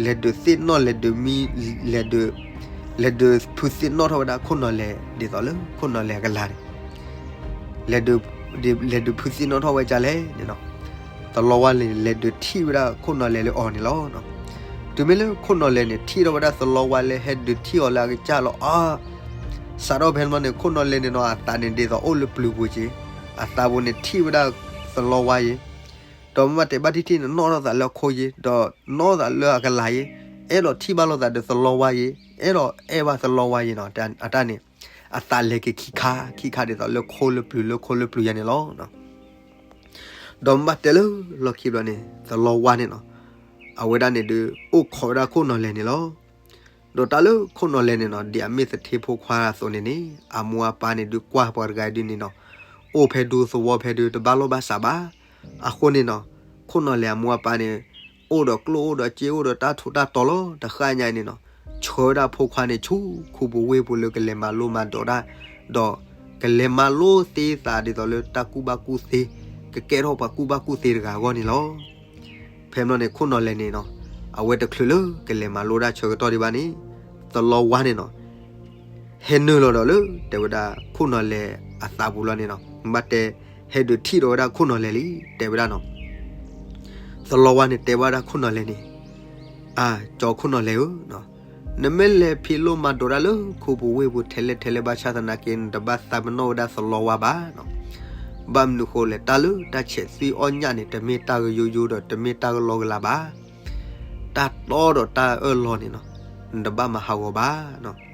လဲၤဒုးသ့ၣ်နီၣ် လဲၤဒုးမံ လဲၤဒုး လဲၤဒုးဖုသ့ၣ်နီၣ်ထီၣ်ဝဲဒၣ်ခိၣ်နီၢ်လဲၢ် ဒ်သိးလၢခိၣ်နီၢ်လဲၢ်အကလၤန့ၣ် လဲၤဒုးဖုသ့ၣ်နီၣ်ထီၣ်ဝဲဒ်လဲၣ်န့ၣ်နီၤ, သလီဝါန့ၣ် လဲၤဒုးထံၣ်ဝဲဒၣ်ခိၣ်နီၢ်လဲၢ်လၢအီၤန့ၣ်လီၤ. တုၤမ့ၢ်လၢခိၣ်နီၢ်လဲၢ်န့ၣ် ထံၣ်ထီၣ်ဝဲဒၣ်သလီဝါလၢဟဲဒုးထံၣ်အီၤလၢအကစၢ်လီၤအါ, စးထီၣ်ဖဲန့ၣ်ဘျီန့ၣ် ခိၣ်နီၢ်လဲၢ်န့ၣ်နီၤ အသးန့ၣ်ဒ်သိးအိၣ်လၢပျုၤပူၤက့ၤ, အသးပူၤန့ၣ်ထံၣ်ဝဲဒၣ်သလီဝါယ့ၤ ဒီးမ့ၢ်ဘၣ်တဲဘၣ်ထံၣ်ထံၣ်န့ၣ် နီၣ်ထီၣ်သးလၢအခိယ့ၤ ဒီးနီၣ်သးလၢအကလၤယ့ၤ, အဲၣ်ဒိးထံၣ်ဘၣ်လိာ်သးဒီးသလီဝါယ့ၤ, အဲၣ်ဒိးအဲၣ်ဘၣ်သလီဝါယ့ၤနီၤ, အတၢ်န့ၣ် အသးလဲၤက့ၤခံခါခံခါဒ်သိးလၢခိလၢပျုၤလၢခိလၢပျုၤယါန့ၣ်လီၤ. ဒီးမ့ၢ်ဘၣ်တဲလၢလီၢ်ခံဘျီန့ၣ် သလီဝါန့ၣ်နီၤ, အဝဲဒၣ်န့ၣ်ဒုး အိၣ်ခိးဝဲဒၣ်ခိၣ်နီၢ်လဲၢ်န့ၣ်လီၤ. ဒီးတၢ်လၢခိၣ်နီၢ်လဲၢ်န့ၣ်နီၤ ဒ်အမ့ၢ်သထ့ဖိခွါအသိးန့ၣ်န့ၣ် အမိၢ်အပၢ်န့ၣ်ဒုးကွၢ်ပှၤတဂၤဒုးန့ၣ်နီၤ, အိၣ်ဖဲဒူသဝီဖဲဒုးတဘၣ်လိာ်ဘၣ်စးဘၣ်. အဃိန့ၣ်နီၤ ခိၣ်နီၢ်လဲၢ်အမိၢ်အပၢ်န့ၣ် အိၣ်ဒီးကျိၣ်အိၣ်ဒီးစ့အိၣ်ဒီးတၢ်ထူးတၢ်တီၤလီၤ. တဃၣ်ညါအံၤန့ၣ်နီၤ ဆှၢဝဲဒၣ်ဖိခွါန့ၣ်ဆူခူပူၤဝ့ၢ်ပူၤလၢကလဲၤမၤလိမၤဒိးတၢ်, ဒီးကလဲၤမၤလိသ့သးဒ်သိးလၢတၢ်ကူၣ်ဘၣ်ကူၣ်သ့, ကကဲထီၣ်ပှၤကူၣ်ဘၣ်ကူၣ်သ့တဂၤအဂီၢ်န့ၣ်လီၤ. ဖဲန့ၣ်ဘျီန့ၣ် ခိၣ်နီၢ်လဲၢ်န့ၣ်နီၤ အဝဲတချုးလၢကလဲၤမၤလိတၢ်ဆၢကတီၢ်ဒံးဘၣ်န့ၣ် သလီဝါန့ၣ်နီၤ ဟဲနုာ်လီၤဒီးလၢ တဲဝဲဒၣ်ခိၣ်နီၢ်လဲၢ်အသးပူၤလီၤန့ၣ်နီၤ, မ့ၢ်ဘၣ်တဲ ဟဲဒုးထံၣ်ဒီးဝဲဒၣ်ခိၣ်နီၢ်လဲၢ်လံ တဲဝဲဒၣ်နီၤ. သလီဝါန့ၣ်တဲဘၣ်ဒၣ်ခိၣ်နီၢ်လဲၢ်န့ၣ်, အၢ ကၠီခိၣ်နီၢ်လဲၢ်ဧၢ, နမ့ၢ်လဲၤဖံးလိမၤဒိးတၢ်လၢခူပူၤဝ့ၢ်ပူၤထဲလဲၣ်ထဲလဲၣ်ဘၣ်ဆၣ်သနာ်က့ နတဘၣ်သးပနီၣ်ဝဲဒၣ်သလီဝါဘၣ်နီၤ. ဘၣ်မနုၤဃိလဲၣ် တၢ်လၢတၢ်ဆဲးသွံၣ်အီၣ်ညၣ်န့ၣ် တမ့ၢ်တၢ်ကယိယိဒီးတမ့ၢ်တၢ်ကလီကလီဘၣ်. တၢ်တီဒီးတၢ်အၢၣ်လီၤန့ၣ်နီၤ နတဘၣ်မၤဟးဂီၤဘၣ်နီၤ.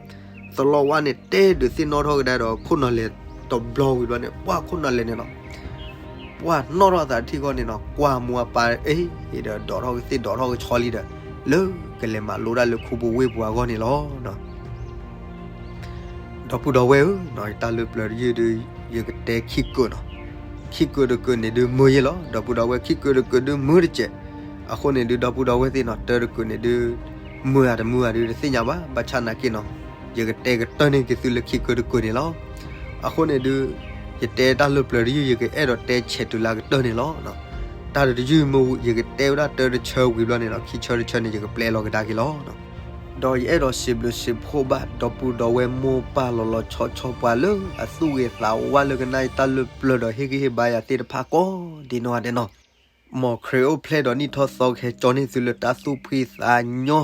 သလီဝါန့ၣ်တဲဒုးသ့ၣ်နီၣ်ထီၣ်ကဒါဒီးခိၣ်နီၢ်လဲၢ်တဘျီဝံၤဘျီန့ၣ် ပှၢ်ခိၣ်နီၢ်လဲၢ်န့ၣ်နီၤ ပှၢ်နီၣ်ထီၣ်သးထံၣ်ဂီၢ်န့ၣ်နီၤ ကွၢ်မိၢ်အပၢ်အံၤဒီးဒိးထီၣ်ကသ့ၣ်ဒိးထီၣ်ကဆီလံဒီး လၢကလဲၤမၤလိတၢ်လၢခူပူၤဝ့ၢ်ပူၤအဂီၢ်န့ၣ်လီၤ. ဒီပုၢ်ဒီဝဲၢ်ဧၢ, တၢ်လၢပျၢၤတယုၢ်ဒုး ယကတဲခံကုာ်နီၤ. ခံကုာ်တကုာ်န့ၣ်ဒုးမုာ်ယ့ၢ်လီၤ. ဒီပုၢ်ဒီဝဲၢ် ခံကုာ်တကုာ်ဒုးမုာ်တစဲး. အဃိန့ၣ်ဒုး ဒီပုၢ်ဒီဝဲၢ်သ့ၣ်နီၤ တၢတကုာ်န့ၣ်ဒုး မုာ်ဧါတမုာ်ဧါဒုးတသ့ၣ်ညါဘၣ်. ဘၣ်ဆၣ်နာ်က့နီၤ ယကတဲကတၢၢ်န့ၢ်က့ၤသုလၢခံကုာ်တကုာ်န့ၣ်လီၤ. အဃိန့ၣ်ဒုး ယတဲတၢ်လၢပျၢၤတယုၢ် ယကအဲၣ်ဒိးတဲဆဲးတုၤလၢကတၢၢ်န့ၣ်လီၤ. တၢ်တယုၢ်မ့ၢ်ယကတဲဝဲဒၣ်တၢတဆၢဝံၤဘျီန့ၣ်နီၤ ခံဆၢတဆၢန့ၣ် ယကပျဲလီၤကဒါက့ၤလီၤ. ဒီးယအဲၣ်ဒိးစံးဘျုးစံးဖှိၣ်ဘၣ် ဒီပုၢ်ဒီဝဲၢ်မိၢ်ပၢ်လီၤလီၤဆီဆီပှၤလၢအသူၣ်ဂ့ၤသးဝါလၢကနၣ်ယတၢ်လၢပျၢၤဒီးဟ့ၣ်ဂံၢ်ဟ့ၣ်ဘါယၤသ့ၣ်တဖၣ်ကိးဒ်နီၢ်ဂၤဒဲးနီၤ. မ်ခရံာ်အိၣ်ဖျဲၣ်ဒီးနံၣ်ထီၣ်သီကဟဲကၠီန့ၢ်သုလၢတၢ်သူၣ်ဖှံသးညီ,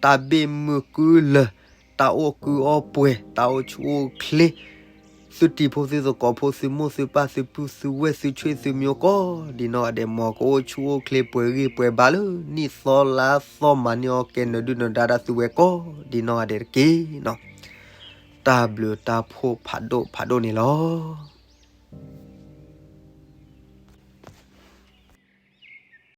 တၢ်ဘ့ၣ်မုာ်ကုလၢာ်, တၢ်အိၣ်ကုအီၣ်ပှဲၤ, တၢ်အိၣ်ဆူၣ်အိၣ်ချ့, သုတံၤဖိသုသကိးဖိ သုမိၢ်သုပၢ် သုပုၢ်သုဝဲၢ် သုဆွေသုမျိုးကိးဒ်နီၢ်ဂၤဒဲး မ်ကအိၣ်ဆူၣ်အိၣ်ချ့ပှဲၤဂံၢ်ပှဲၤဘါလၢနံၣ်သီလါသီ မၤန့ၢ်အီၣ်ကဲနၢၤဒုၣ်နၢၤဒါတၢ်သုဝဲကိးဒ်နီၢ်ဂၤဒဲးတက့ၢ်နီၤ. တၢ်ဘျုးတၢ်ဖှိၣ်ဖးဒိၣ်ဖးဒိၣ်န့ၣ်လီၤ.